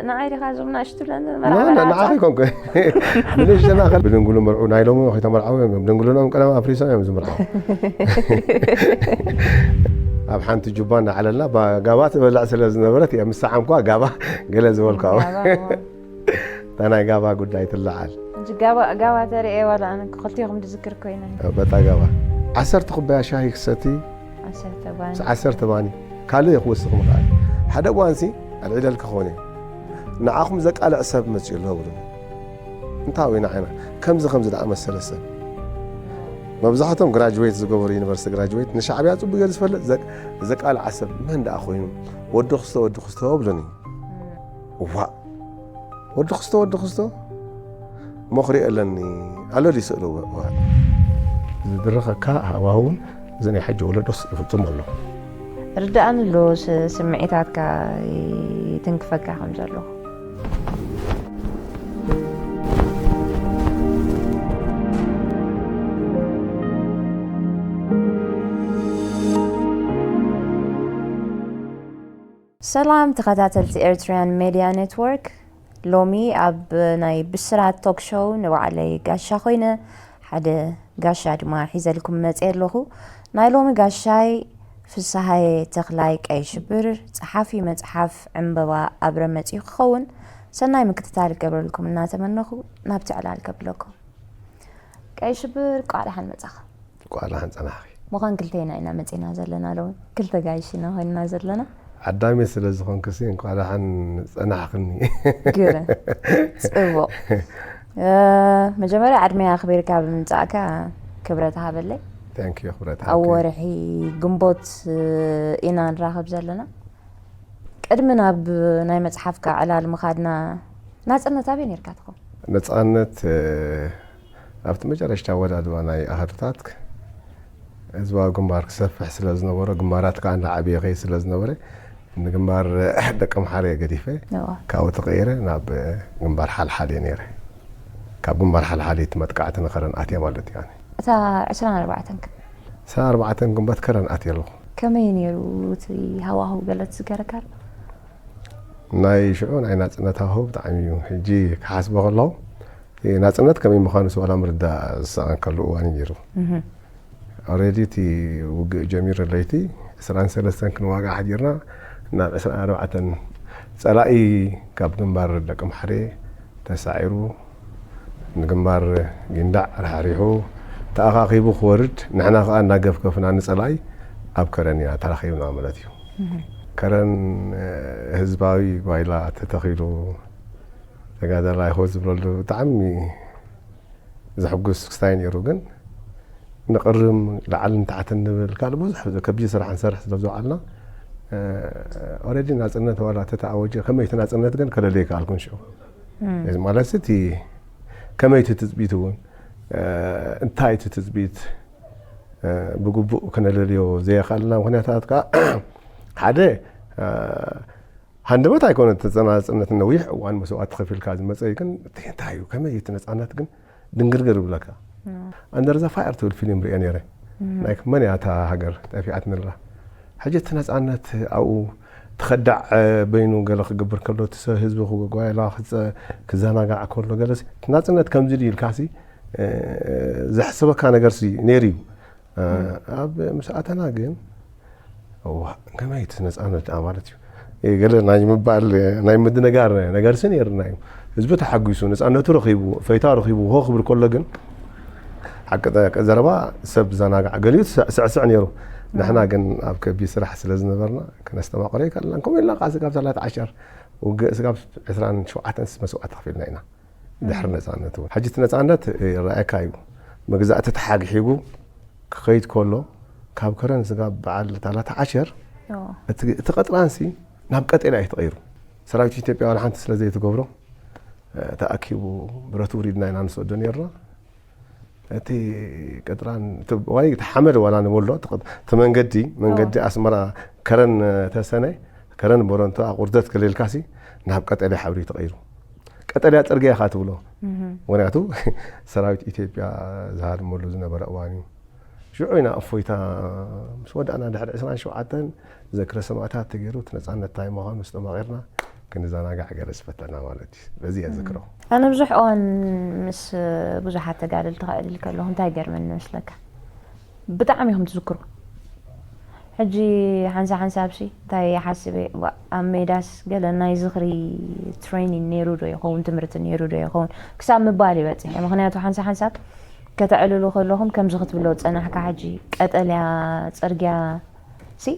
ንዓይ ዲኻ እዞም ናእሽቱ ብለን ንዓኺ ኮንኩ ንእሽተና ከ ብድንግሉ መርዑ ናይ ሎሚ ከይተመርዓው እዮም ድንግሉኖም ቀደም ኣፍሪሶም እዮም ዝምርዓው። ኣብ ሓንቲ ጁባ እናዓለልና ጋባ ትበልዕ ስለ ዝነበረት እያ ምስ ሰዓምኳ ጋባ ገለ ዝበልኳ። እታ ናይ ጋባ ጉዳይ ትለዓል። ጋባ ተርእየ ዋላ ኣነ ክልቲኹም ድዝክር ኮይነ። በታ ጋባ ዓሰርተ ኩባያ ሻሂ ክሰቲ ዓሰርተ ባኒ ካልእ ክወስኽ ምኽኣል። ሓደ እዋንሲ ኣልዒለልኪ ክኾን እየ ንዓኹም ዘቃልዕ ሰብ መፅኡ ኣሎ ብሉ። እንታይ ወይ ንዓይና ከምዚ ከምዚ ደኣ መሰለ ሰብ መብዛሕቶም ግራጅዌት ዝገበሩ ዩኒቨርሲቲ ግራጅዌት ንሻዕብያ ፅቡቅ ገይሩ ዝፈልጥ ዘቃልዓ ሰብ መን ደኣ ኮይኑ ወዲ ክስቶ ወዲ ክስቶ ብሉኒ። እዋእ ወዲ ክስቶ ወዲ ክስቶ ሞኽሪ ኣለኒ ኣሎ ድዩ ስእሊ እዋእ ዝድረኸካ ሃዋህውን እዚ ናይ ሕጂ ወለዶስ ይፍፅሞ ኣሎ። ርድኣኒ ኣሎ ስምዒታትካ ይትንክፈካ ከም ዘሎ። ሰላም ተኸታተልቲ ኤርትራያን ሜድያ ኔትወርክ፣ ሎሚ ኣብ ናይ ብስራት ቶክ ሾው ንባዕለይ ጋሻ ኮይነ ሓደ ጋሻ ድማ ሒዘልኩም መፅየ ኣለኹ። ናይ ሎሚ ጋሻይ ፍስሃየ ተኽላይ ቀይ ሽብር፣ ጸሓፊ መጽሓፍ ዕምበባ ኣብረ መፅዩ ክኸውን ሰናይ ምክትታል ገብረልኩም እናተመነኹ ናብቲ ዕላል ከብለኩም። ቀይ ሽብር ቋዕ ደሓን መጻኻ። ቋዕ ደሓን ጸናሕኺ። ምዃን ክልቴና ኢና መጺና ዘለና ሎሚ። ክልተ ጋይሽ ኢና ኮይንና ዘለና። ዓዳሚ ስለ ዝኾንክሲ እንቋዕ ደሓን ጸናሕኽኒ። ግርም። ጽቡቕ። መጀመርያ ዕድመይ ኣኽቢርካ ብምምጻእካ ክብረት ሃበለይ። Thank you ክብረት ሃብኪ። ኣብ ወርሒ ግንቦት ኢና ንራኸብ ዘለና። ቅድሚ ናብ ናይ መጽሓፍካ ዕላል ምኻድና ናጽነት ኣበይ ነርካ ትኾን? ነጻነት ኣብቲ መጨረሽታ ኣወዳድባ ናይ ኣሃዱታት ህዝባዊ ግንባር ክሰፍሕ ስለ ዝነበሮ ግንባራት ከዓ እንዳዓብየ ከይ ስለ ዝነበረ ንግንባር ደቂ ምሓረ ገዲፈ ካብኡ ተቀይረ ናብ ግንባር ሓልሓል እየ ነይረ። ካብ ግንባር ሓልሓል እቲ መጥቃዕቲ ንኸረን ኣትየ ማለት እዩ። እታ ዕስራን ኣርባዕተን ዕስራን ኣርባዕተን ግንቦት ከረን ኣትየ ኣለኹ። ከመይ ነይሩ እቲ ሃዋህው ገለ ትዝከረካ ኣሎ? ናይ ሽዑ ናይ ናጽነት ሃዋህው ብጣዕሚ እዩ። ሕጂ ክሓስቦ ከለኹ ናጽነት ከመይ ምዃኑስ ዋላ ምርዳእ ዝሰኣንከሉ እዋን እዩ ነይሩ። ኦሬዲ እቲ ውግእ ጀሚሩ ለይቲ ዕስራን ሰለስተን ክንዋጋእ ሓዲርና ናብ ዕስራን ኣርባዕተን ጸላኢ ካብ ግንባር ደቂ ምሓሬ ተሳዒሩ ንግንባር ጊንዳዕ ራሕሪሑ ተኣኻኺቡ ክወርድ ንሕና ከኣ እናገፍገፍና ንጸላኢ ኣብ ከረን ኢና ተራኺብና ማለት እዩ። ከረን ህዝባዊ ጓይላ ተተኺሉ ተጋዳላይ ሆ ዝብለሉ ብጣዕሚ ዘሕጉስ ክስታይ ነይሩ ግን ንቕርም ላዕልን ታሕትን ንብል ካልእ ብዙሕ ከቢድ ስራሕ ንሰርሕ ስለ ዝወዓልና ኦረዲ ናፅነት ዋላ ተተኣወጀ ከመይ እቲ ናፅነት ግን ከለለይ ከኣልኩን ሽዑ ማለት እቲ ከመይ እቲ ትፅቢት እውን እንታይ እቲ ትፅቢት ብግቡእ ከነለልዮ ዘየኽኣልና ምክንያታት ከዓ ሓደ ሃንደበት ኣይኮነ ተፀናፅነት ነዊሕ እዋን መስዋዕት ተኸፊልካ ዝመፀ እዩ ግን እንታይ እዩ ከመይ እቲ ነፃነት ግን ድንግርግር ይብለካ ኣንደር ዘ ፋየር ትብል ፊልም ሪኦ ነይረ ናይ መን እያ እታ ሃገር ጠፊኣትንላ ሕጂ እቲ ነፃነት ኣብኡ ትኸዳዕ በይኑ ገለ ክገብር ከሎ እቲ ሰብ ህዝቢ ክጓየላ ክዘናጋዕ ከሎ ገለ ናፅነት ከምዚ ድዩ ኢልካሲ ዘሕስበካ ነገርሲ ነይሩ እዩ ኣብ ምስ ኣተና ግን እዋ ከመይ እቲ ነፃነት ደኣ ማለት እዩ ገለ ናይ ምባል ናይ ምድንጋር ነገርሲ ነይርና እዩ ህዝቢ ተሓጒሱ ነፃነቱ ረኺቡ ፈይታ ረኺቡ ሆ ክብል ከሎ ግን ሓቂ ዘረባ ሰብ ዘናጋዕ ገሊኡ ስዕስዕ ነይሩ ንሕና ግን ኣብ ከቢድ ስራሕ ስለ ዝነበርና ክነስተማቕሮ ይከኣልና ከምኡ ኢልና ከዓ ስጋብ ሰላተ ዓሸር ውግእ ስጋብ ዕስራን ሸውዓተን መስዋዕት ተኸፊልና ኢና ድሕሪ ነፃነት እውን ሕጂ እቲ ነፃነት ይረኣየካ እዩ መግዛእቲ ተሓግሒጉ ክኸይድ ከሎ ካብ ከረን ስጋብ በዓል ታላታ ዓሸር እቲ ቀጥራንሲ ናብ ቀጠልያ እዩ ተቐይሩ ሰራዊት ኢትዮጵያ ዋላ ሓንቲ ስለ ዘይትገብሮ ተኣኪቡ ብረት ውሪድና ኢና ንሰዶ ነርና እቲ ቀጥራን ወይ እቲ ሓመድ ዋላ ንበሎ እቲ መንገዲ መንገዲ ኣስመራ ከረን ተሰነ ከረን በረንቶ ኣቁርደት ከሌልካሲ ናብ ቀጠልያ ሕብሪ ተቐይሩ ቀጠልያ ፅርግያ ኢኻ ትብሎ ምክንያቱ ሰራዊት ኢትዮጵያ ዝሃድመሉ ዝነበረ እዋን እዩ ሽዑ ኢና እፎይታ ምስ ወዳእና ድሕሪ ዕስራን ሸውዓተን ዘክረ ሰማእታት ተገይሩ እቲ ነፃነት እንታይ ምዃኑ ዝተማቒርና ክንዘናጋዕ ገለ ዝፈተና ማለት እዩ። በዚ እየ ዝክሮ። ኣነ ብዙሕ እዋን ምስ ብዙሓት ተጋደልቲ ክዕልል ከለኹ እንታይ ይገርመኒ መስለካ? ብጣዕሚ ኢኹም ትዝክሩ። ሕጂ ሓንሳ ሓንሳብሲ እንታይ ይሓስብ እየ፣ ዋ፣ ኣብ ሜዳስ ገለ ናይ ዝኽሪ ትሬኒንግ ነይሩ ዶ ይኸውን፣ ትምህርቲ ነይሩ ዶ ይኸውን ክሳብ ምባል ይበፅሕ እየ። ምኽንያቱ ሓንሳ ሓንሳብ ከተዕልሉ ከለኹም ከምዚ ክትብሎ ዝፀናሕካ፣ ሕጂ ቀጠልያ ፅርግያ ሲ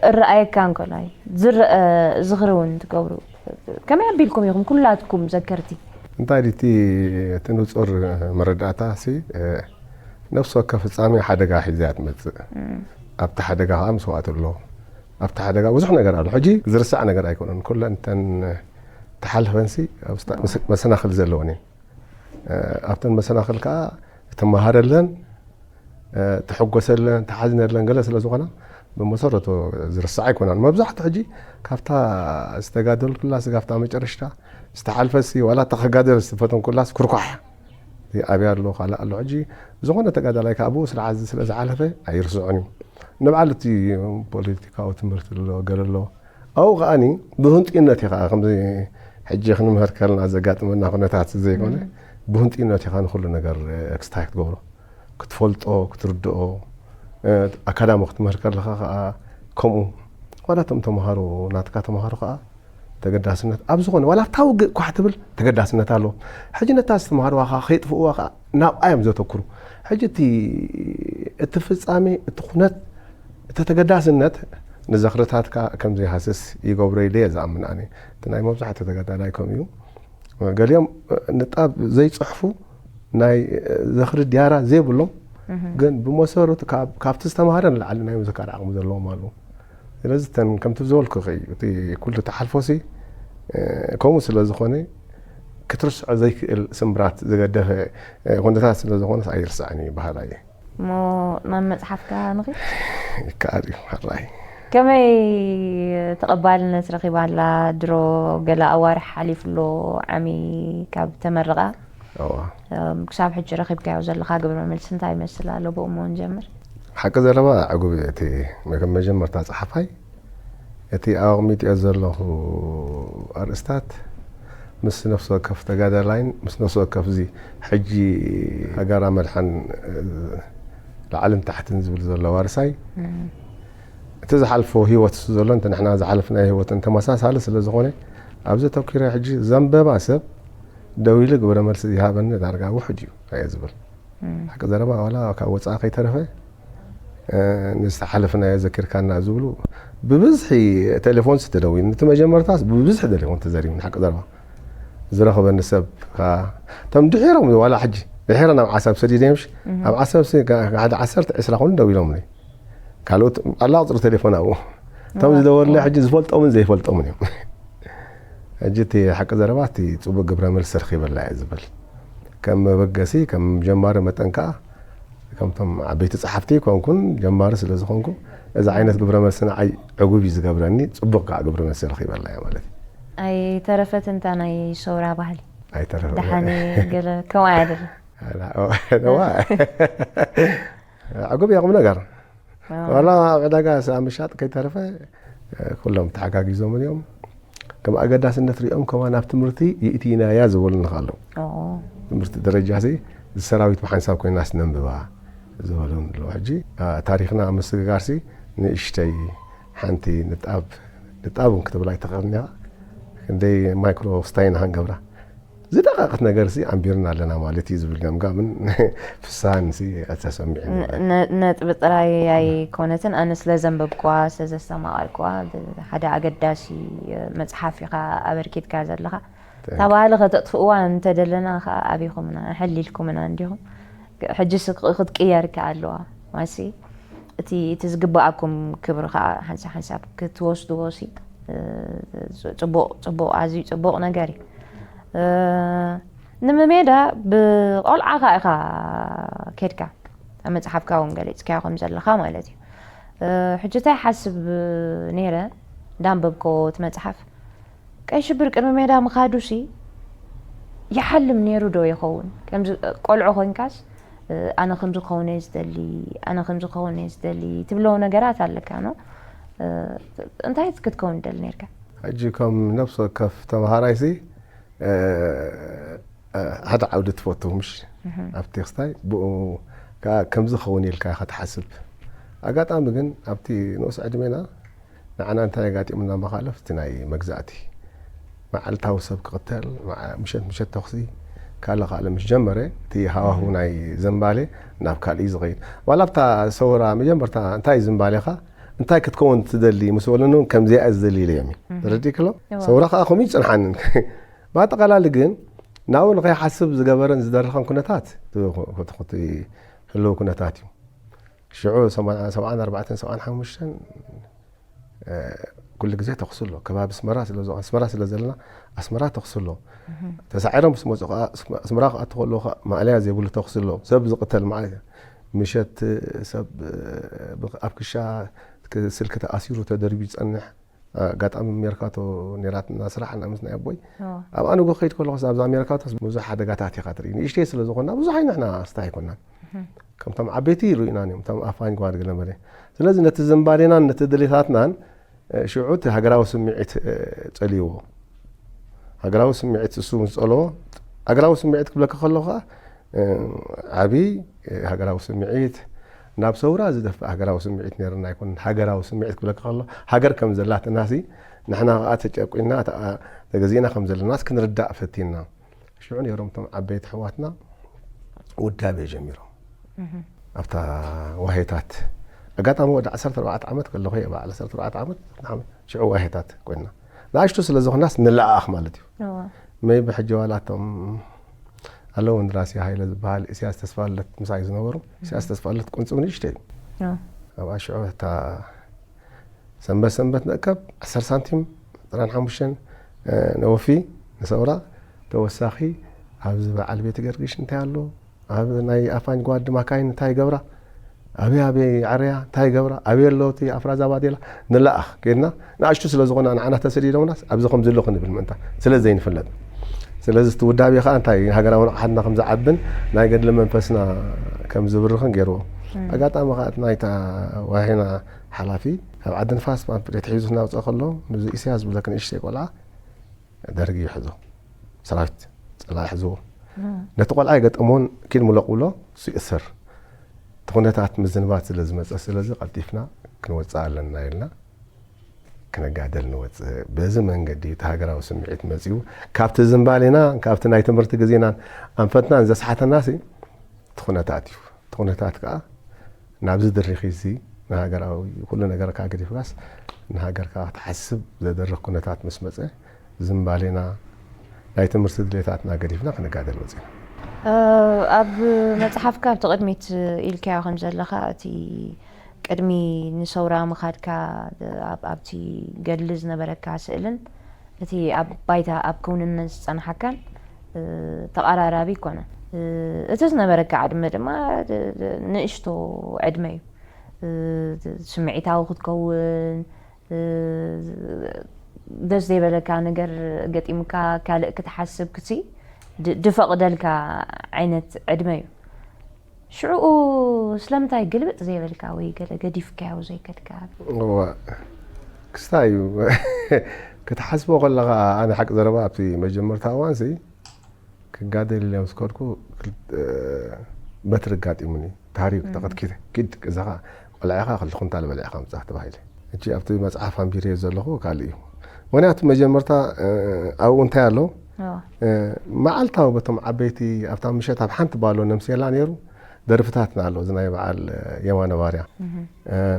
እረኣየካ እንከሎ እዩ ዝረአ፣ ዝኽሪ እውን ትገብሩ። ከመይ ኣቢልኩም ኢኹም ኩላትኩም ዘከርቲ? እንታይ ድቲ እቲ ንጹር መረዳእታ ሲ ነፍሲ ወከፍ ፍጻሜ ሓደጋ ሒዛ እያ ትመጽእ። ኣብቲ ሓደጋ ከዓ መስዋእቲ ኣሎ። ኣብቲ ሓደጋ ብዙሕ ነገር ኣሎ። ሕጂ ዝርሳዕ ነገር ኣይኮነን። ኩለን እተን ተሓልፈንሲ መሰናኽል ዘለወን እየን። ኣብተን መሰናኽል ከዓ ትመሃረለን፣ ትሕጎሰለን፣ ትሓዝነለን ገለ ስለ ዝኾና ብመሰረቱ ዝርሳዕ ኣይኮናን። መብዛሕትኡ ሕጂ ካብታ ዝተጋደልኩላስ ካብታ መጨረሽታ ዝተሓልፈሲ ዋላ እታ ክጋደል ዝፈተንኩላስ ኩርኳሕ ኣብያ ኣሎ ካልእ ኣሎ። ሕጂ ዝኾነ ተጋዳላይ ካብ ብኡ ስርዓት እዚ ስለ ዝሓለፈ ኣይርስዖን እዩ። ንብዓል እቲ ፖለቲካዊ ትምህርቲ ኣሎ ገለ ኣሎ ኣብኡ ከዓኒ ብህንጢነት ኢኻ ከምዚ ሕጂ ክንምህር ከለና ዘጋጥመና ኩነታት ዘይኮነ ብህንጢነት ኢኻ ንኩሉ ነገር ኤክስታይ ክትገብሮ ክትፈልጦ ክትርድኦ ኣካዳሚ ክትምህር ከለኻ ከዓ ከምኡ ዋላ እቶም ተምሃሮ ናትካ ተምሃሮ ከዓ ተገዳስነት ኣብ ዝኾነ ዋላ ኣብታ ውግእ ኳሕ ትብል ተገዳስነት ኣሎ። ሕጂ ነታ ዝተምሃርዋ ከዓ ከይጥፍእዋ ከዓ ናብኣ እዮም ዘተኩሩ። ሕጂ እቲ እቲ ፍጻሜ እቲ ኩነት እቲ ተገዳስነት ንዘኽርታትካ ከም ዘይሃስስ ይገብሮ ኢለ እየ ዝኣምን ኣነ። እቲ ናይ መብዛሕትኡ ተጋዳላይ ከምኡ እዩ። ገሊኦም ንጣብ ዘይፅሕፉ ናይ ዘኽሪ ዲያራ ዘይብሎም ግን ብመሰረቱ ካብ- ካብቲ ዝተምሃረ ንላዕሊ ናይ ምዝካር ዓቕሚ ዘለዎም ኣለዉ። ስለዚ እተን ከምቲ ዝበልኩ እዩ እቲ ኩሉ ተሓልፎሲ ከምኡ ስለ ዝኾነ ክትርስዖ ዘይክእል ስምብራት ዝገደፈ ኩነታት ስለ ዝኾነስ ኣይርስዕን እዩ በሃላይ እየ። እሞ ናብ መፅሓፍካ ንኺድ። ይከኣል እዩ ሕራይ። ከመይ ተቐባልነት ረኺባ ኣላ? ድሮ ገለ ኣዋርሕ ሓሊፉ ኣሎ ዓሚ ካብ ተመርቓ። እዋ። እም፣ ክሳብ ሕጂ ረኺብካዮ ዘለኻ ግብረ መልሲ እንታይ ይመስል ኣሎ? ብኡ እሞ ንጀምር። ሓቂ ዘረባ ዕጉብ እየ። እቲ ከም መጀመርታ ጸሓፋይ እቲ ኣቐሚጥዮ ዘለኹ ኣርእስታት ምስ ነፍሲ ወከፍ ተጋዳላይን ምስ ነፍሲ ወከፍ እዚ ሕጂ ሃገራ መድሓን እ፣ ላዕልን ታሕትን ዝብል ዘሎ ዋርሳይ እቲ ዝሓልፎ ህይወት እሱ ዘሎ እንተ ንሕና ዝሓለፍናዮ ህይወት እንተመሳሳሊ ስለ ዝኾነ ኣብዚ ተኪረ ሕጂ ዘንበባ ሰብ ደው ኢሉ ግብረ መልሲ ይሃበኒ ዳርጋ ውሕድ እዩ እየ ዝብል ሓቂ ዘረባ ዋላ ካብ ወፃኢ ከይተረፈ ንዝተሓለፍናዮ ዘኪርካና ዝብሉ ብብዝሒ ቴሌፎን ዝተደውሉ እቲ መጀመርታስ ብብዝሒ ቴሌፎን ተዘሪቡ ሓቂ ዘረባ ዝረኽበኒ ሰብ ከዓ እቶም ድሒሮም ዋላ ሕጂ ድሒረ ናብ ዓሰብ ሰዲደዮም ኣብ ዓሰብ ሓደ ዓሰርተ ዕስራ ኮይኑ ደው ኢሎምኒ ካልኦት ኣላ ቁፅሪ ቴሌፎን ኣብኡ እቶም ዝደወሉለይ ሕጂ ዝፈልጦምን ዘይፈልጦምን እዮም ሕጂ እቲ ሓቂ ዘረባ እቲ ፅቡቅ ግብረ መልሲ ረኺበላ እየ ዝብል ከም መበገሲ ከም ጀማሪ መጠን ከዓ ከምቶም ዓበይቲ ፀሓፍቲ ኮንኩን ጀማሪ ስለ ዝኾንኩ እዚ ዓይነት ግብረ መልሲ ንዓይ ዕጉብ እዩ ዝገብረኒ ፅቡቅ ከዓ ግብረ መልሲ ረኺበላ እየ ማለት እዩ ኣይተረፈት እንታ ናይ ሰውራ ባህሊ ኣይተረፈ ደሓነ ገለ ከምኡ ኣይደለ ዕጉብ እያ ቁም ነገር ዋላ ኣብ ዕዳጋ ኣብ ምሻጥ ከይተረፈ ኩሎም ተሓጋጊዞምን እዮም ከም ኣገዳስነት ሪኦም ከማ ናብ ትምህርቲ ይእትይናያ ዝበሉና ኣለዉ ትምህርቲ ደረጃ ዝሰራዊት ብሓንሳብ ኮይና ስነንብባ ዝበሉን ኣለዉ ሕጂ ታሪክና ኣብ ምስግጋርሲ ንእሽተይ ሓንቲ ንጣብ ንጣብ እውን ክትብል ኣይትኽእልን ኢኻ ክንደይ ማይክሮ ስታይን ሃንገብራ ዝደቐቐት ነገር ሲ ኣንቢርና ኣለና ማለት እዩ ዝብል ገምጋምን ፍስሃን ሲ ተሰሚዑ ነጥቢ ጥራይ ኣይኮነትን ኣነ ስለ ዘንበብኩዋ ስለ ዘስተማቐርኩዋ ሓደ ኣገዳሲ መፅሓፍ ኢኻ ኣበርኪትካ ዘለኻ እታ ባህሊ ከተጥፍእዋ እንተደለና ከዓ ኣቢኹምና ኣሐሊልኩምና እንዲኹም ሕጂ ክትቅየር ከ ኣለዋ ማሲ እቲ እቲ ዝግበኣኩም ክብሪ ከዓ ሓንሳብ ሓንሳብ ክትወስድዎ ሲ ፅቡቕ ፅቡቕ ኣዝዩ ፅቡቕ ነገር እዩ ንምሜዳ ብቆልዓኻ ኢኻ ኬድካ ኣብ መፅሓፍካ እውን ገሊፅካዮ ከም ዘለኻ ማለት እዩ ሕጂ እንታይ ሓስብ ነይረ እንዳንበብኮ እቲ መፅሓፍ ቀይ ሽብር ቅድሚ ሜዳ ምኻዱሲ ይሓልም ነይሩ ዶ ይኸውን? ከምዚ ቆልዑ ኮይንካስ ኣነ ከምዚ ክኸውን እየ ዝደሊ፣ ኣነ ከምዚ ክኸውን እየ ዝደሊ ትብሎ ነገራት ኣለካ ኖ? እንታይ ክትከውን ትደሊ ነርካ? ሕጂ ከም ነፍሲ ወከፍ ተምሃራይሲ ሓደ ዓውዲ ትፈቱ ምሽ ኣብቲ ክስታይ ብኡ ከዓ ከምዚ ኸውን ኢልካ ኢኻ ትሓስብ። ኣጋጣሚ ግን ኣብቲ ንኡስ ዕድሜና ንዓና እንታይ ኣጋጢሙና መኻለፍ እቲ ናይ መግዛእቲ መዓልታዊ ሰብ ክቕተል፣ ምሸት ምሸት ተኹሲ፣ ካልእ ካልእ ምስ ጀመረ እቲ ሃዋሁ ናይ ዝንባሌ ናብ ካልእ እዩ ዝኸይድ። ዋላ ኣብታ ሰውራ መጀመርታ እንታይ ዝንባሌኻ እንታይ ክትከውን ትደሊ ምስ በለኒ እውን ከምዚኣ እየ ዝደሊ ኢለ እዮም። ተረዲእክሎ? ሰውራ ከዓ ከምኡ ይፅንሓንን። ብኣጠቓላሊ ግን ናብኡ ንኸይሓስብ ዝገበረን ዝደረኸን ኩነታት ህልው ኩነታት እዩ። ሽዑ ሰብዓን ኣርባዕተን ሰብዓን ሓሙሽተን ኩሉ ግዜ ተኹሲ ኣሎ። ከባቢ ኣስመራ ስለ ዝኾነ ኣስመራ ስለ ዘለና ኣስመራ ተኹሲ ኣሎ። ተሳዒሮም ምስ መፁ ከዓ ኣስመራ ክኣቱ ከለዉ ከዓ ማእለያ ዘይብሉ ተኹሲ ኣሎ። ሰብ ዝቕተል ማለት እዩ። ምሸት ሰብ ኣብ ክሻ ስልኪ ተኣሲሩ ተደርቢዩ ይፀንሕ። ኣጋጣሚ ሜርካቶ ነይራትና ስራሕ እና ምስ ናይ ኣቦይ ኣብኣ ንጎ ከይድ ከለኹስ ኣብዛ ሜርካቶስ ብዙሕ ሓደጋታት ኢኻ ትርኢ። ንእሽተይ ስለ ዝኾንና ብዙሕ ኣይንሕና ስታ ኣይኮናን። ከምቶም ዓበይቲ ይርእዩና እዮም እቶም ኣፋኝ ጓድ ገለመለ። ስለዚ ነቲ ዝንባሌናን ነቲ ድሌታትናን ሽዑ እቲ ሃገራዊ ስምዒት ጸልይዎ። ሃገራዊ ስምዒት እሱ ምስ ጸልዎ፣ ሃገራዊ ስምዒት ክብለካ ከለኹ ከዓ ዓብዪ ሃገራዊ ስምዒት ናብ ሰውራ ዝደፍእ ሃገራዊ ስምዒት ነይርና ኣይኮነን። ሃገራዊ ስምዒት ክብለካ ከሎ ሃገር ከም ዘላትናሲ ንሕና ከዓ ተጨቁና ተገዚእና ከም ዘለናስ ክንርዳእ ፈቲና። ሽዑ ነይሮም እቶም ዓበይቲ ኣሕዋትና ውዳቤ ጀሚሮም ኣብታ ዋሄታት። ኣጋጣሚ ወዲ ዓሰርተ ኣርባዕተ ዓመት ከለኹ እየ፣ በዓል ዓሰርተ ኣርባዕተ ዓመት ሽዑ ዋሄታት ኮይና። ንኣሽቱ ስለ ዝኾናስ ንለኣኣኽ ማለት እዩ። መይቢ ሕጂ ዋላ እቶም ኣለዉ፣ እንድራሲ ሃይለ ዝበሃል፣ ኢሳያስ ተስፋለት ምሳይ ዝነበሩ። ኢሳያስ ተስፋለት ቁንጽብ ንእሽተይ እዩ። ኣብኣ ሽዑ እታ ሰንበት ሰንበት ንእከብ ዓሰርተ ሳንቲም፣ ዕስራን ሓሙሽተን ነወፊ ንሰውራ። ተወሳኺ ኣብዚ በዓል ቤት ገርግሽ እንታይ ኣሎ፣ ኣብ ናይ ኣፋኝ ጓድ ማካይን እንታይ ይገብራ፣ ኣበይ ኣበይ ዓረያ እንታይ ይገብራ፣ ኣበይ ኣሎ እቲ ኣፍራዛ ባዴላ፣ ንለኣኽ ከይድና። ንኣሽቱ ስለ ዝኾና ንዓና ተሰዲዶምናስ ኣብዚ ከም ዘሎ ክንብል ምእንታ ስለ ዘይንፍለጥ። ስለዚ እቲ ውዳቤ ከዓ እንታይ ሃገራዊ ንቕሓትና ከም ዝዓብን ናይ ገድሊ መንፈስና ከም ዝብርኽን ገይርዎ። ኣጋጣሚ ከዓ እቲ ናይታ ዋሄና ሓላፊ ካብ ዓዲ ንፋስ ፓምፍሌት ሒዙ እናውፅአ ከሎ፣ ንዚ ኢሳያስ ዝብለክ ንእሽተይ ቆልዓ ደርጊ ይሕዞ፣ ሰራዊት ፀላኢ ሕዝዎ። ነቲ ቆልዓ የገጠሞን ኪድ ምለቕ ብሎ እሱ ይእሰር። እቲ ኩነታት ምዝንባት ስለ ዝመፀ፣ ስለዚ ቀልጢፍና ክንወፅእ ኣለና ኢልና ክነጋደል ንወፅእ። በዚ መንገዲ እቲ ሃገራዊ ስምዒት መፂኡ። ካብቲ ዝንባሌና ካብቲ ናይ ትምህርቲ ግዜናን ኣንፈትናን ዘስሓተናሲ እቲ ኩነታት እዩ። እቲ ኩነታት ከዓ ናብዚ ድሪኺ እዚ ንሃገራዊ ኩሉ ነገርካ ገዲፍካስ ንሃገርካ ክትሓስብ ዘደርኽ ኩነታት ምስ መፀ፣ ዝንባሌና ናይ ትምህርቲ ድሌታትና ገዲፍና ክንጋደል ወፂና። ኣብ መፅሓፍካ ኣብቲ ቅድሚት ኢልካዮ ከም ዘለኻ፣ እቲ ቅድሚ ንሰውራ ምኻድካ ኣብቲ ገድሊ ዝነበረካ ስእልን እቲ ኣብ ባይታ ኣብ ክውንነት ዝፀንሓካን ተቐራራቢ ኣይኮነን። እቲ ዝነበረካ ዕድመ ድማ ንእሽቶ ዕድመ እዩ። ስምዒታዊ ክትከውን፣ ደስ ዘይበለካ ነገር ገጢሙካ ካልእ ክትሓስብ ክሲ ድፈቕደልካ ዓይነት ዕድመ እዩ። ሽዕኡ ስለምንታይ ግልብጥ ዘይበልካ ወይ ገለ ገዲፍካዮ ዘይከድካ? እዋ፣ ክስታይ እዩ። ክትሓስቦ ከለኻ፣ ኣነ ሓቂ ዘረባ ኣብቲ መጀመርታ እዋንሲ ክጋደል ኢለ ምስ ከድኩ፣ በትሪ ኣጋጢሙኒ። ታሪክ ተቐትኪተ ኪድ ገዛኻ ቆልዓ ኢኻ ክልተ ኩንታል በሊዕኻ ምጻእ ተባሂለ። እቺ ኣብቲ መጽሓፍ ኣንቢረዮ ዘለኹ ካልእ እዩ። ምኽንያቱ መጀመርታ ኣብኡ እንታይ ኣሎ፣ መዓልታዊ በቶም ዓበይቲ ኣብታ ምሸት ኣብ ሓንቲ ባሎ ነምሴላ ነይሩ። ደርፍታትና ኣሎ፣ እዚ ናይ በዓል የማነ ባርያ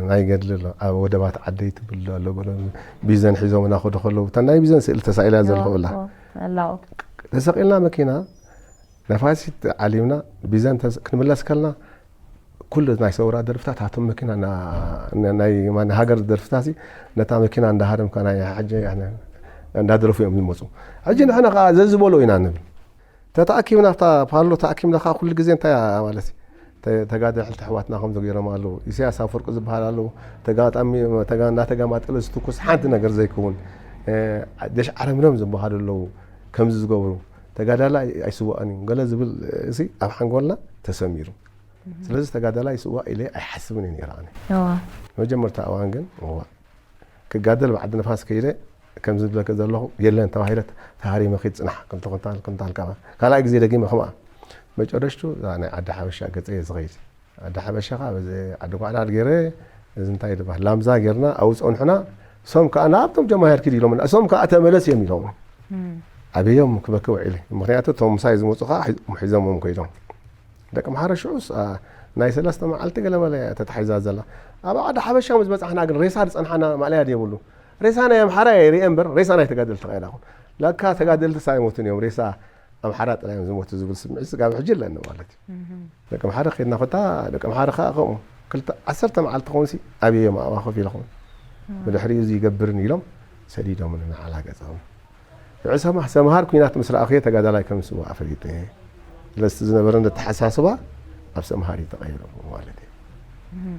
ናይ ገድሊ ኣሎ፣ ኣብ ወደባት ዓደይ ትብል ኣሎ፣ ቢዘን ሒዞም እናኸዱ ከለዉ እታ ናይ ቢዘን ስእሊ ተሳኢላ ዘለኹ ብላ ተሰቂልና መኪና ነፋሲት ዓሊምና ቢዘን ክንምለስ ከልና ኩሉ ናይ ሰውራ ደርፍታት ኣቶም መኪና ናይ ሃገር ደርፍታት ነታ መኪና እንዳሃረምካ ናይ ሓጀ እንዳደረፉ እዮም ዝመፁ። ሕጂ ንሕና ከዓ ዘዝበሎ ኢና ንብል። ተተኣኪብና ኣብታ ፓሎ ተኣኪብና ከዓ ኩሉ ግዜ እንታይ ማለት ተጋደልቲ ኣሕዋትና ከምዚ ገይሮም ኣለዉ። ኢሳያስ ኣፈወርቂ ዝበሃል ኣለዉ። ተጋጣሚ እናተጋማጠለ ዝትኩስ ሓንቲ ነገር ዘይከውን ደሽ ዓረምረም ዝበሃሉ ኣለዉ። ከምዚ ዝገብሩ ተጋዳላይ ኣይስዋእን እዩ ገለ ዝብል እዚ ኣብ ሓንጎልና ተሰሚሩ። ስለዚ ተጋዳላይ ይስዋእ ኢለ ኣይሓስብን እየ ነይረ ኣነ። መጀመርታ እዋን ግን እዋ ክጋደል ብዓዲ ንፋስ ከይደ ከምዚ ዝብለከ ዘለኹ የለን ተባሂለ ተሃሪመ ኺድ ጽናሕ ክልተ ኩንታል ኩንታል ካባ ካልኣይ ግዜ ደጊመ ከምኣ መጨረሽቱ እዛ ናይ ዓዲ ሓበሻ ገጸ እየ ዝኸይድ። ዓዲ ሓበሻ ኸዓ በዚ ዓዲ ጓዕላ ገይረ እዚ እንታይ ዝበሃል ላምዛ ጌርና ኣብኡ ጸንሑና። እሶም ከዓ ናብቶም ጀማሂር ኪድ ኢሎምና እሶም ከዓ ተመለስ እዮም ኢሎም። ኣበዮም ክበኪ ውዒለ። ምክንያቱ እቶም ምሳይ ዝመፁ ከዓ ሒዞሞም ከይዶም። ደቂ ኣምሓረ ሽዑስ ናይ ሰለስተ መዓልቲ ገለመለ ተታሒዛ ዘላ። ኣብ ዓዲ ሓበሻ ምስ በፃሕና ግን ሬሳ ዝፀንሓና ማእለያ የብሉ። ሬሳ ናይ ኣምሓራ ይርኤ እምበር ሬሳ ናይ ተጋደልቲ ከይዳ ኹን ለካ ተጋደልቲ ሳይሞቱን እዮም ሬሳ ኣምሓራ ጥራይ እዮም ዝሞቱ ዝብል ስምዒት ስጋብ ሕጂ ኣለኒ ማለት እዩ። ደቂ ኣምሓረ ከድና ኮታ ደቂ ኣምሓረ ከዓ ከምኡ ክልተ ዓሰርተ መዓልቲ ኸውን ሲ ኣብየ ማእዋ ኮፍ ኢለ ኸውን ብድሕሪኡ እዚ ይገብርን ኢሎም ሰዲዶም ንዓላ ገፀም። ብዕሰማ ሰምሃር ኩናት ምስ ረኣኹ ተጋዳላይ ከም ዝስዋእ ፈሊጠ። ስለዚ ዝነበረ ኣተሓሳስባ ኣብ ሰምሃር እዩ ተቐይሩ ማለት እዩ።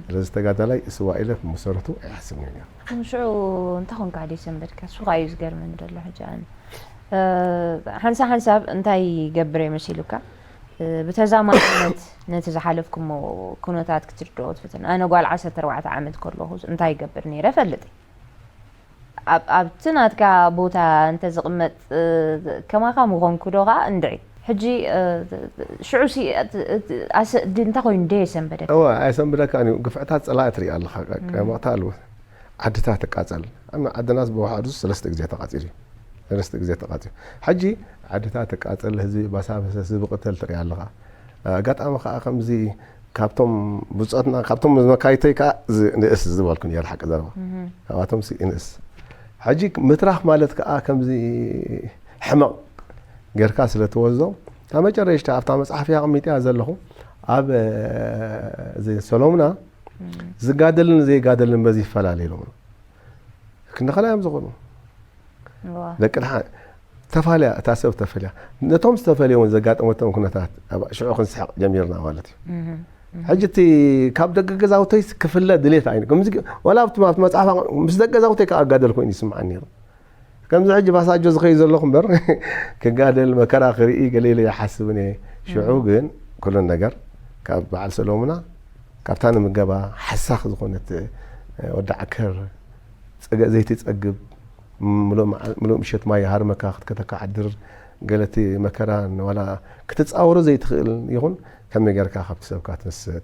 ስለዚ ተጋዳላይ እስዋ ኢለ ብመሰረቱ ኣይሓስብን እየ። ሽዑ እንታይ ኮንካ ዲሰምበር ከ? እሱ ከኣ እዩ ዝገርመኒ ዘሎ ሕጂ ኣነ። ሓንሳብ ሓንሳብ እንታይ ይገብር እየ መሲሉካ? ብተዛማድነት ነቲ ዝሓለፍኩሞ ኩነታት ክትርድኦ ትፍትን። ኣነ ጓል ዓሰርተ ኣርባዕተ ዓመት ከለኹ እንታይ ይገብር ነይረ እፈልጥ እየ። ኣብቲ ናትካ ቦታ እንተዝቕመጥ ከማኻ ምኾንኩ ዶ ኸዓ እንድዒ። ሕጂ ሽዑ እንታይ ኮይኑ ደየሰንበደካ? እወ ኣየሰንብደካን እዩ። ግፍዕታት ጸላኢ ትርኢ ኣለኻ። ቀመቕታ ኣለዎ። ዓድታት ትቃጸል። ኣና ዓድናስ ብውሓዱ ሰለስተ ግዜ ተቃጺሉ እዩ። ሰለስተ ግዜ ተቃጺሉ። ሕጂ ዓድታት ትቃጸል፣ ህዝቢ ባሳበሰ፣ ህዝቢ ቅተል ትርኢ ኣለኻ። ኣጋጣሚ ከዓ ከምዚ ካብቶም ብጾትና ካብቶም መካይተይ ከዓ ንእስ ዝበልኩ ነር ሓቂ ዘረባ ካብኣቶም ንእስ ሕጂ ምትራፍ ማለት ከዓ ከምዚ ሕመቕ ጌርካ ስለ ትወስዶ እታ መጨረሽታ ኣብታ መፅሓፍ እያ ኣቐሚጥያ ዘለኹ ኣብ ሰሎምና ዝጋደልን ዘይጋደልን በዚ ይፈላለ ኢሎም ክንደኸላ እዮም ዝኾኑ ደቂ ድሓ ተፋልያ እታ ሰብ ተፈልያ ነቶም ዝተፈልየ እውን ዘጋጠመቶም ኩነታት ሽዑ ክንስሕቕ ጀሚርና ማለት እዩ ሕጂ እቲ ካብ ደገ ገዛውተይ ክፍለ ድሌት ኣይ ዋላ ኣብቲ መፅሓፍ ምስ ደገ ገዛውተይ ከዓ ኣጋደል ኮይኑ ይስምዓኒ ነሩ ከምዚ ሕጂ ባሳጆ ዝኸዩ ዘለኹ እምበር ክጋደል መከራ ክርኢ ገሌለ ይሓስብን እየ ሽዑ ግን ኩሉን ነገር ካብ በዓል ሰሎሙና ካብታ ንምገባ ሓሳኽ ዝኾነት ወዲ ዓከር ዘይቲ ጸግብ ምሉእ ምሸት ማይ ሃርመካ ክትከተካ ዓድር ገለቲ መከራን ዋላ ክትጻወሮ ዘይትኽእል ይኹን ከመይ ጌርካ ካብቲ ሰብካ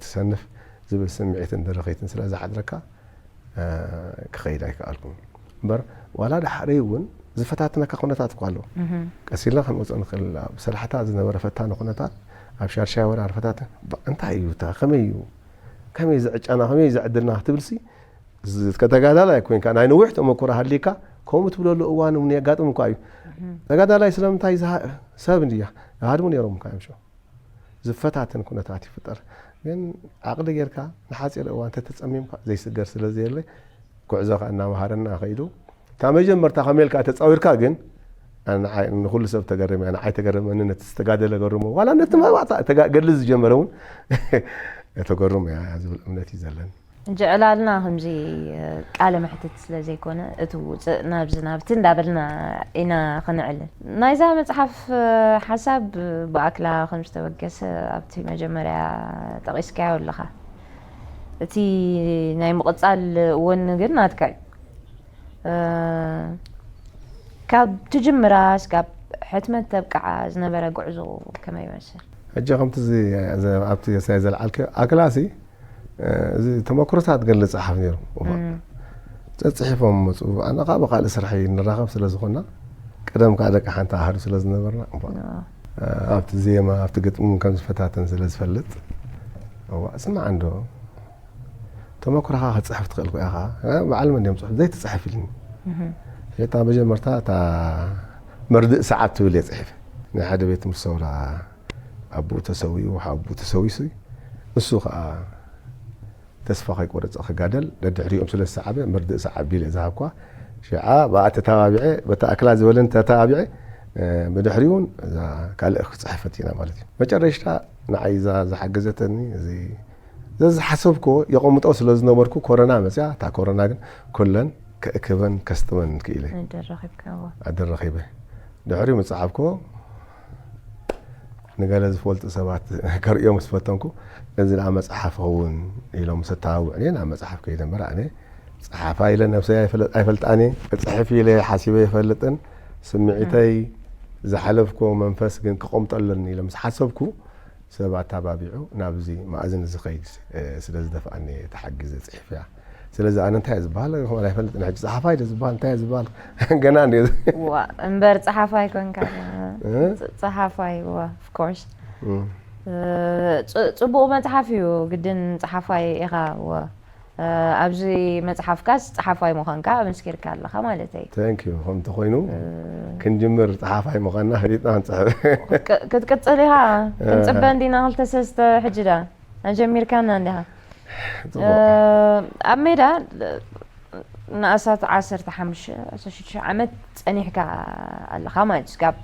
ትሰንፍ ዝብል ስምዒትን ድርኺትን ስለ ዝሓድረካ ክኸይድ ኣይከኣልኩን እምበር ዋላ ዳሕረይ እውን ዝፈታትነካ ኩነታት እኳ ኣሎ ቀሲልና ክንወፅኦ ንኽእል ኣብ ሰላሕታ ዝነበረ ፈታኒ ኩነታት ኣብ ሻድሻይ ወራር ፈታትነ እንታይ እዩ ከመይ እዩ ከመይ ዝዕጫና ከመይ ዝዕድልና ክትብልሲ ከተጋዳላይ ኮይንካ ናይ ነዊሕ ተመኩሮ ሃሊካ ከምኡ ትብለሉ እዋን እውን የጋጥም እኳ እዩ ተጋዳላይ ስለምንታይ ሰብ እንድያ ይሃድሙ ነይሮም እኳ እዮም ዝፈታተን ኩነታት ይፍጠር ግን ዓቕሊ ጌርካ ንሓፂር እዋን ተተፀሚምካ ዘይስገር ስለ ዘየለ ጉዕዞ ከዓ እናመሃረና ከይዱ እታ መጀመርታ ከመልካ ተፃዊርካ ግን ንኩሉ ሰብ ተገርም እያ ንዓይ ተገረመኒ ነቲ ዝተጋደለ ገርሞ ዋላ ነቲ መባእታ ገድሊ ዝጀመረ እውን ተገርም እያ ዝብል እምነት እዩ ዘለኒ ሕጂ ዕላልና ከምዚ ቃለ መሕትት ስለ ዘይኮነ እቲ ውፅእ ናብዚ ናብቲ እንዳበልና ኢና ክንዕልን ናይዛ መፅሓፍ ሓሳብ ብኣክላ ከም ዝተበገሰ ኣብቲ መጀመርያ ጠቒስካዮ ኣለኻ እቲ ናይ ምቕፃል እውን ግን ናትካ እዩ ካብ ትጅምራ ስጋብ ሕትመት ተብቅዓ ዝነበረ ጉዕዞ ከመይ ይመስል? ሕጂ ከምቲ ኣብቲ ሳይ ዘልዓልከ ኣክላሲ እዚ ተመክሮታት ገለ ዝፀሓፍ ነይሩ ጸፅሒፎም መፁ ኣነ ከዓ ብካልእ ስራሕ ንራኸብ ስለ ዝኾና ቀደም ከዓ ደቂ ሓንቲ ኣሃዱ ስለ ዝነበርና ኣብቲ ዜማ ኣብቲ ግጥሚ ከም ዝፈታተን ስለ ዝፈልጥ ስማዕ እንዶ ተመክሮኻ ክትፅሕፍ ትኽእል ኮይኻ በዓል መን እዮም ፅሑፍ ዘይትፅሕፍ ኢልኒ እታ መጀመርታ እታ መርድእ ሰዓብ ትብል እየ ፅሒፍ ናይ ሓደ ቤት ትምህርቲ ሰውራ ኣቦኡ ተሰዊኡ ሓቦኡ ተሰዊሱ ንሱ ከዓ ተስፋ ከይቆረፀ ክጋደል ደድሕሪኦም ስለ ዝሰዓበ መርድእ ሰዓብ ቢለ ዝሃብኳ ሽዓ ብኣ ተተባቢዐ በታ ኣክላ ዝበለን ተተባቢዐ ብድሕሪውን ካልእ ክፅሕፈት ኢና ማለት እዩ መጨረሽታ ንዓይ እዛ ዝሓገዘተኒ እዚ ዘዝሓሰብኮ የቐምጦ ስለ ዝነበርኩ ኮረና መፅያ እታ ኮረና ግን ኩለን ከእክበን ከስጥመን ክኢለ ኣደረኺበ ድሕሪ ምፅሓፍኮ ንገለ ዝፈልጡ ሰባት ከርእዮም ዝፈተንኩ እዚ ደኣ መፅሓፍ ኸውን ኢሎም ዝተባብዑኒ ናብ መፅሓፍ ከይደ እምበር ኣነ ጸሓፋይ ኢለ ነብሰይ ኣይፈለጥ-፣ ኣይፈልጣን እየ። ክጽሕፍ ኢለ ሓሲበ ኣይፈልጥን። ስምዒተይ ዝሓለፍክዎ መንፈስ ግን ክቐምጦ ኣለኒ ኢለ ምስ ሓሰብኩ፣ ሰብ ኣተባቢዑ ናብዚ መኣዝን እዚ ኸይድ፣ እ፣ ስለ ዝደፍኣኒ እየ ተሓጊዘ ጽሒፈያ። ስለዚ ኣነ እንታይ እየ ዝበሃል? ይኾን ኣይፈልጥን። ሕጂ ጸሓፋይ ዶ ዝበሃል? እንታይ እየ ዝበሃል? ገና እንድየ። ዋ፣ እምበር ጸሓፋይ ኮንካ። እ? ጸ-፣ ጸሓፋይ፣ ዋ፣ of course። እም። እ፣ ጽ-፣ ጽቡቕ መጽሓፍ እዩ፣ ግድን ጸሓፋይ ኢኻ፣ ዋ። እ፣ ኣብዚ መጽሓፍካስ ጸሓፋይ ምዃንካ ኣመስኪርካ ኣለኻ ማለተይ። Thank you። ከምቲ ኮይኑ እ፣ ክንጅምር ጸሓፋይ ምዃንና ፈሊጥና ክንጽሕፍ። ክ-፣ ክትቅጽል ኢኻ? እ። ክንጽበ እንዲና ክልተ ሰለስተ ሕጂ ዳ? ኣጀሚርካና እንዲኻ። ጽቡቕ። እ፣ ኣብ ሜዳ ንኣስታት ዓሰርተ ሓሙሽተ፣ ዓሰርተ ሽዱሽተ ዓመት ጸኒሕካ ኣለኻ ማለት እዩ፣ ካብ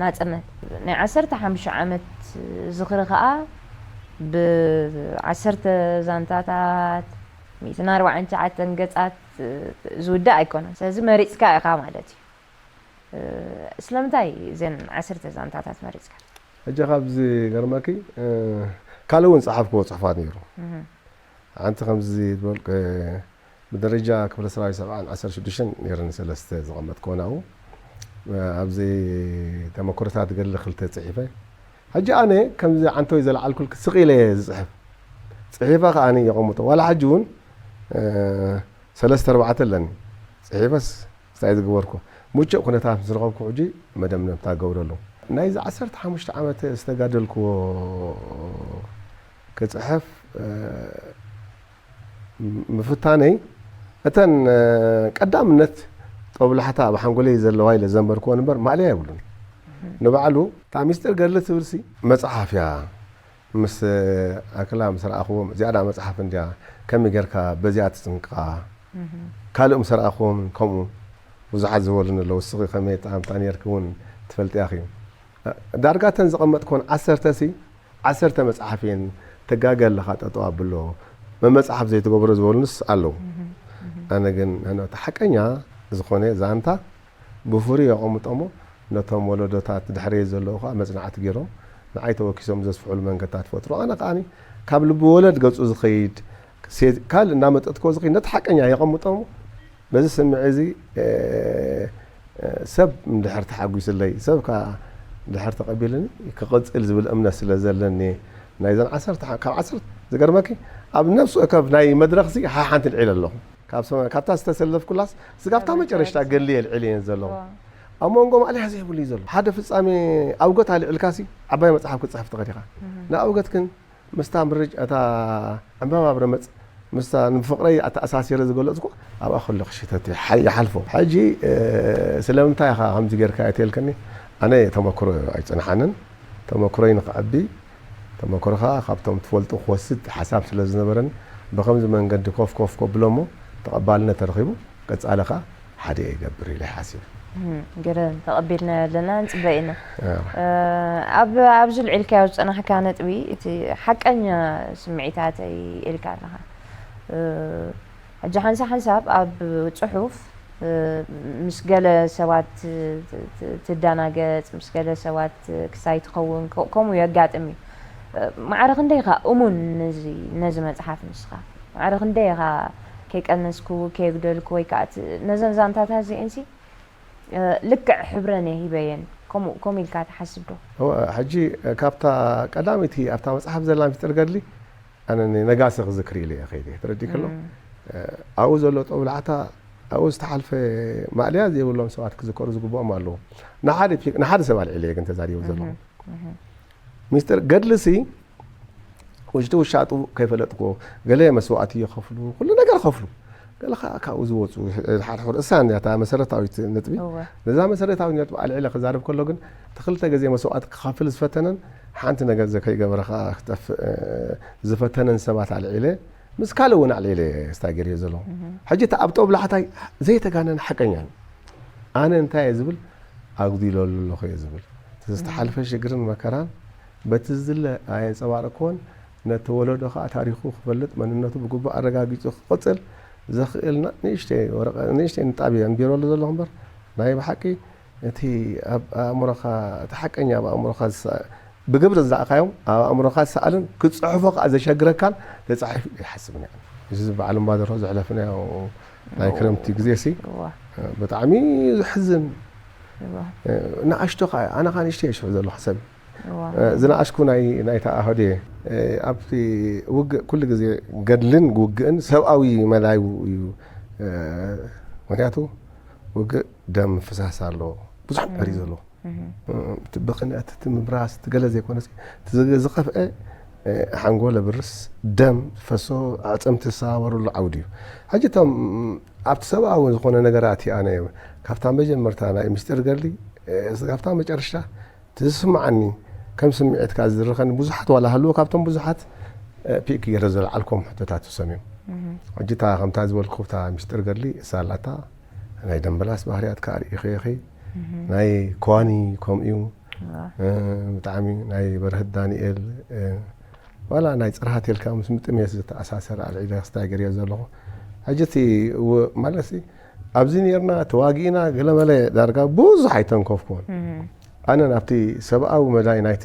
ናጽነት። ናይ ዓሰርተ ሓሙሽተ ዓመት ዝኽሪ ከኣ ብዓሰርተ ዛንታታት፣ ሚእትን ኣርባዓን ትሽዓተን ገጻት ዝውዳእ ኣይኮነን። ስለዚ መሪጽካ ኢኻ ማለት እዩ። ስለምንታይ እዘን ዓሰርተ ዛንታታት መሪጽካ? ሕጂ ካብ ዝገርመኪ፣ እ፣ ካልእ እውን ጸሓፍክዎ ጽሑፋት ነይሩ። እህ። ሓንቲ ከምዚ ዝበልክ፣ እ፣ ብደረጃ ክፍለ ሰራዊት ሰብዓን ዓሰርተ ሽዱሽተን ነይረን ሰለስተ ዘቐመጥክወን ኣብኡ። እ፣ ኣብዚ ተመክሮታት ገድሊ ክልተ ጽሒፈ። ሕጂ ኣነ ከምዚ ዓንተወይ ዘለዓልኩልክ ስቕ ኢለ እየ ዝጽሕፍ። ጽሒፈ ከኣ የቐምጦ። ዋላ ሕጂ እውን፣ እ፣ ሰለስተ ኣርባዕተ ኣለኒ። ጽሒፈስ እንታይ ዝገበርኩ? ምቹእ ኩነታት ምስ ረኸብኩ ሕጂ መደምደምታ ገብረሉ። ናይዚ ዓሰርተ ሓሙሽተ ዓመት ዝተጋደልክዎ ክጽሕፍ፣ እ፣ ምፍታነይ እተን፣ እ፣ ቀዳምነት ጦብላሕታ ኣብ ሓንጎለይ ዘለዋ ኢለ ዘንበርክወን እምበር ማእለያ የብሉን። ንባዕሉ እታ ሚስጥር ገድሊ ትብልሲ መጽሓፍ እያ። ምስ ኣክላ ምስ ረኣኽዎም፣ እዚኣ ደኣ መጽሓፍ እንድያ፣ ከመይ ጌርካ በዚኣ ትጽንቅቓ? እህ። ካልእ ምስ ረኣኽዎም ከምኡ ብዙሓት ዝበሉኒ ኣለዉ። እስኺ ከመይ ጠዓምታ ኔርኪ እውን ትፈልጢ ኢኺ። ዳርጋ እተን ዘቐመጥክወን ዓሰርተ ሲ፣ ዓሰርተ መጽሓፍ እየን፣ ትጋገ ኣለኻ፣ ጠጠው ኣብሎ፣ መመጽሓፍ ዘይትገብሮ ዝበሉንስ ኣለዉ። እህ፣ እህ። ኣነ ግን፣ ኣነ እቲ ሓቀኛ ዝኾነ ዛንታ ብፍሩይ የቐምጦ እሞ፣ ነቶም ወለዶታት ድሕረይ ዘለዉ ኸኣ መጽናዕቲ ገይሮም፣ ንዓይ ተወኪሶም ዘስፍሑሉ መንገድታት ይፈጥሩ። ኣነ ከኣ ካብ ልቢ ወለድ ገጹ ዝኸይድ፣ ሴ-፣ ካልእ እናመጠጥክዎ ዝኸይድ፣ ነቲ ሓቀኛ የቐምጦ እሞ፣ በዚ ስምዒ እዚ፣ እ፣ እ፣ ሰብ እንድሕር ተሓጒስለይ፣ ሰብ ከኣ እንድሕር ተቐቢልኒ፣ ክቕጽል ዝብል እምነት ስለ ዘለኒ፣ ናይዘን ዓሰርተ ሓ-፣ ካብ ዓሰርተ፣ ዝገርመኪ፣ ኣብ ነፍሲ ወከፍ ናይ መድረኽሲ ሓሓንቲ ኣልዒለ ኣለኹ። ካብ ሰ-፣ ካብታ ዝተሰለፍኩላስ፣ ስጋብ እታ መጨረሽታ ገድሊ እየ ኣልዒለ እየን ዘለኹ። ዋው። ኣብ መንጎ ማእለያ ዘይብሉ እዩ ዘሎ። ሓደ ፍጻሜ ኣውገት ኣልዒልካሲ፣ ዓባይ መጽሓፍ ክትጽሕፍ ትኽእል ኢኻ። እህ። ንኣውገት ግን ምስታ ምርጭ-፣ እታ ዕምባባ ኣብ ረመጽ፣ ምስታ ንፍቕረይ ኣተኣሳሲረ ዝገለጽኩ፣ ኣብኣ ከለኹ ሽተት ይሓ-፣ ይሓልፎ። ሕጂ፣ እ፣ ስለምንታይ ኢኻ ከምዚ ጌርካዮ ተልከኒ፣ ኣነ ተመክሮ ኣይጸንሓንን። ተመክሮይ ንኽዓቢ፣ ተመክሮ ኸኣ ካብቶም ትፈልጡ ክወስድ ሓሳብ ስለ ዝነበረኒ፣ ብኸምዚ መንገዲ ኮፍ ኮፍ ከብሎ እሞ ተቐባልነት ተረኺቡ፣ ቀጻሊ ኸኣ ሓደ እየ ይገብር ኢለ ይሓስብ። እም፣ ግርም፣ ተቐቢልናዮ ኣለና፣ ንጽበ ኢና። ኣዎ። እ፣ ኣብ፣ ኣብዚ ኣልዒልካዮ ዝጸናሕካ ነጥቢ፣ እቲ ሓቀኛ ስምዒታተይ ኢልካ ኣለኻ። እ፣ ሕጂ ሓንሳብ ሓንሳብ ኣብ ጽሑፍ፣ እ፣ ምስ ገለ ሰባት ት-፣ ት-፣ ትደናገጽ፣ ምስ ገለ ሰባት ክሳይ ትኸውን፣ ከ-፣ ከምኡ የጋጥም እዩ። እ፣ ማዕረ ክንደይ ኢኻ እሙን ነዚ፣ ነዚ መጽሓፍ ንስኻ? ማዕረ ክንደይ ኢኻ ከይቀነስኩ፣ ከየጉደልኩ ወይ ከኣ እቲ፣ ነዘን ዛንታታት እዚኤንሲ፣ እ፣ ልክዕ ሕብረን እየ ሂበየን? ከምኡ፣ ከምኡ ኢልካ ትሓስብ ዶ? እወ፣ ሕጂ ካብታ ቀዳመይቲ ኣብታ መጽሓፍ ዘላ ሚስጥር ገድሊ፣ ኣነ ን-፣ ነጋሲ ክዝክር ኢለ እየ ከይደ። ተረዲእኪ ኣሎ? እም። እ፣ ኣብኡ ዘሎ ጦብላሕታ፣ ኣብኡ ዝተሓልፈ ማእለያ ዘይብሎም ሰባት ክዝከሩ ዝግብኦም ኣለዉ። ንሓደ ፊ-፣ ንሓደ ሰብ ኣልዒለ እየ ግን ተዛሪበ ዘለኹ። እህ፣ እህ። ሚስጥር ገድልሲ፣ ውሽጢ ውሻጡ ከይፈለጥክዎ፣ ገለ መስዋእቲ ይኸፍሉ፣ ኩሉ ነገር ይኸፍሉ። ገለ ኸኣ ካብኡ ዝወጹ፣ ሓድሕድ እሳ እንድያ እታ መሰረታዊት ነጥቢ። እወ። ነዛ መሰረታዊት ነጥቢ ኣልዒለ ክዛረብ ከሎ ግን፣ እቲ ክልተ ግዜ መስዋእቲ ክኸፍል ዝፈተነን፣ ሓንቲ ነገር ዘ-፣ ከይገበረ ኸኣ ክጠፍእ፣ እ፣ ዝፈተነን ሰባት ኣልዒለ፣ ምስ ካልእ እውን ኣልዒለ ስታይ ገይረዮ ዘለኹ። እህ። ሕጂ እቲ ኣብ ጦብላሕታይ ዘይተጋነነ ሓቀኛ እዩ። ኣነ እንታይ እየ ዝብል፣ ኣጉዲለሉ ኣለኹ እየ ዝብል። እቲ ዝተሓልፈ እህ። ሽግርን መከራን በቲ ዝድለ ኣየንጸባረቅኩዎን፣ ነቲ ወለዶ ከኣ ታሪኹ ክፈልጥ፣ መንነቱ ብግቡእ ኣረጋጊጹ ክቕጽል ዘኽእል ና-፣ ንእሽተይ ወረቐ-፣ ንእሽተይ ንጣብ እየ ኣንቢረሉ ዘለኹ እምበር፣ ናይ ብሓቂ እቲ ኣብ ኣእምሮኻ፣ እቲ ሓቀኛ ኣብ ኣእምሮኻ ዝሰ-፣ ብግብሪ ዝረኣኻዮም ኣብ ኣእምሮኻ ዝሰኣልን ክትጽሕፎ ከኣ ዘሸግረካን ተጻሒፉ ይሓስብን እየ። እዚ በዓል እምባደሮ ዘሕለፍናዮ ናይ ክረምቲ ግዜ ሲ እዋ ብጣዕሚ ዘሕዝን። እዋ ንኣሽቶ ከ ኣነ ከ ንእሽተይ ሽሕ ዘለኹ ሰብ እዋ ዝነኣሽኩ ናይ ናይታ ኣህዴ ኣብቲ ውግእ ኩሉ ግዜ ገድልን ውግእን ሰብኣዊ መላዩ እዩ። ምክንያቱ ውግእ ደም ፍሳስ ኣሎ፣ ብዙሕ መሪ ዘሎ ብክንእት እቲ ምብራስ እቲ ገለ ዘይኮነ ዝኸፍአ ሓንጎለ ብርስ ደም ፈሶ ኣዕፅምቲ ዝሰባበሩሉ ዓውዲ እዩ። ሕጂ እቶም ኣብቲ ሰብኣዊ ዝኾነ ነገራት ኣነ ካብታ መጀመርታ ናይ ምስጢር ገድሊ ካብታ መጨረሽታ ትስምዓኒ ከም ስምዒትካ ዝድርኸኒ ብዙሓት ዋላ ሃልዎ ካብቶም ብዙሓት ፒክ ገይረ ዘልዓልኮም ሕቶታት ሰሚም ሕጂ እታ ከምታ ዝበልኩ እታ ምስጢር ገድሊ እሳ ኣላታ ናይ ደምበላስ ባህርያት ከኣ ርኢኸ ኢኺ ናይ ከዋኒ ከምኡ እዩ ብጣዕሚ ናይ በረኸት ዳንኤል ዋላ ናይ ፅርሃት ኢልካ ምስ ምጥምየት ዝተኣሳሰረ ኣልዒለ ክስታይ ገርዮ ዘለኹ ሕጂ እቲ ማለት ኣብዚ ነርና ተዋጊእና ገለመለ ዳርጋ ብዙሕ ኣይተንከፍኩዎን ኣነ ናብቲ ሰብኣዊ መዳይ ናይቲ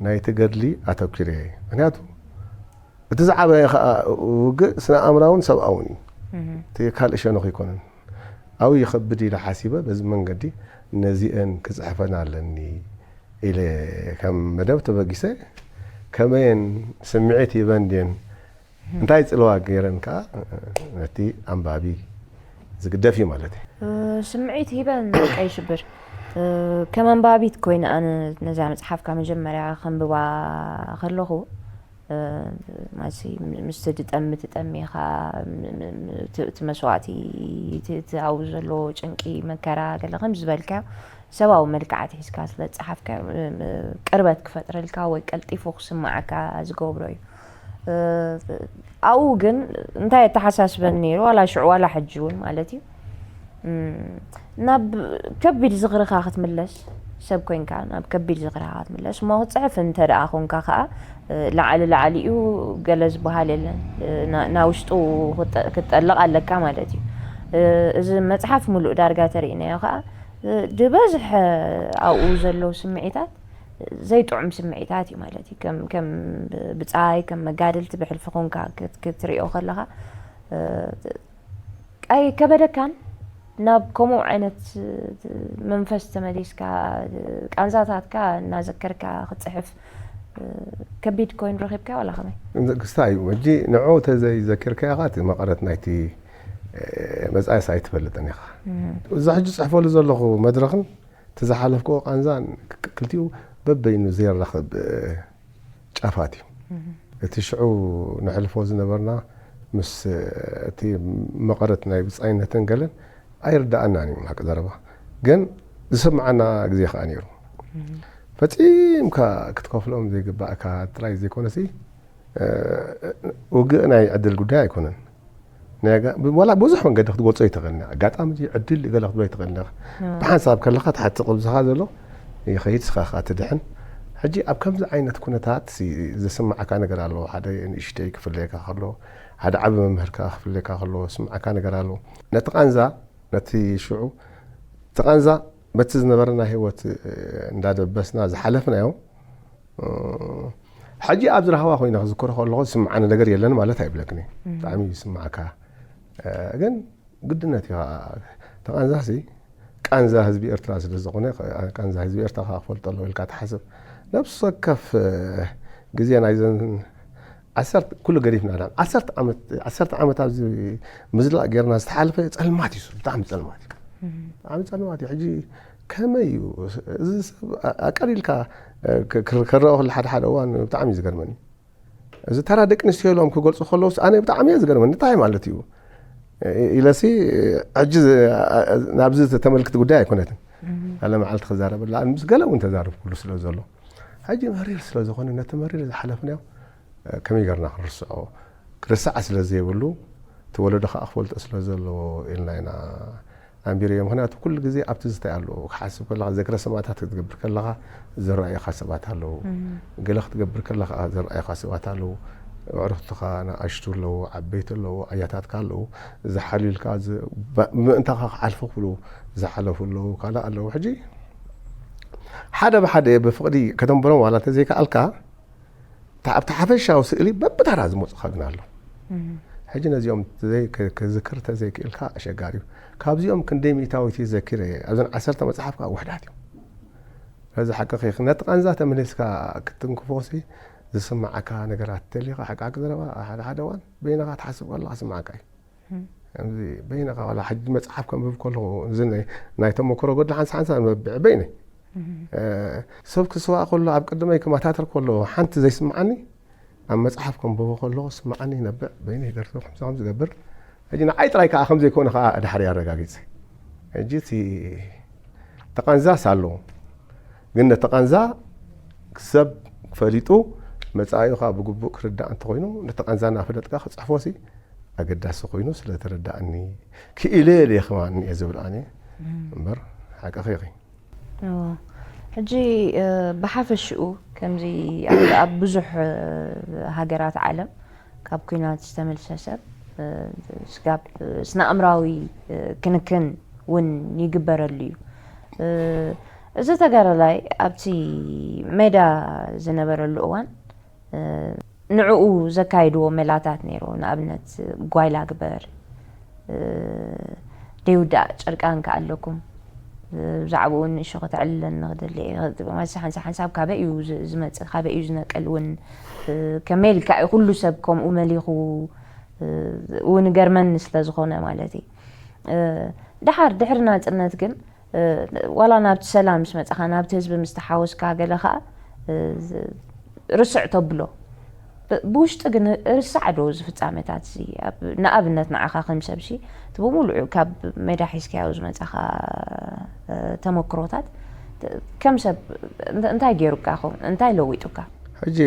ናይቲ ገድሊ ኣተኪረ ምክንያቱ እቲ ዝዓበየ ከዓ ውግእ ስነ ኣእምራውን ሰብኣውን እዩ እቲ ካልእ ሸነኽ ኣይኮነን ኣብይ ይኸብድ ኢለ ሓሲበ በዚ መንገዲ ነዚአን ክፅሕፈን ኣለኒ ኢለ ከም መደብ ተበጊሰ ከመየን ስምዒት ሂበን ድየን እንታይ ፅልዋ ገይረን ከዓ ነቲ ኣንባቢ ዝግደፍ እዩ ማለት እዩ ስምዒት ሂበን ቀይ ሽብር ከም ኣንባቢት ኮይነ ኣነ ነዛ መፅሓፍካ መጀመርያ ከንብባ ከለኹ ማለት ምስቲ ድጠሚ ትጠሚኻ እቲ መስዋእቲ እቲ ኣብኡ ዘሎ ጭንቂ መከራ ገለ ከም ዝበልካዮ ሰብኣዊ መልክዓት ሒዝካ ስለ ዝፀሓፍካዮ ቅርበት ክፈጥረልካ ወይ ቀልጢፉ ክስምዓካ ዝገብሮ እዩ ኣብኡ ግን እንታይ ኣተሓሳስበኒ ነይሩ ዋላ ሽዑ ዋላ ሕጂ እውን ማለት እዩ ናብ ከቢድ ዝኽርኻ ክትምለስ ሰብ ኮይንካ ናብ ከቢድ ዝኽርኻ ክትምለስ እሞ ክትፅሕፍ እንተ ደኣ ኮንካ ከዓ ላዕሊ ላዕሊኡ ገለ ዝበሃል የለን ናብ ውሽጡ ክትጠልቕ ኣለካ ማለት እዩ እዚ መፅሓፍ ሙሉእ ዳርጋ ተርእናዮ ከዓ ዝበዝሐ ኣብኡ ዘለዉ ስምዒታት ዘይጥዑም ስምዒታት እዩ ማለት እዩ ከም ከም ብፃይ ከም መጋድልቲ ብሕልፊ ኮንካ ክትሪኦ ከለካ ኣይ ከበደካን ናብ ከምኡ ዓይነት መንፈስ ተመሊስካ ቃንዛታትካ እናዘከርካ ክትፅሕፍ ከቢድ ኮይኑ ረኺብካ ዋላ ከመይ ክስታይ እዩ ሕጂ ንዑ ተዘይዘኪርካዮ እቲ መቐረት ናይቲ መፃኢስ ኣይትፈልጥን ኢኻ እዛ ሕጂ ፅሕፈሉ ዘለኹ መድረኽን እቲ ዝሓለፍክዎ ቃንዛን ክልቲኡ በበይኑ ዘየራኽብ ጫፋት እዩ እቲ ሽዑ ንሕልፎ ዝነበርና ምስ እቲ መቐረት ናይ ብፃይነትን ገለን ኣይርዳኣናን እዩ ሓቂ ዘረባ ግን ዝስምዓና ግዜ ከዓ ነይሩ ፈፂምካ ክትከፍሎም ዘይግባእካ ጥራይ ዘይኮነሲ ውግእ ናይ ዕድል ጉዳይ ኣይኮነን ዋላ ብዙሕ መንገዲ ክትገልፆ ይትኽእል ኣጋጣሚ ዕድል ገለ ክትብሎ ይትኽእል ብሓንሳብ ከለካ ትሓቲ ቅብዝኻ ዘሎ ይኸይድ ስኻ ከዓ ትድሕን ሕጂ ኣብ ከምዚ ዓይነት ኩነታት ዘስምዓካ ነገር ኣለዎ ሓደ ንእሽተይ ክፍለየካ ከሎ ሓደ ዓቢ መምህርካ ክፍለየካ ከሎ ስምዓካ ነገር ኣለዎ ነቲ ቃንዛ ነቲ ሽዑ እቲ ቃንዛ በቲ ዝነበረና ህይወት እንዳደበስና ዝሓለፍናዮ ሕጂ ኣብዚ ራህዋ ኮይነ ክዝክሮ ከለኹ ዝስምዓኒ ነገር የለን ማለት ኣይብለክን እዩ ብጣዕሚ ይስምዓካ ግን ግድነት እዩ ተቃንዛሲ ቃንዛ ህዝቢ ኤርትራ ስለ ዝኾነ ቃንዛ ህዝቢ ኤርትራ ከዓ ክፈልጦ ኣለዎ ኢልካ ትሓስብ ነብሲ ወከፍ ግዜ ናይዘን ዓሰርተ ኩሉ ገዲፍና ዳ ዓሰርተ ዓመት ዓሰርተ ዓመት ኣብዚ ምዝላቕ ጌርና ዝተሓልፈ ጸልማት እዩ ብጣዕሚ ጸልማት እዩ ብጣዕሚ ጸልማት እዩ ሕጂ ከመይ እዩ እዚ ሰብ ኣቀሊልካ ክረኦ ከሎ ሓደ ሓደ እዋን ብጣዕሚ እዩ ዝገርመኒ እዚ ተራ ደቂ ኣንስትዮ ኢሎም ክገልፁ ከለውስ ኣነ ብጣዕሚ እየ ዝገርመኒ እንታይ ማለት እዩ ኢለሲ ሕጂ ናብዚ ተመልክት ጉዳይ ኣይኮነትን ኣለ መዓልቲ ክዛረበላ ምስ ገለ እውን ተዛረብኩሉ ስለ ዘሎ ሕጂ መሪር ስለ ዝኾነ ነቲ መሪር ዝሓለፍናዮ ከመይ ገርና ክንርስዖ ክርሳዕ ስለ ዘይብሉ እቲ ወለዶ ከዓ ክፈልጦ ስለ ዘለዎ ኢልና ኢና ኣንቢረዮ ምክንያቱ ኩሉ ግዜ ኣብ ትዝታ ኣለዎ ክሓስብ ከለካ ዘክረ ሰማእታት ክትገብር ከለካ ዝረኣዩካ ሰባት ኣለዉ ገለ ክትገብር ከለካ ዝረኣዩካ ሰባት ኣለዉ ኣዕሩኽትኻ ንኣሽቱ ኣለዉ ዓበይቲ ኣለዉ ኣያታትካ ኣለዉ ዝሓልዩልካ ምእንታኻ ክሓልፉ ክብሉ ዝሓለፉ ኣለዉ ካልእ ኣለዉ ሕጂ ሓደ ብሓደ ብፍቕዲ ከተንብሮም ዋላ እንተዘይከኣልካ ኣብቲ ሓፈሻዊ ስእሊ በብታራ ዝመፁኻ ግን ኣሎ ሕጂ ነዚኦም ተዘይ-፣ ከ-፣ ክዝክር ተዘይክእልካ ኣሸጋሪ እዩ። ካብዚኦም ክንደይ ሚእታዊት እዩ ዘኪረ እየ። ኣብዘን ዓሰርተ መጽሓፍ ከዓ ውሕዳት እዮም። ስለዚ ሓቂ ኺ-፣ ነቲ ቃንዛ ተመሊስካ ክትንክፎሲ ዝስምዓካ ነገራት ተሊኻ ሓቂ ሓቂ ዘረባ ሓደ ሓደ እዋን በይንኻ ትሓስብ ከለኻ ክስምዓካ እዩ። ከምዚ በይንኻ ዋላ ሕጂ መጽሓፍ ከንብብ ከለኹ እዚ ናይ፣ ናይ ተመክሮ ገድሊ ሓንሳ ሓንሳ ነብዕ በይነይ። እ፣ ሰብ ክስዋእ ከሎ ኣብ ቅድመይ ክመታተር ከሎ ሓንቲ ዘይስምዓኒ ኣብ መጽሓፍ ከንብቦ ከለኹ ስምዓኒ ነብዕ በይነይ ደርሶ ከምዚ ከም ዝገብር። ሕጂ ንዓይ ጥራይ ከዓ ከም ዘይኮነ ከዓ ድሓር ኣረጋጊጸ። ሕጂ እቲ ተቓንዛስ ኣለዎ። ግን ነቲ ቃንዛ ሰብ ፈሊጡ መጻኢኡ ከዓ ብግቡእ ክርዳእ እንተኾይኑ ነቲ ቃንዛ እናፈለጥካ ክጽሕፎሲ ኣገዳሲ ኮይኑ ስለ ተረዳእኒ ክኢለ እየ ከማን እየ ዝብል ኣነ እምበር ሓቂ ኺኺ። እዎ። ሕጂ፣ እ፣ ብሓፈሽኡ ከምዚ ኣብ፣ ኣብ ብዙሕ፣ እ፣ ሃገራት ዓለም ካብ ኲናት ዝተመልሰ ሰብ፣ እ፣ ስጋብ ስነ ኣእምራዊ፣ እ፣ ክንክን እውን ይግበረሉ እዩ። እ፣ እዚ ተጋዳላይ ኣብቲ ሜዳ ዝነበረሉ እዋን፣ እ፣ ንዕኡ ዘካይድዎ ሜላታት ነይሩ። ንኣብነት ጓይላ ግበር፣ እ፣ ደይውዳእ ጨርቃን ከኣለኩም፣ እ፣ ብዛዕባኡ ንእሽቶ ከተዕልለኒ ክደሊ እየ። ማለት ሓንሳብ ሓንሳብ ካበይ እዩ ዝ-፣ ዝመጽእ፣ ካበይ እዩ ዝነቅል እውን፣ እ፣ ከመይ ኢልካ እዩ ኩሉ ሰብ ከምኡ መሊኹ፣ እ፣ እውን ገርመኒ ስለ ዝኾነ ማለት እዩ። እ፣ ደሓር ድሕሪ ናጽነት ግን እ፣ ዋላ ናብቲ ሰላም ምስ መጻኻ፣ ናብቲ ህዝቢ ምስ ተሓወስካ፣ ገለ ኸኣ፣ እ፣ ዝ-፣ ርስዕ ተብሎ። ብ-፣ ብውሽጢ ግን ርሳዕ ዶ እዚ ፍጻመታት እዚ? ኣብ፣ ንኣብነት ንዓኻ ከም ሰብሲ፣ እቲ ብምሉኡ ካብ ሜዳ ሒዝካዮ ዝመጻኻ፣ እ፣ ተመክሮታት፣ ት-፣ ከም ሰብ እንተ-፣ እንታይ ገይሩካ ይኸውን? እንታይ ለዊጡካ? ሕጂ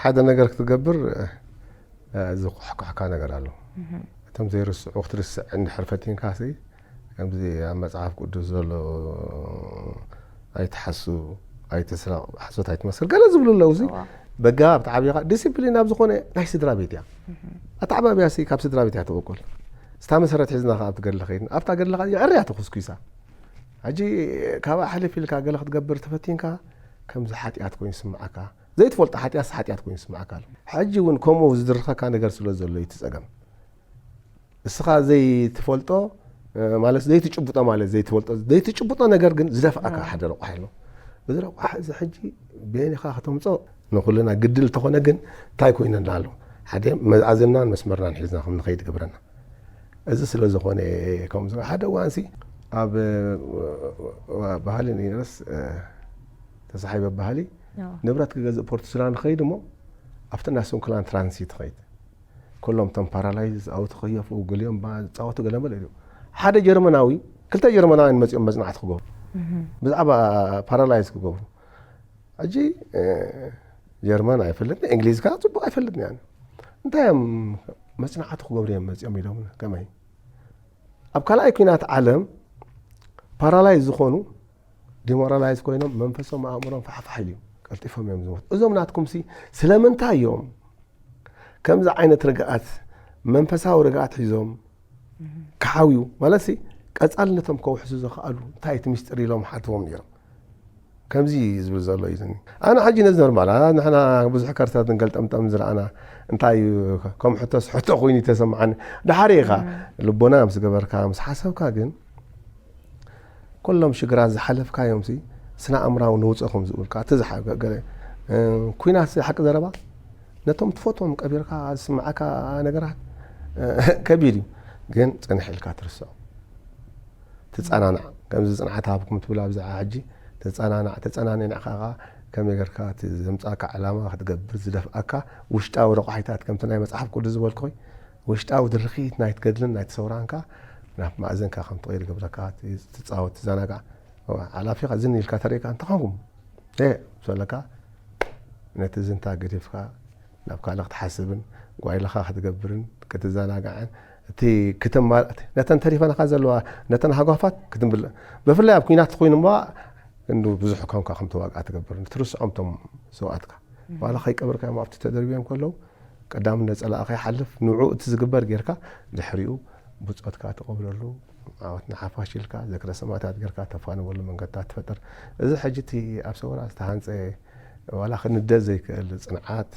ሓደ ነገር ክትገብር፣ እ፣ ዝኩሕኳሕካ ነገር ኣሎ። እቶም ዘይርስዑ ክትርስዕ እንድሕር ፈቲንካሲ፣ ከምዚ ኣብ መጽሓፍ ቅዱስ ዘሎ ኣይትሓሱ፣ ኣይትስረቕ፣ ሓሶት ኣይትመስክር፣ ገለ ዝብሉ ኣለዉ። እዚ እዋ። በጋ ኣብቲ ዓብኻ ዲሲፕሊን ኣብ ዝኾነ ናይ ስድራ ቤት እያ። ኣተዓባብያሲ ካብ ስድራ ቤት እያ ትበቁል። ስታ መሰረት ሒዝና ከኣ ኣብቲ ገድሊ ኸይድና፣ ኣብታ ገድሊ ኸኣ የዕርያ ተኹስኩሳ። ሕጂ ካብኣ ሕልፍ ኢልካ ገለ ክትገብር ተፈቲንካ፣ ከምዚ ሓጢኣት ኮይኑ ይስምዓካ። ዘይትፈልጦ ሓጢኣትስ ሓጢኣት ኮይኑ ይስምዓካ ኣሎ። ሕጂ እውን ከምኡ ዝድርኸካ ነገር ስለ ዘሎ እዩ እቲ ጸገም። እስኻ ዘይትፈልጦ፣ እ፣ ማለት ዘይትጭብጦ ማለት ዘይትፈልጦ፣ ዘይትጭብጦ ነገር ግን ዝደፍኣካ እዎ። ሓደ ረቋሒ ኣሎ። እዚ ረቋሒ እዚ ሕጂ በየኒኻ ከተምጾ ንኹልና ግድል እንተኾነ ግን እንታይ ኮይነና ኣሎ? ሓደ መኣዝናን መስመርናን ሒዝና ከም ንኸይድ ይገብረና። እዚ ስለ ዝኾነ ከምኡ ዝብል ሓደ እዋንሲ ኣብ፣ እ፣ ባህሊ ነይረስ፣ እ፣ ተሳሒበ ባህሊ እዎ። ንብረት ክገዝእ ፖርት ሱዳን ክኸይድ እሞ ኣብቲ ናይ ሶንክላን ትራንሲት ኸይድ። ኩሎም እቶም ፓራላይዝ ኣብኡ ተኸየፉ፣ ገሊኦም ባ-፣ ዝጻወቱ ገለ መለ ኢሉ። ሓደ ጀርመናዊ፣ ክልተ ጀርመናውያን መጺኦም መጽናዕቲ ክገብሩ። እህ። ብዛዕባ ፓራላይዝ ክገብሩ። ሕጂ፣ እ፣ ጀርመን ኣይፈልጥን፣ እንግሊዝ ከኣ ጽቡቕ ኣይፈልጥን እየ ኣነ። እንታይ እዮም መጽናዕቲ ክገብሩ እዮም መጺኦም ኢሎም፣ ከመይ? ኣብ ካልኣይ ኲናት ዓለም ፓራላይዝ ዝኾኑ፣ ዲሞራላይዝ ኮይኖም፣ መንፈሶም ኣእምሮም ፋሕፋሕ ኢሉ እዩ። ቀልጢፎም እዮም ዝሞቱ። እዞም ናትኩምሲ ስለምንታይ እዮም ከምዚ ዓይነት ርግኣት፣ መንፈሳዊ ርግኣት ሒዞም ክሓውዩ፣ ማለትሲ ቀጻልነቶም ከውሕሱ ዝኸኣሉ እንታይ እቲ ምስጢር ኢሎም ሓትዎም ነይሮም። ከምዚ እዩ ዝብል ዘሎ እዩ ዝኒ። ኣነ ሕጂ ነዚ ኖርማል፣ ኣ-፣ ንሕና ብዙሕ ከርታት ንገልጠምጠም ዝረኣና እንታይ እዩ ከም ሕቶስ ሕቶ ኮይኑ ተሰምዓኒ። ደሓር ኢኻ እም። ልቦና ምስ ገበርካ፣ ምስ ሓሰብካ ግን ኩሎም ሽግራት ዝሓለፍካዮምሲ ስነ ኣእምራዊ ነውጸ ከም ዝብልካ፣ እቲ ዝሓ-፣ ገ-፣ ገለ፣ እ፣ ኲናት ሓቂ ዘረባ ነቶም ትፈትዎም ቀቢርካ ዝስምዓካ ነገራት፣ እ፣ ከቢድ እዩ። ግን ጽንሕ ኢልካ ትርስዖ። ትጸናናዕ። ከምዚ ጽንዓት ሃብኩም ትብል ኣብዛ ሕጂ፣ ተጸናናዕ፣ ተጸናኒዕካ ከኣ ከመይ ጌርካ እቲ ዘምጻእካ ዕላማ ክትገብር ዝደፍኣካ ውሽጣዊ ረቋሒታት፣ ከምቲ ናይ መጽሓፍ ቅዱስ ዝበልኩኺ፣ ውሽጣዊ ድርኺት ናይቲ ገድልን ናይቲ ሰውራን ከኣ ናብ ማእዘንካ ከም ትቕይር ይገብረካ፣ ት-፣ ትጻወት፣ ትዘናጋዕ። እዋ፣ ሓላፊኻ ዝን ኢልካ ተሪእካ እንተኾንኩም፣ እ፣ ምስ በለካ፣ ነቲ ዝንታ ገዲፍካ ናብ ካልእ ክትሓስብን ጓይላኻ ክትገብርን ክትዘናጋዕን፣ እቲ ክትማ-፣ ነተን ተሪፈናኻ ዘለዋ፣ ነተን ሃጓፋት ክትምብል-፣ ብፍላይ ኣብ ኲናት ኮይኑ እሞ፣ እንዱ ብዙሕ ኮንካ ከም ተዋግኣ ትገብር፣ ትርስዖም እቶም ሰውኣትካ። ዋላ ከይቀበርካዮም ኣብቲ ተደርብዮም ከለዉ፣ ቀዳምነት ጸላኢ ከይሓልፍ፣ ንዕኡ እቲ ዝግበር ጌርካ፣ ድሕሪኡ ብጾትካ ትቐብረሉ፣ ዓወት ንሓፋሽ ኢልካ፣ ዝክረ ሰማእታት ጌርካ ተፋንወሉ መንገድታት ትፈጥር። እዚ ሕጂ እቲ ኣብ ሰውራ ዝተሃንጸ፣ ዋላ ክንደድ ዘይክእል ጽንዓት፣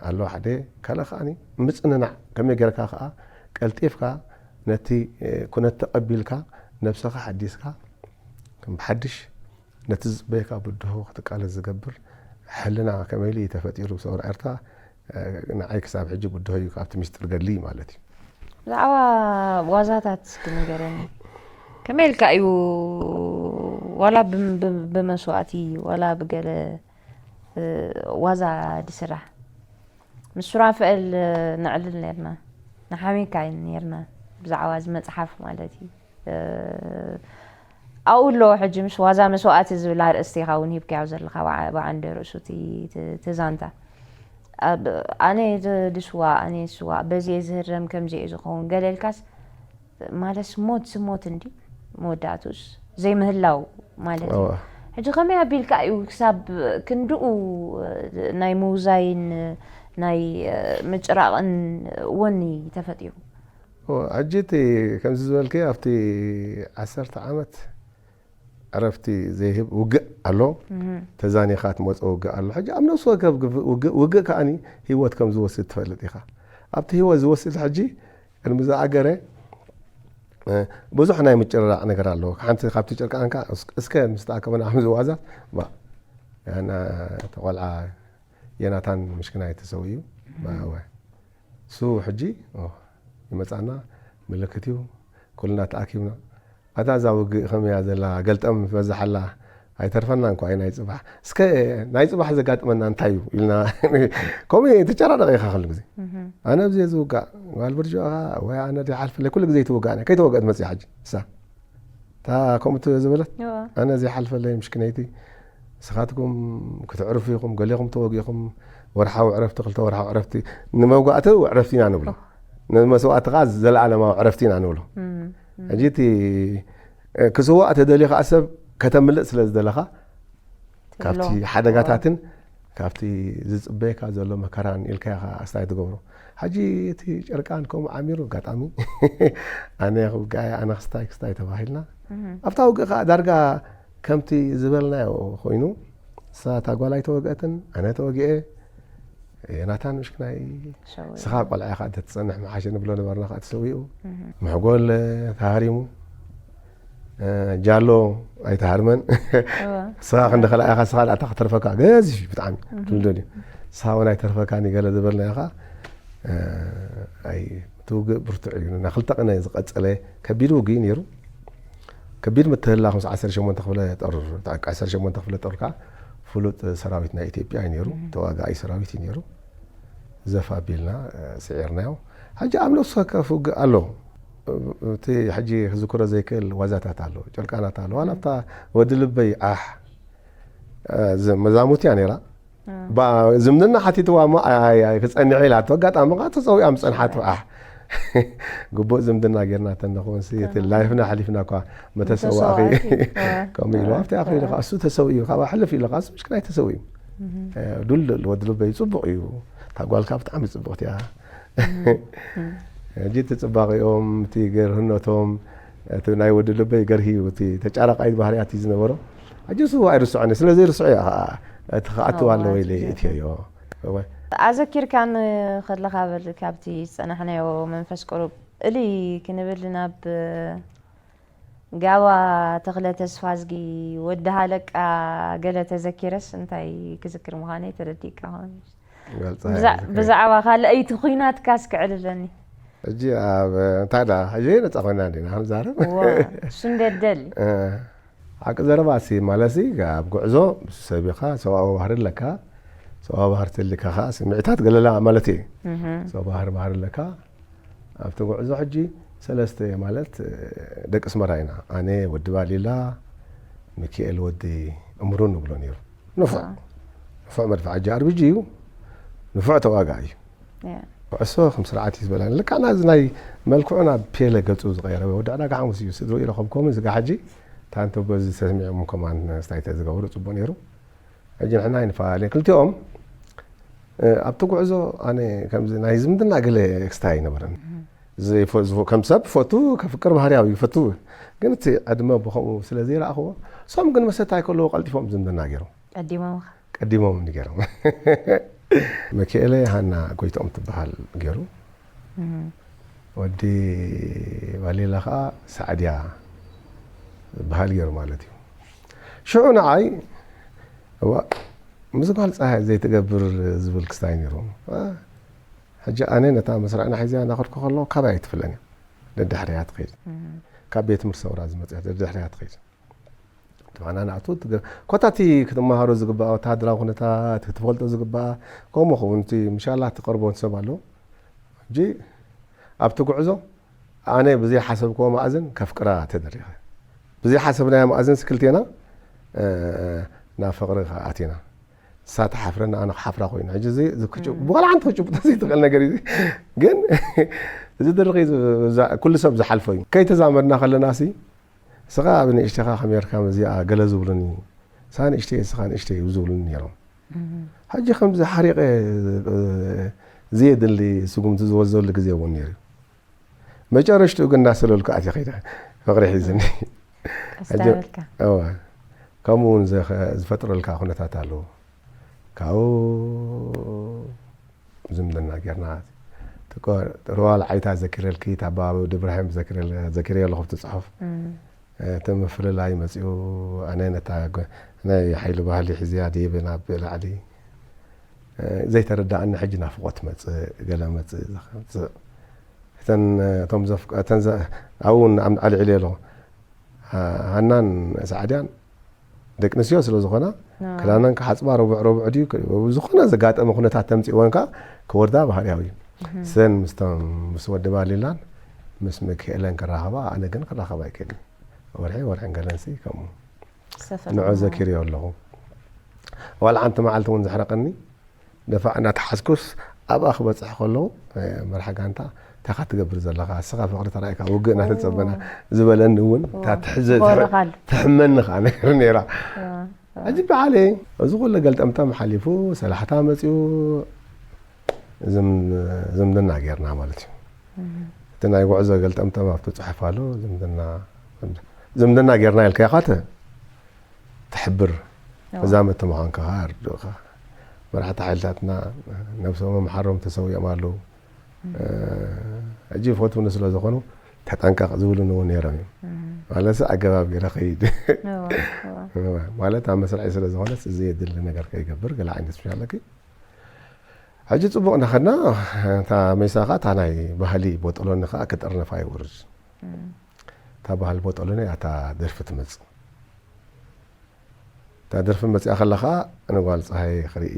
ኣሎ ሓደ። ካልእ ከዓኒ ምጽንናዕ፣ ከመይ ጌርካ ከኣ ቀልጢፍካ ነቲ ኩነት ተቐቢልካ ነብስኻ ሓዲስካ ከም ብሓድሽ ነቲ ዝጽበየካ ብድሆ ክትቃለስ ዝገብር ሕልና ከመይ ኢሉ እዩ ተፈጢሩ? ሰውራ ኤርትራ ንዓይ ክሳብ ሕጂ ብድሆ እዩ፣ ካብቲ ሚስጥር ገድሊ ማለት እዩ። ብዛዕባ ዋዛታት እስኪ ንገረኒ። ከመይ ኢልካ እዩ ዋላ ብመስዋእቲ ዋላ ብገለ ዋዛ ድስራሕ? ምስ ሱራፍኤል ነዕልል ነርና፣ ንሓሚካ ነርና፣ ብዛዕባ እዚ መጽሓፍ ማለት እዩ። ኣብኡ ኣለዎ ሕጂ፣ ምስ ዋዛ መስዋእቲ ዝብል ኣርእስቲ ኢኻ እውን ሂብካዮ ዘለኻ፣ ብዓንደ ርእሱ እቲ ዛንታ። ኣነ ድስዋ፣ ኣነ ስዋ፣ በዚ እየ ዝህረም፣ ከምዚ እየ ዝኸውን ገለ ኢልካስ፣ ማለትስ ሞትስ ሞት እንዲ መወዳእቱስ ዘይምህላው ማለት እዩ። ሕጂ ከመይ ኣቢልካ እዩ ክሳብ ክንድኡ ናይ ምውዛይን ናይ ምጭራቕን ወኒ ተፈጢሩ? ሕጂ እቲ ከምዚ ዝበልክዮ ኣብቲ ዓሰርተ ዓመት ዕረፍቲ ዘይህብ ውግእ ኣሎ። ተዛኒኻ ትመጾ ውግእ ኣሎ። ሕጂ ኣብ ነፍሲ ወከፍ ውግእ ከኣኒ ህይወት ከም ዝወስድ ትፈልጥ ኢኻ። ኣብቲ ህይወት ዝወስድ ሕጂ ቅድሚ ዝኣገረ ብዙሕ ናይ ምጭርራቕ ነገር ኣለዎ። ሓንቲ ካብቲ ጨርቃንካ እስከ ምስ ተኣከበና ከም ዝዋዛ ተቖልዓ ዮናታን ምሽክናይ ተሰዊኡ። እሱ ሕጂ ይመጻና ምልክት እዩ። ኩልና ተኣኪብና ኣታ እዛ ውግእ ከመያ ዘላ ገልጠም ትበዝሓላ ኣይተርፈና እንኳ ናይ ጽባሕ እስከ ናይ ጽባሕ ዘጋጥመና እንታይ እዩ ኢልና ከምኡ ትጨራረቕ ኢኻ ኩሉ ግዜ። ኣነ ኣብዚ ዝውጋእ ጓል ብርጅኦ ወይ ኣነ ዘይሓልፈለይ ኩሉ ግዜ ትውጋእ ከይተወገአት መጽያ ሕጂ እሳ እታ ከምኡ ዝበለት ኣነ ዘይሓልፈለይ ምሽክነይቲ ንስኻትኩም ክትዕርፉ ኢኹም፣ ገሌኹም ተወጊእኹም፣ ወርሓዊ ዕረፍቲ፣ ክልተ ወርሓዊ ዕረፍቲ፣ ንመውጋእቲ ዕረፍቲ ኢና ንብሎ፣ ንመስዋእቲ ከዓ ዘለኣለማዊ ዕረፍቲ ኢና ንብሎ። ሕጂ እቲ ክስዋእ ተደልዩ ከዓ ሰብ ከተምልጥ ስለ ዝደለኻ ካብቲ ሓደጋታትን ካብቲ ዝፅበየካ ዘሎ መከራን ኢልካ ኢኻ ኣስታይ ትገብሮ። ሕጂ እቲ ጨርቃን ከምኡ ዓሚሩ ኣጋጣሚ ኣነ ክውጋእ ኣነ ክስታይ ክስታይ ተባሂልና ኣብታ ውግእ ከዓ ዳርጋ ከምቲ ዝበልናዮ ኮይኑ እሳ እታ ጓል ኣይተወግአትን ኣነ ተወጊኤ ዮናታን ምሽክናይ ንስኻ ቆልዓ ኢኻ እንተትፀንሕ ምሓሸ ንብሎ ነበርና ከዓ ተሰዊኡ። መሕጎል ተሃሪሙ ጃሎ ኣይተሃርመን ንስኻ ክንዲ ከላ ኢኻ ንስኻ ኣታ ክተርፈካ ገዚፍ እዩ ብጣዕሚ ትልዶ ድዩ ንስኻ እውን ኣይተርፈካን እዩ ገለ ዝበልናዮ ከዓ ኣይ እቲ ውግእ ብርቱዕ እዩ ንክልተ ቅነ ዝቐፀለ ከቢድ ውግእ እዩ ነይሩ። ከቢድ ምትህልላኽ ምስ ዓሰርተ ሸሞንተ ክፍለ ጦር ዓሰርተ ሸሞንተ ክፍለ ጦር ከዓ ፍሉጥ ሰራዊት ናይ ኢትዮጵያ እዩ ነይሩ። ተዋጋኢ ሰራዊት እዩ ነይሩ። ዘፍ ኣቢልና ስዒርናዮ። ሕጂ ኣብ ነፍሲ ወከፍ ውግእ ኣሎ። እቲ ሕጂ ክዝክሮ ዘይክእል ዋዛታት ኣሎ፣ ጨርቃናት ኣሎ። ዋላ ኣብታ ወዲ ልበይ ዓሕ መዛሙት እያ ነይራ። ዝምድና ሓቲትዋ እሞ ክፀንሕ ኢላቶ ኣጋጣሚ ከዓ ተፀዊኣ ምፀንሓት ዓሕ ግቡእ ዝምድና ጌርና ተንኾንሲ እቲ ላይፍና ሓሊፍና እኳ መተሰዋእኺ ከምኡ ኢሉ ኣብቲ ኣኺሉ ከዓ እሱ ተሰዊኡ ካብ ሕልፍ ኢሉ ከዓ እሱ ምሽክናይ ተሰዊኡ ዱልድል ወዲ ልበይ ፅቡቕ እዩ እታ ጓልካ ብጣዕሚ ፅቡቕቲ እያ ሕጂ እቲ ፅባቐኦም እቲ ገርህነቶም እቲ ናይ ወዲ ልበይ ገርሂ እዩ እቲ ተጫራቃይ ባህርያት እዩ ዝነበሮ ሕጂ እሱ ኣይርስዖኒ ስለ ዘይርስዖ እያ ከዓ እቲ ክኣትዋ ኣለዎ ኢለ እትዮ እወ ኣዘኪርካኒ ከለኻ በል ካብቲ ዝጸናሕናዮ መንፈስ ቁሩብ እልይ ክንብል ናብ ጋባ ተኽለ ተስፋዝጊ ወዲ ሃለቃ ገለ ተዘኪረስ እንታይ ክዝክር ምዃነይ ተረዲእካ ኾን ብዛዕባ ካልኣይቲ ኹናትካ እስክዕልለኒ ሕጂ ኣብ እንታይ ዳ ሕጂ ነፃ ኮይና እንዲና ክንዛረብ እሱ እንደደል ሓቂ ዘረባ ሲ ማለት ሲ ኣብ ጉዕዞ ምስ ሰብ ኢኻ ሰብኣዊ ባህሪ ኣለካ ሰብኣዊ ባህሪ ተልካ ከዓ ስምዒታት ገለላ ማለት እዩ ሰብኣዊ ባህሪ ባህሪ ኣለካ ኣብቲ ጉዕዞ ሕጂ ሰለስተ ማለት ደቂ ስመራ ኢና ኣነ ወዲ ባሊላ ሚካኤል ወዲ እምሩ ንብሎ ነይሩ ንፉዕ ንፉዕ መድፍዓ ጂ ኣርቢጂ እዩ ንፉዕ ተዋጋ እዩ ኩዕሶ ከም ስርዓት እዩ ዝበላ ልካዕና እዚ ናይ መልክዑ ናብ ፔለ ገፁ ዝቀየረ ወዲ ዕዳጋ ሓሙስ እዩ ስድሩ ኢለ ከም ኮምን ስጋ ሕጂ ታንተ በዚ ተስሚዖም ኮማን ስታይተ ዝገብሩ ፅቡቅ ነይሩ ሕጂ ንሕና ይንፈላለ ክልቲኦም ኣብቲ ጉዕዞ ኣነ ከምዚ ናይ ዝምድና ገለ ክስታይ ኣይነበረን ከም ሰብ ፈቱ ከፍቅር ባህርያዊ ይፈቱ ግን እቲ ዕድመ ብከምኡ ስለ ዘይረኣኽዎ ሶም ግን መሰታይ ከለዎ ቀልጢፎም ዝምድና ገይሮም ቀዲሞም ቀዲሞም ገይሮም መኪኤለ ሃና ጎይትኦም ትበሃል ገይሩ፣ ወዲ ባሌላ ከዓ ሳዕድያ ዝበሃል ገይሩ ማለት እዩ። ሽዑ ንዓይ እዋ፣ ምስ ጓል ፀሃይ ዘይትገብር ዝብል ክስታይ ነይሩ። ሕጂ ኣነ ነታ መስርዕና ሒዘያ እናኸድኩ ከለኹ ካባይ ኣይትፍለን እያ። ደድሕሪያ ትኸይድ። ካብ ቤት ትምህርቲ ሰውራ ዝመፅአት ደድሕሪያ ትኸይድ። ትማና ንኣቱ ትገ-፣ ኮታ እቲ ክትመሃሮ ዝግባእ ወተሃደራዊ ኩነታት ክትፈልጦ ዝግባእ፣ ከምኡ ኸውን እቲ ምሻላ ትቐርቦን ሰብ ኣሎ። ሕጂ ኣብቲ ጉዕዞ ኣነ ብዘይሓሰብክዎ መኣዝን ከፍቅራ ተደሪኸ። ብዘይሓሰብናዮ መኣዝን ክልቴና፣ እ፣ ናብ ፍቕሪ ከኣ ኣቲና። ንሳ ትሓፍረኒ፣ ኣነ ክሓፍራ ኮይኑ። ሕጂ እዚ፣ እዚ ክጭ-፣ ብዋላ ሓንቲ ክጭብጦ ዘይትኽእል ነገር እዩ። ግን እዚ ድርኺ ዝ-፣ ዛ-፣ ኩሉ ሰብ ዝሓልፎ እዩ። ከይተዛመድና ከለና ሲ፣ ንስኻ ኣብ ንእሽተኻ ከመይ ጌርካ እዚኣ ገለ ዝብሉኒ፣ ንሳ ንእሽተይ፣ ንስኻ ንእሽተይ እዩ ዝብሉኒ ነይሮም። ሕጂ ከምዚ ሓሪቐ፣ እ፣ ዘየድሊ ስጉምቲ ዝወስደሉ ግዜ እውን ነይሩ እዩ። መጨረሽትኡ ግን እናሰለልኩ ኣትየ ከይደ፣ ፍቕሪ ሒዝኒ። ቀስ ሕጂ፣ እንዳበልካ። እወ፣ ከምኡ እውን ዘኸ-፣ ዝፈጥረልካ ኩነታት ኣለዎ። ካብኡ ዝምድና ጌርና፣ ትቆ-፣ ርዋል ዓይታ ዘኪረልኪ፣ እታ ኣበባ ወዲ እብራሂም ዘኪረል-፣ ዘኪረዮ ኣለኹ ኣብቲ ጽሑፍ። እም። እቲ ምፍልላይ መጺኡ፣ ኣነ ነታ ጎ-፣ ናይ ሓይሊ ባህሊ ሒዝያ ድይብ ናብ ላዕሊ፣ እ፣ ዘይተረዳኣኒ ሕጂ ናፍቖት መጽእ፣ ገለ መጽእ፣ ዝኸ-፣ መጽእ። እተን፣ እቶም ዘፍ-፣ እተን ዘ-፣ ኣብኡ እውን ኣብ ኣልዒለ ኣለኹ። ሃ-፣ ሃናን ሳዕድያን ደቂ ኣንስትዮ ስለ ዝኾና፣ ኣዎ። ክዳነን ክሓጽባ ረቡዕ ረቡዕ ድዩ፣ ክ-፣ ዝኾነ ዘጋጠመ ኩነታት ተምጽእወን ከኣ ክወርዳ ባህርያዊ እዩ። እህ። ሰን ምስቶም፣ ምስ ወዲ ባሊላን ምስ ሚካኤለን ክራኸባ፣ ኣነ ግን ክራኸባ ኣይክእልን። ወርሒ፣ ወርሕን ገለንሲ ከምኡ። ሰፈር ንዑ እሞ። ዘኪርዮ ኣለኹ። ዋላ ሓንቲ መዓልቲ እውን ዘሕረቐኒ፣ ደፋዕ እናተሓዝኩስ ኣብኣ ክበጽሕ ከለዉ፣ እ፣ መርሓ ጋንታ፣ "እንታይ ኢኻ ትገብር ዘለኻ? ንስኻ ፍቕሪ ተራእይካ ውግእ እናተጸበና" ኦ። ዝበለኒ እውን፣ እታ ዋው። ትሕዘ-፣ ትኾርኻል። ትሕመኒ ኸዓ ነገር ነይራ። እዋ፣ እዋ። ሕጂ በዓለይ፣ እዚ ኩሉ ገልጠምጠም ሓሊፉ፣ ሰላሕታ መጺኡ፣ ዝም-፣ ዝምድና ጌርና ማለት እዩ። እም። እቲ ናይ ጉዕዞ ገልጠምጠም ኣብቲ ጽሑፍ ኣሎ፣ ዝምድና፣ ዝምድና ጌርና ኢልካዮ ኻተ ትሕብር። እዋ። መዛመቲ ምዃንካ ኸዓ ኣርድእኻ። መራሕቲ ሓይልታትና ነብሶም ኣምሓሮም ተሰዊኦም ኣለዉ። እም። እ፣ ሕጂ ይፈትውኒ ስለ ዝኾኑ፣ "ተጠንቀቕ" ዝብሉኒ እውን ነይሮም እዮም። እም። ማለትሲ ኣገባብ ገይረ ኸይድ። እዋ፣ እዋ። እዋ፣ ማለት ኣብ መስርዐይ ስለ ዝኾነስ፣ እዚ የድሊ ነገር ከይገብር፣ ገለ ዓይነት ስፔሻል ለኪ። ሕጂ ጽቡቕ እናኸድና፣ እታ ሜሳ ኸዓ፣ እታ ናይ ባህሊ ቦጠሎኒ ኸዓ ክጥርነፋ ይውርድ። እም። እታ ባህሊ ቦጠሎኒ እያ እታ ደርፊ ትመጽእ። እታ ደርፊ መጺኣ ከላ ኸኣ፣ ንጓል ጸሃየ ክርኢ፣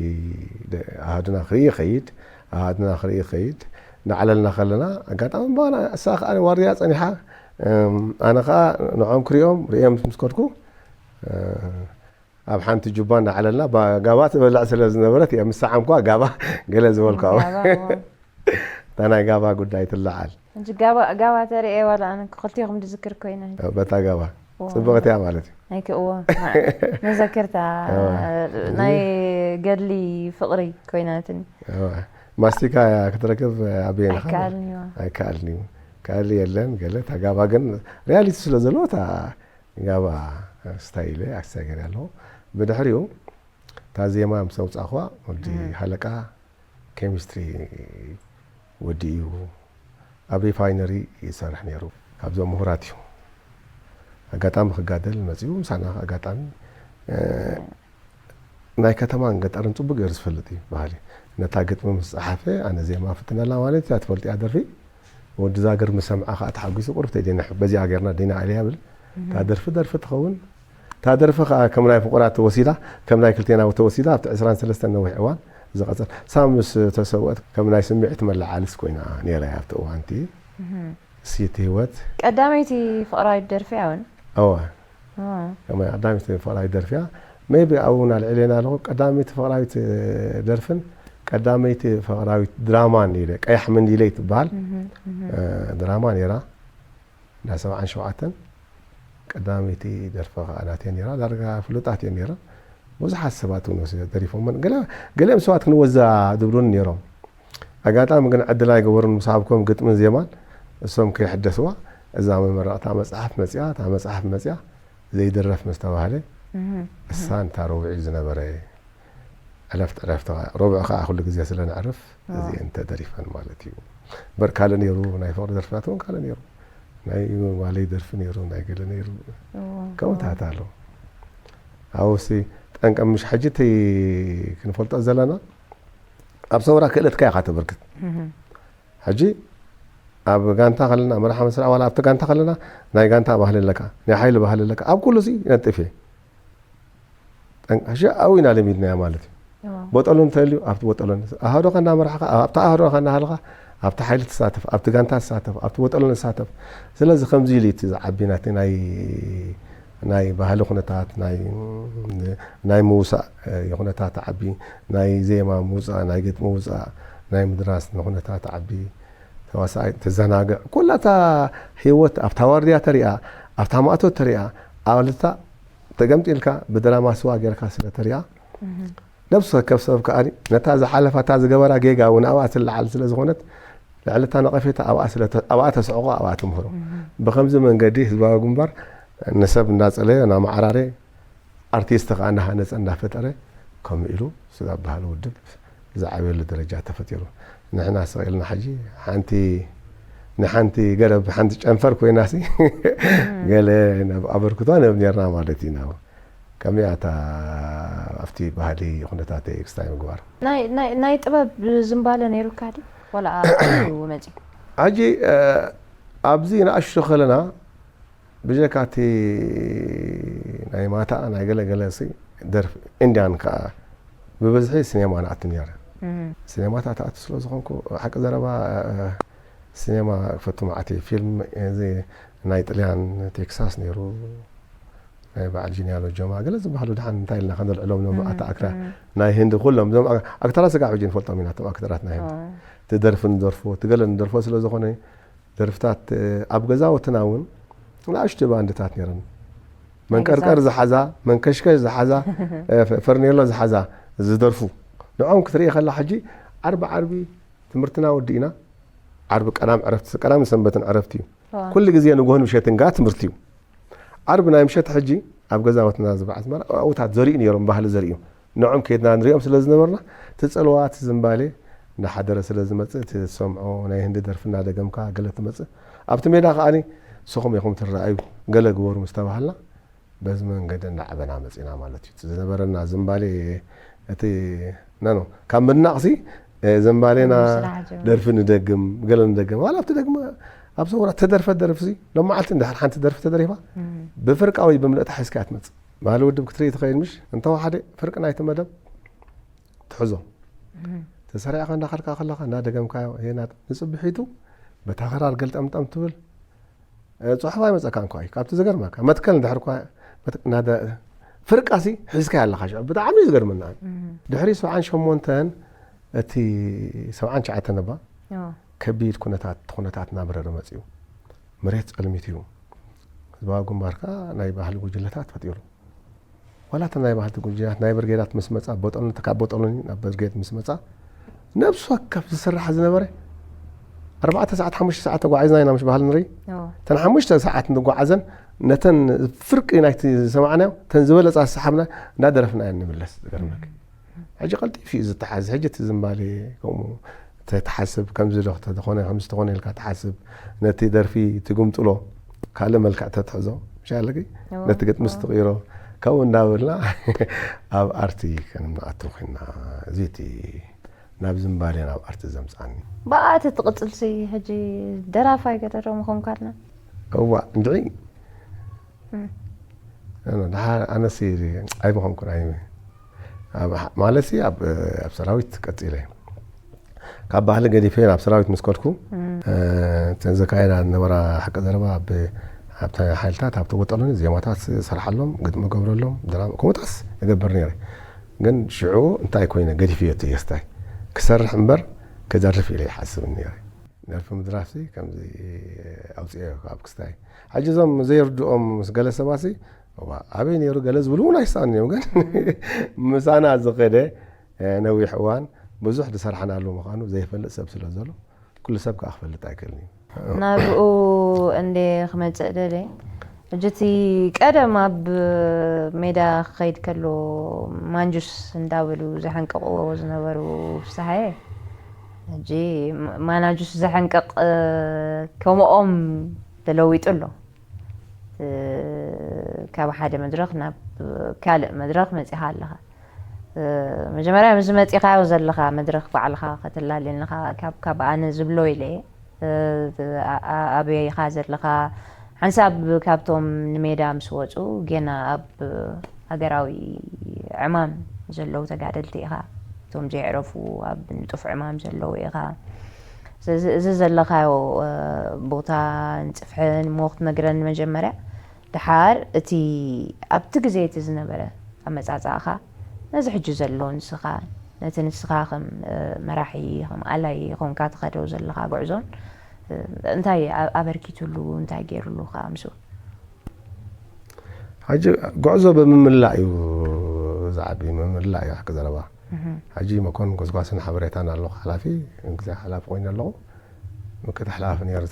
ደ-፣ ኣሃዱና ክርኢ ይኸይድ፣ ኣሃዱና ክርኢ ይኸይድ። እናዕለልና ከለና፣ ኣጋጣሚ ባና፣ እሳ ኸኣ ዋርድያ ጸኒሓ፣ እም፣ ኣነ ኸኣ ንዖም ክሪኦም፣ ርእዮም ምስ ከድኩ፣ እ፣ ኣብ ሓንቲ ጁባ እናዕለልና፣ ባ-፣ ጋባ ትበልዕ ስለ ዝነበረት፣ እየ ምስ ሰዓምኳ ጋባ ገለ ዝበልኳ። ጋባ፣ እዋ። እታ ናይ ጋባ ጉዳይ ትለዓል። እንጂ ጋባ፣ ጋባ ተርእየ ዋላ ኣነ ክልቲኦም ድዝክር ኮይነ። በታ ጋባ። እዋ። ጽብቕቲ እያ ማለት እዩ። ኣይከ-፣ እዋ። መዘክርታ እዋ። ናይ ገድሊ ፍቕሪ ኮይናትኒ። እዋ። ማስቲካ ክትረክብ ኣበየን ኢኻ? ኣይከኣልን እዩ። ኣይከኣልን እዩ። ካልእ የለን፣ ገለ እታ ጋባ ግን ሪያሊቲ ስለ ዘለዎ እታ ጋባ ስታይል ኣክስታ ገይረ ኣለኹ። ብድሕሪኡ እታ ዜማ ምስ ኣውጻእኽዋ፣ ወዲ እም። ሃለቃ ኬሚስትሪ ወዲ እዩ፣ ኣብ ሪፋይነሪ ይሰርሕ ነይሩ። ካብዞም ምሁራት እዩ። ኣጋጣሚ ክጋደል መጺኡ፣ ምሳና ኣጋጣሚ፣ እ፣ ናይ ከተማን ገጠርን ጽቡቕ ገይሩ ዝፈልጥ እዩ በሃሊ። ነታ ግጥሚ ምስ ጸሓፈ፣ ኣነ ዜማ ፍትነላ ማለት እያ፣ ትፈልጥያ ደርፊ። ወዲ ዛግር ምስ ሰምዓ ኸኣ ተሓጒሱ፣ "ቁሩብ ተይ ዲና በዚኣ ጌርና ዲና ኣልያ" ይብል። እታ ደርፊ ደርፊ ትኸውን። እታ ደርፊ ኸኣ ከም ናይ ፍቑራት ተወሲዳ፣ ከም ናይ ክልቴና ተወሲዳ፣ ኣብቲ ዕስራን ሰለስተን ነዊሕ እዋን ዝቐጸል። እሳ ምስ ተሰውአት ከም ናይ ስምዒት መለዓዕሊስ ኮይና ነይራ እያ ኣብቲ እዋን እቲ። እህ። እስቲ እቲ ህይወት። ቀዳመይቲ ፍቕራዊት ደርፊ እውን? እወ። እወ። ከመይ ቀዳመይቲ ፍቕራዊት ደርፊ እያ። ሜይቢ ኣብኡ እውን ኣልዒለና ኣለኹ። ቀዳመይቲ ፍቕራዊት ደርፍን ቀዳመይቲ ፍቕራዊት ድራማን ኢለ፣ ቀያሕ መንዲለይ ትበሃል፣ እህ፣ እህ። እ፣ ድራማ ነይራ። እንዳ ሰብዓን ሸውዓተን ቀዳመይቲ ደርፊ ኸኣ ናተይ ነይራ። ዳርጋ ፍሉጣት እየን ነይረን። ብዙሓት ሰባት እውን ወሲደ ደሪፎመን። ገለ-፣ ገሊኦም ሰባት ክንወዛ ዝብሉኒ ነይሮም። ኣጋጣሚ ግን ዕድል ኣይገበሩን። ምስ ሃብኮም ግጥምን ዜማን፣ እሶም ከይሕደስዋ፣ እዛ መመረቕታ መጽሓፍ መጺኣ፣ እታ መጽሓፍ መጺኣ፣ ዘይድረፍ ምስ ተባህለ፣ እህ፣ እሳ እህ። ነታ ረቡዕ እዩ ዝነበረ። ዕረፍቲ ዕረፍቲ ሮብዕ ከዓ ኩሉ ግዜ ስለ ነዕርፍ እዚአን ተደሪፈን ማለት እዩ። እምበር ካልእ ነይሩ፣ ናይ ፍቕሪ ደርፍታት እውን ካልእ ነይሩ። ናይ ጓለይ ደርፊ ነይሩ፣ ናይ ገለ ነይሩ። ከምኡታት ኣሎ። ኣብኡሲ ጠንቀ ምሽ ሕጂ እቲ ክንፈልጦ ዘለና ኣብ ሰውራ ክእለትካ ኢኻ ተበርክት። ሕጂ ኣብ ጋንታ ከለና መርሓ መስርዕ ዋላ ኣብቲ ጋንታ ከለና ናይ ጋንታ ባህሊ ኣለካ፣ ናይ ሓይሊ ባህሊ ኣለካ። ኣብ ኩሉ ሲ ነጥፍ እየ። ጠንቀ ሕጂ ኣብኡ ኢና ለሚድናዮ ማለት እዩ። ቦጠሎን እንተልዩ ኣብቲ ቦጠሎን ኣህዶኻ እናመራሕኻ ኣብቲ ኣህዶኻ እናሃልኻ ኣብቲ ሓይሊ ትሳተፍ፣ ኣብቲ ጋንታ ትሳተፍ፣ ኣብቲ ቦጠሎን ትሳተፍ። ስለዚ ከምዚ ኢሉ እቲ ዝዓቢ ናቲ ናይ ናይ ባህሊ ኩነታት ናይ ናይ ምውሳእ ኩነታት ዓቢ ናይ ዜማ ምውፃእ ናይ ግጥሚ ምውፃእ ናይ ምድራስ ንኩነታት ዓቢ ተዋሳኣይ ተዘናግዕ ኩላታ ህይወት ኣብታ ዋርድያ ተሪኣ ኣብታ ማእቶት ተሪኣ ኣልታ ተገምጢልካ ብድራማ ስዋ ጌርካ ስለ ተሪኣ ነብሲ ወከፍ ሰብ ከኣ ነታ ዝሓለፋ እታ ዝገበራ ጌጋ እውን ኣብኣ ትለዓል ስለ ዝኾነት ልዕሊ እታ ነቐፌታ ኣብኣ ስለ ኣብኣ ተስዕቖ ኣብኣ ትምህሮ። ብኸምዚ መንገዲ ህዝባዊ ግንባር ንሰብ እንዳጸለየ እናመዓራረ ኣርቲስት ከኣ እናሃነጸ እንዳፈጠረ ከምኡ ኢሉ ስጋብ ባህሊ ውድብ ዝዓብየሉ ደረጃ ተፈጢሩ። ንሕና ስቕ ኢልና ሕጂ ሓንቲ ንሓንቲ ገረብ ሓንቲ ጨንፈር ኮይናሲ ገለ ናብ ኣበርክቶ ንህብ ኔርና ማለት ኢና። ከመይ ኣታ ኣብቲ ባህሊ ኩነታት ክስታይ ምግባር ናይ ናይ ናይ ጥበብ ዝምባለ ነይሩካ ድዩ? ዋላ ኣብኡ መጺኡ? ሕጂ ኣብዚ ንኣሽቱ ከለና ብጀካ እቲ ናይ ማታ ናይ ገለገለ ሲ ደርፊ ኢንድያን ከዓ ብብዝሒ ሲኔማ ንኣቱ ነይረ። ሲኔማታት ኣቱ ስለ ዝኾንኩ ሓቂ ዘረባ ሲኔማ ክፈቱ መዓት እየ። ፊልም እዚ ናይ ጥልያን ቴክሳስ ነይሩ ናይ በዓል ጂንያሎ ጆማ ገለ ዝበሃሉ ድሓን እንታይ ኢልና ከነልዕሎም ኖም ኣታ ኣክራ ናይ ህንዲ ኩሎም እዞም ኣክተራት ስጋ ሕጂ ንፈልጦም ኢና እቶም ኣክተራት ናይ ህንዲ ትደርፊ ንደርፎ ትገለ ንደርፎ ስለ ዝኾነ ደርፍታት ኣብ ገዛውትና እውን ንኣሽቱ ባንድታት ነይረን። መንቀርቀር ዝሓዛ መንከሽከሽ ዝሓዛ ፈርኔሎ ዝሓዛ ዝደርፉ ንዖም ክትርኢ ከላ ሕጂ ዓርቢ ዓርቢ ትምህርትና ወዲእና ዓርቢ ቀዳም ዕረፍቲ ቀዳምን ሰንበትን ዕረፍቲ እዩ። ኩሉ ግዜ ንግሆን ምሸትን ጋ ትምህርቲ እዩ። ዓርቢ ናይ ምሸት ሕጂ ኣብ ገዛውትና ዝበዓል ኣስመራ ኣብኡታት ዘርእዩ ነይሮም ባህሊ ዘርእዩ ንዖም ከይድና ንሪኦም ስለ ዝነበርና እቲ ጽልዋ እቲ ዝምባሌ እናሓደረ ስለ ዝመጽእ እቲ ዝሰምዖ ናይ ህንዲ ደርፊ እናደገምካ ገለ ትመጽእ ኣብቲ ሜዳ ከኣኒ ንስኹም ኢኹም ትረኣዩ ገለ ግበሩ ምስ ተባሃልና በዚ መንገዲ እናዓበና መጺና ማለት እዩ። እቲ ዝነበረና ዝምባሌ እቲ ናኖ ካብ ምድናቕ ሲ ዝምባሌና ደርፊ ንደግም ገለ ንደግም ዋላ ኣብቲ ደግመ ኣብ ሰውራ ተደርፈት ደርፊ ሲ ሎም መዓልቲ እንድሕር ሓንቲ ደርፊ ተደሪፋ ብፍርቃ ወይ ብምልእታ ሒዝካ ትመጽእ። ባህሊ ውድብ ክትርኢ ትኸይድ ምሽ እንተወሓደ ፍርቂ ናይቲ መደብ ትሕዞ ተሰሪዕካ እንዳኸድካ ከለኻ እናደገምካዮ ሄና ንጽብሒቱ በታ ክራር ገልጠምጠም ትብል ጽሑፍ ኣይመጸካን እኳ እዩ ካብቲ ዝገርመካ መትከል እንድሕር እኳ ፍርቃሲ ሒዝካ ኣለኻ ሽዑ ብጣዕሚ እዩ ዝገርመና ድሕሪ ሰብዓን ሸሞንተን እቲ ሰብዓን ትሽዓተን እባ ከቢድ ኩነታት ኩነታት እናበረረ መፅኡ መሬት ፀልሚት እዩ ህዝባዊ ግንባርካ ናይ ባህሊ ጉጅለታት ፈጢሩ ዋላ እተን ናይ ባህልቲ ጉጅላት ናይ ብርጌዳት ምስ መጻ ቦጠሎኒ ካብ ቦጠሎኒ ናብ ብርጌድ ምስ መጻ ነብሲ ወከፍ ዝስራሕ ዝነበረ ኣርባዕተ ሰዓት ሓሙሽተ ሰዓት ተጓዒዝና ኢና ምሽ ባህል ንርኢ እተን ሓሙሽተ ሰዓት ንጓዓዘን ነተን ፍርቂ ናይቲ ዝሰማዕናዮ እተን ዝበለፃ ዝሰሓብና እናደረፍና እየን ንምለስ ዝገርመክ ሕጂ ቀልጢፍ እዩ ዝተሓዝ ሕጂ እቲ ዝምባሌ ከምኡ ተትሓስብ ከምዚ ዶ ተኾነ ከምዚ ተኾነ ኢልካ ትሓስብ ነቲ ደርፊ ትግምጥሎ ካልእ መልክዕ ተትሕዞ ምሻለኪ ነቲ ግጥምስ ትቕይሮ ካብኡ እንዳበልና ኣብ ኣርቲ ከንኣቱ ኮይና እዚ እቲ ናብ ዝምባሌ ናብ ኣርቲ ዘምፃኒ ብኣቲ ትቕፅልሲ ሕጂ ደራፋይ ገደዶ ምኾንካልና እዋ እንድዒ ኣነሲ ኣይምኾንኩን ኣይ ማለት ኣብ ሰራዊት ቀፂለ ካብ ባህሊ ገዲፈ ናብ ሰራዊት ምስ ከድኩ እተን ዘካየዳ ዝነበራ ሓቂ ዘረባ ኣብቲ ሓይልታት ኣብቲ ወጠሎኒ ዜማታት ሰርሓሎም ግጥሚ ገብረሎም ድራማ ከምኡታስ እገብር ነይረ ግን ሽዑ እንታይ ኮይነ ገዲፈዮ እቲ የስታይ ክሰርሕ እምበር ክደርፍ ኢለ ይሓስብ ነይረ ደርፊ ምድራፍሲ ከምዚ ኣውፅኦ ካብ ክስታይ ሕጂ እዞም ዘይርድኦም ምስ ገለ ሰባሲ ኣበይ ነይሩ ገለ ዝብሉ እውን ኣይሳን እዮም ግን ምሳና ዝኸደ ነዊሕ እዋን ብዙሕ ዝሰርሓናሉ ምዃኑ ዘይፈልጥ ሰብ ስለ ዘሎ ኩሉ ሰብ ከዓ ክፈልጥ ኣይክእልን እዩ ናብኡ እንደ ክመፅእ ደለ ሕጂ እቲ ቀደም ኣብ ሜዳ ክኸይድ ከሎ ማንጁስ እንዳበሉ ዘሐንቀቕዎ ዝነበሩ ፍስሃየ፣ ሕጂ ማናጁስ ዘሐንቀቕ ከምኦም ተለዊጡ ኣሎ። ካብ ሓደ መድረኽ ናብ ካልእ መድረኽ መጺኻ ኣለኻ። መጀመርያ ምስ መጺኻዮ ዘለኻ መድረኽ ባዕልኻ ከተላልየልንኻ ካብ ካብ ኣነ ዝብሎ ኢለ እየ። ኣበይ ኢኻ ዘለኻ? ሓንሳብ ካብቶም ንሜዳ ምስ ወጹ ጌና ኣብ ሃገራዊ ዕማም ዘለዉ ተጋደልቲ ኢኻ። እቶም ዘይዕረፉ ኣብ ንጡፍ ዕማም ዘለዉ ኢኻ። ስለዚ እዚ ዘለኻዮ ቦታ ንጽፍሕን እሞ ክትነግረኒ መጀመርያ። ደሓር እቲ ኣብቲ ግዜ እቲ ዝነበረ ኣመጻጽኣኻ ነዚ ሕጂ ዘሎ ንስኻ ነቲ ንስኻ ከም መራሒ ከም ኣላይ ኮንካ ትኸዶ ዘለኻ ጉዕዞን እንታይ ኣበርኪትሉ እንታይ ገይርሉ ከዓ ምስኡ ሕጂ ጉዕዞ ብምምላእ እዩ ዝዓቢ ምምላእ እዩ ሓቂ ዘረባ ሕጂ መኮን ጎስጓስን ሓበሬታን ኣለኹ ሓላፊ ግዜ ሓላፊ ኮይነ ኣለኹ ምክትል ሓላፊ ነይሩ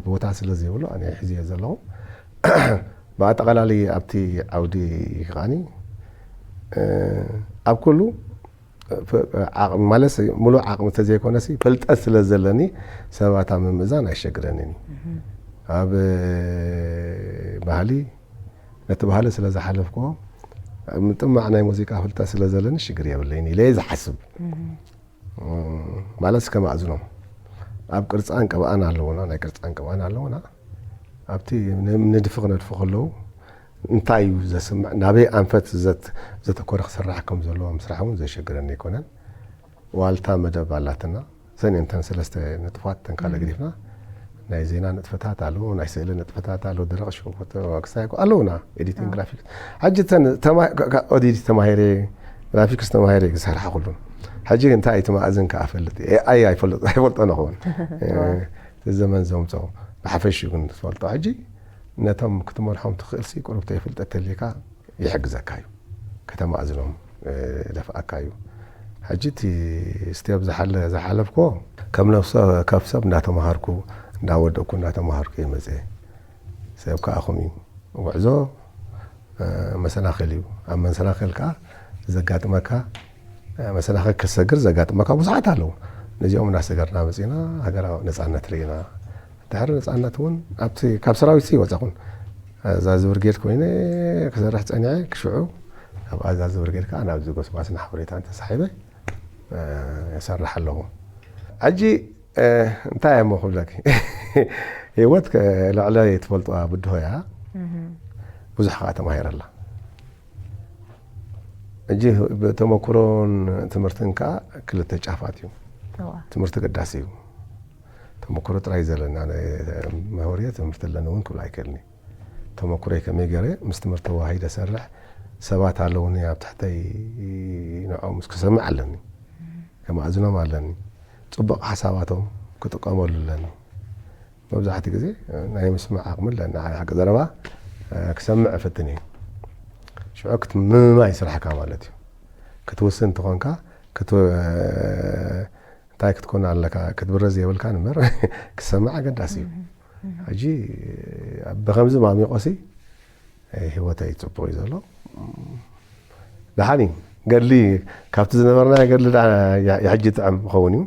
ቦታ ስለ ዘይብሉ ኣነ ሒዝዮ ዘለኹ ብኣጠቓላሊ ኣብቲ ዓውዲ ከዓኒ ኣብ ኩሉ ማለት ሙሉእ ዓቕሚ ተዘይኮነሲ ፍልጠት ስለ ዘለኒ ሰባት ኣብ ምምእዛን ኣይሸግረንን እዩ ኣብ ባህሊ ነቲ ባህሊ ስለ ዝሓለፍክዎ ምጥማዕ ናይ ሙዚቃ ፍልጠት ስለ ዘለኒ ሽግር የብለይን ኢለ ዝሓስብ ማለት ከማእዝኖም ኣብ ቅርፃን ቅብኣን ኣለውና ናይ ቅርፃን ቅብኣን ኣለውና ኣብቲ ንድፊ ክነድፉ ከለዉ እንታይ እዩ ዘስምዕ ናበይ ኣንፈት ዘተኮረ ክስራሕ ከም ዘለዎ ምስራሕ እውን ዘሸግረኒ ኣይኮነን ዋልታ መደብ ኣላትና እዘን እንተን ሰለስተ ንጥፋት ተን ካልእ ገዲፍና ናይ ዜና ንጥፈታት ኣሎ ናይ ስእሊ ንጥፈታት ኣሎ ደረቕ ሽፎቶ ክስታይ ኣለውና ኤዲቲንግ ግራፊክስ ሕጂ ተን ኦዲት ተማሂረ ግራፊክስ ተማሂረ ዝሰርሓ ኩሉ ሕጂ እንታይ እቲ ማእዝን ከኣ ፈልጥ ኤኣይ ኣይፈልጦ ንኸውን እቲ ዘመን ዘምፅኦ ብሓፈሽኡ ግን ትፈልጦ ሕጂ ነቶም ክትመርሖም ትኽእልሲ ቁሩብ ተይፍልጠት ተልካ ይሕግዘካ እዩ ከተማእዝኖም ደፍኣካ እዩ ሕጂ እቲ ስቴፕ ዝሓለ ዝሓለፍኮ ከም ነፍሰ ከፍ ሰብ እንዳተማሃርኩ እንዳወደቅኩ እንዳተማሃርኩ እየ መፅአ ሰብ ከኣኹም እዩ ጉዕዞ መሰናኽል እዩ ኣብ መሰናኽል ከዓ ዘጋጥመካ መሰናኽል ክትሰግር ዘጋጥመካ ብዙሓት ኣለዉ ነዚኦም እናሰገርና መፂና ሃገራዊ ነፃነት ርኢና ድሕሪ ነፃነት እውን ኣብቲ ካብ ሰራዊት ይወፃኹን ኣዛዚ ብርጌድ ኮይነ ክሰርሕ ፀኒዐ ክሽዑ ካብ ኣዛዚ ብርጌድ ከዓ ናብዚ ጎስጓስን ሓበሬታን ተሳሒበ እሰርሕ ኣለኹ ሕጂ እንታይ እሞ ክብለኪ ህይወት ልዕለ ትፈልጥዋ ብድሆ እያ ብዙሕ ከዓ ተማሂረላ ሕጂ ተመክሮን ትምህርትን ከዓ ክልተ ጫፋት እዩ ትምህርቲ ቅዳሲ እዩ ተመክሮ ጥራይ ዘለና መህበርየ ትምህርቲ ኣለኒ እውን ክብል ኣይክእልኒ ተመኩረይ ከመይ ገይረ ምስ ትምህርቲ ተዋሂደ ሰርሕ ሰባት ኣለውኒ ኣብ ትሕተይ ንዕኦም ክሰምዕ ኣለኒ ከማእዝኖም ኣለኒ ፅቡቕ ሓሳባቶም ክጥቀመሉ ኣለኒ መብዛሕቲ ግዜ ናይ ምስማዕ ዓቕሚ ኣለኒ ሓቂ ዘረባ ክሰምዕ እፍትን እየ ሽዑ ክትምማይ ስራሕካ ማለት እዩ ክትውስን እንትኾንካ እንታይ ክትኮን ኣለካ ክትብረዝ የብልካን እምበር ክሰምዕ ኣገዳሲ እዩ ሕጂ ብከምዚ ማሚቆሲ ህይወተይ ፅቡቅ እዩ ዘሎ ደሓን እዩ ገድሊ ካብቲ ዝነበርና ገድሊ የሕጂ ጥዕም ይኸውን እዩ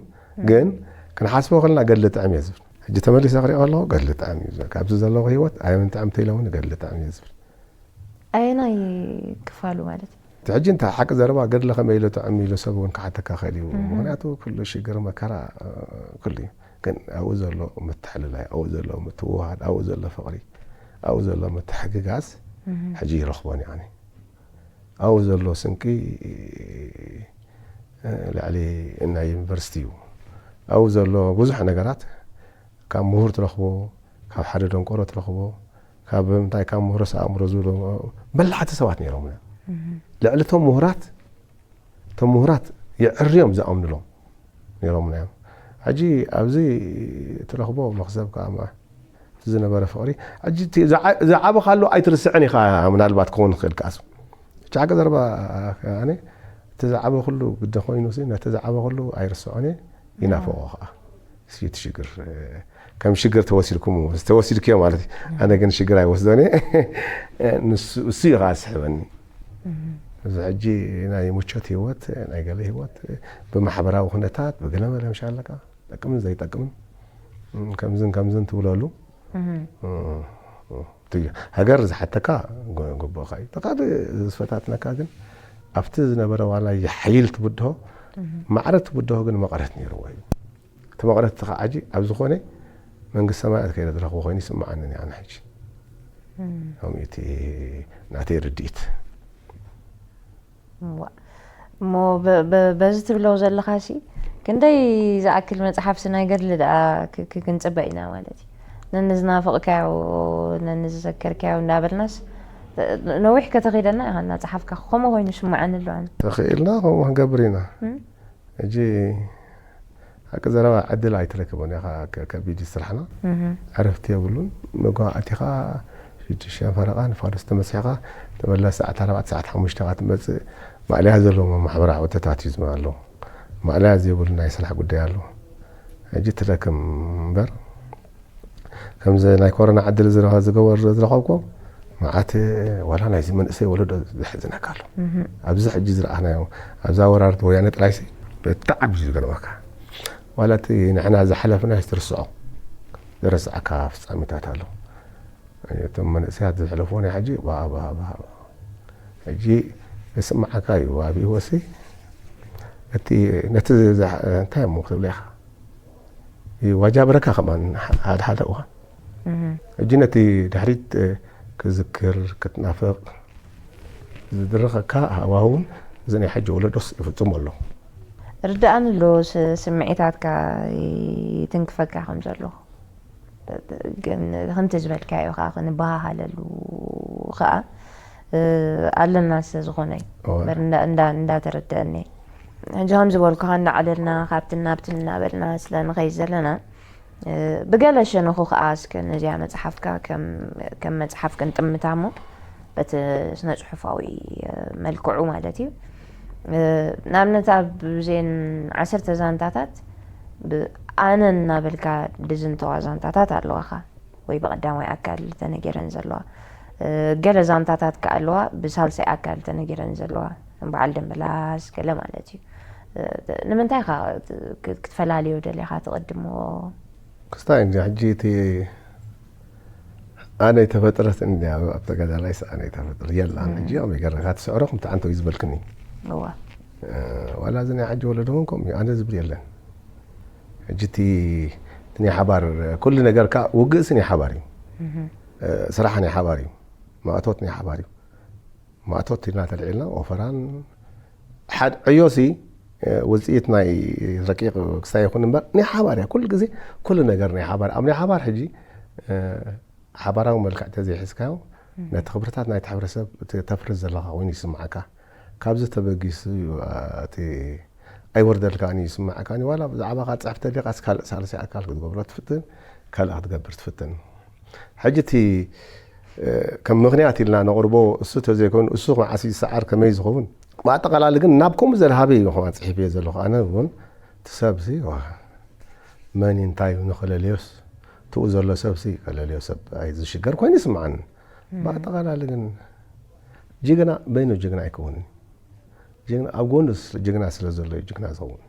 ግን ክንሓስቦ ከለና ገድሊ ጥዕም እየ ዝብል ሕጂ ተመሊሰ ክሪኦ ከለኹ ገድሊ ጥዕም እዩ ካብዚ ዘለኹ ህይወት ኣየምን ጥዕምቲ ኢለ እውን ገድሊ ጥዕም እየ ዝብል ኣየናይ ክፋሉ ማለት እዩ እቲ ሕጂ እንታይ ሓቂ ዘረባ ገድሊ ከመይ ኢሉ ጥዕም ኢሉ ሰብ እውን ክሓተካ ክእል እዩ ምክንያቱ ኩሉ ሽግር መከራ ኩሉ እዩ ግን ኣብኡ ዘሎ ምትሕልላይ ኣብኡ ዘሎ ምትውሃድ ኣብኡ ዘሎ ፍቅሪ ኣብኡ ዘሎ ምትሕግጋዝ ሕጂ ይረኽቦን እዩ ኣነ ኣብኡ ዘሎ ስንቂ ልዕሊ ናይ ዩኒቨርሲቲ እዩ ኣብኡ ዘሎ ብዙሕ ነገራት ካብ ምሁር ትረኽቦ ካብ ሓደ ደንቆሮ ትረኽቦ ካብ ምንታይ ካብ ምሁረስ ኣእምሮ ዝብሎ በላዕቲ ሰባት ነይሮም ልዕሊ እቶም ምሁራት እቶም ምሁራት የዕርዮም ዝኣምንሎም ነይሮምና እዮም ሕጂ ኣብዚ ትረኽቦ መኽሰብ ከዓ ዝነበረ ፍቕሪ ዝዓበኻሉ ኣይትርስዕን ኢኻ ምናልባት ክኸውን ክእል ከኣስ ቻገ ዘረባ እቲ ዝዓበ ኩሉ ግደ ኮይኑ ነቲ ዝዓበ ኩሉ ኣይርስዖን እየ ይናፈቆ ከዓ እቲ ሽግር ከም ሽግር ተወሲድኩም ተወሲድክዮ ማለት እዩ። ኣነ ግን ሽግር ኣይወስዶን እየ። ንሱ እሱ እዩ ከዓ ዝስሕበኒ። እዚ ሕጂ ናይ ምቾት ህይወት ናይ ገለ ህይወት ብማሕበራዊ ኩነታት ብገለ መለ ምሻለካ ጠቅምን ዘይጠቅምን ከምዝን ከምዝን ትብለሉ። ሃገር ዝሓተካ ግቡእካ እዩ። ተካል ዝፈታትነካ ግን ኣብቲ ዝነበረ ዋላ ይሓይል ትብድሆ ማዕረ ትብድሆ ግን መቐረት ነይርዎ እዩ። እቲ መቐረት እቲ ከዓ ሕጂ ኣብ ዝኾነ መንግስቲ ሰማያት ከይደ ዝረኽቦ ኮይኑ ይስምዓኒ ኣነ ሕጂ። ከምኡ እቲ ናተይ ርድኢት። እሞ በዚ ትብሎ ዘለኻ ሲ ክንደይ ዝኣክል መፅሓፍሲ ናይ ገድሊ ደኣ ክንፅበ ኢና ማለት እዩ። ነንዝናፈቕካዮ ነንዝዘከርካዮ እንዳበልናስ ነዊሕ ከተኺደና ኢኻ እናፀሓፍካ ከምኡ ኮይኑ ስምዓኒ ኣሎ። ተኽኢልና ከምኡ ክንገብር ኢና። ሕጂ ሓቂ ዘረባ ዕድል ኣይትረክቦን ኢኻ። ከቢድ ስራሕና ዕረፍቲ የብሉን። መጓ ኣቲኻ ሽዱሽተ ፈረቓ ንፋዱስ ተመሲኻ ተመለስ ሰዓት ኣርባዕተ ሰዓት ሓሙሽተ ኻ ትመፅእ። ማእለያ ዘለዎ ማሕበራዊ ዕወተታት እዩ ዝመ ኣሎ። ማእለያ ዘይብሉ ናይ ስራሕ ጉዳይ ኣሎ። ሕጂ ትደክም እምበር ከምዚ ናይ ኮሮና ዕድል ዝገበር ዝረኸብኮ መዓት ዋላ ናይዚ መንእሰይ ወለዶ ዘሕዝነካ ኣሎ። ኣብዚ ሕጂ ዝረኣናዮ ኣብዛ ወራርት ወያነ ጥራይሲ ብጣዕሚ እዩ ዝገርመካ። ዋላ እቲ ንሕና ዝሓለፍና ትርስዖ ዝረስዓካ ፍጻሜታት ኣሎ። እቶም መንእሰያት ዝሕለፍዎ ናይ ሕጂ ባባ ሕጂ እስምዓካ እዩ ኣብ ህይወሲ እቲ ነቲ እንታይ እሞ ክትብለ ኢኻ ዋጃብረካ ከማን ሓደ ሓደ እዋን ሕጂ ነቲ ድሕሪት ክዝክር ክትናፍቕ ዝድርኸካ ሃዋውን እዚ ናይ ሕጂ ወለዶስ ይፍጽሞ ኣሎ። ርድኣኒ ኣሎ ስምዒታትካ ይትንክፈካ ከም ዘሎ ግን ከምቲ ዝበልካዮ ከዓ ክንበሃሃለሉ ከዓ ኣለና ስለ ዝኾነ እዩ እንዳተረደአኒ ሕጂ ከም ዝበልኩኻ እናዓለልና ካብትን ናብትን እናበልና ስለ ንኸይድ ዘለና ብገለ ሸነኹ ከዓ እስከ ነዚኣ መፅሓፍካ ከም መፅሓፍ ክንጥምታ እሞ በቲ ስነ ፅሑፋዊ መልክዑ ማለት እዩ ንኣብነት ኣብ ዜን ዓሰርተ ዛንታታት ኣነ እናበልካ ድዝንተዋ ዛንታታት ኣለዋኻ ወይ ብቐዳማይ ኣካል ተነጊረን ዘለዋ ገለ ዛንታታት ከ ኣለዋ ብሳልሳይ ኣካል ተነጊረን ዘለዋ በዓል ደምበላስ ገለ ማለት እዩ ንምንታይ ኻ ክትፈላልዮ ደሊኻ ትቕድሞ ክስታይ እንጂ ሕጂ እቲ ኣነ ተፈጥረት እንዲ ኣብ ተጋዳላይስ ኣነ ተፈጥር የላን ሕጂ ኣብ ገረካ ትስዕሮ ከምቲ ዓንተ እዩ ዝበልክኒ እዋ ዋላ እዚ ናይ ሕጂ ወለዶ እውን ከምኡ ኣነ ዝብል የለን ሕጂ እቲ ናይ ሓባር ኩሉ ነገርካ ውግእሲ ናይ ሓባር እዩ ስራሕ ናይ ሓባር እዩ ማእቶት ናይ ሓባር እዩ ማእቶት ኢልና ተልዒልና ወፈራን ሓድ ዕዮሲ ውፅኢት ናይ ረቂቕ ክስታይ ይኹን እምበር ናይ ሓባር እያ ኩሉ ግዜ ኩሉ ነገር ናይ ሓባር ኣብ ናይ ሓባር ሕጂ ሓባራዊ መልክዕ ተዘይሒዝካዮ ነቲ ክብርታት ናይቲ ሕብረተሰብ ተፍርስ ዘለካ ኮይኑ ይስምዓካ ካብዚ ተበጊሱ እቲ ኣይወርደልካን እዩ ይስምዓካን ዋላ ብዛዕባካ ትፅሕፍ ተሊካ ካልእ ሳልሳይ ኣካል ክትገብሮ ትፍትን ካልእ ክትገብር ትፍትን ሕጂ እቲ ከም ምኽንያት ኢልና ነቕርቦ እሱ ተዘይኮይኑ እሱ መዓስ ይሰዓር ከመይ ዝኸውን ብኣጠቓላሊ ግን ናብ ከምኡ ዘድሃበ እዩ ከማ ፅሒፍ እየ ዘለኹ ኣነ እውን እቲ ሰብሲ መን እንታይ ንኸለልዮስ ትኡ ዘሎ ሰብሲ ከለልዮ ሰብ ዝሽገር ኮይኑ ይስምዓኒ ብኣጠቓላሊ ግን ጅግና በይኑ ጅግና ኣይከውንን ጅግና ኣብ ጎኑ ጅግና ስለ ዘሎ እዩ ጅግና ዝኸውን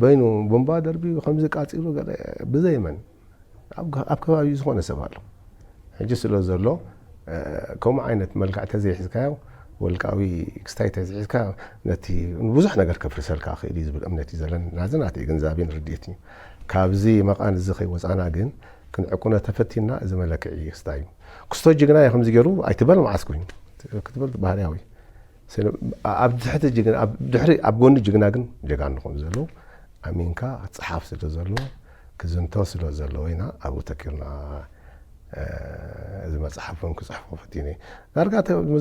በይኑ ቦምባ ደርቢዩ ከምዚ ቃፂሉ ገለ ብዘይ መን ኣብ ከባቢኡ ዝኾነ ሰብ ኣሎ ሕጂ ስለ ዘሎ ከምኡ ዓይነት መልክዕ ተዘይሒዝካዮ ወልቃዊ ክስታይ ተዘይሒዝካ ነቲ ብዙሕ ነገር ከፍርሰልካ ክእል እዩ ዝብል እምነት እዩ ዘለኒ ናዚ ናተይ ግንዛቤን ርድኢት እዩ ካብዚ መቓን እዚ ከይወፃና ግን ክንዕቁኖ ተፈቲና እዚ መለክዒ ክስታይ እዩ ክስቶ ጅግና እዩ ከምዚ ገይሩ ኣይትበል መዓስ ኮይኑ ክትብል ባህርያዊ ኣብ ትሕቲ ጅግና ኣብ ድሕሪ ኣብ ጎኒ ጅግና ግን ጀጋኑ ከም ዘለዉ ኣሚንካ ክፀሓፍ ስለ ዘለዎ ክዝንቶ ስለ ዘለዎ ኢና ኣብኡ ተኪርና እዚ መፅሓፍ እውን ክፅሕፎ ፈቲነ ዳርጋ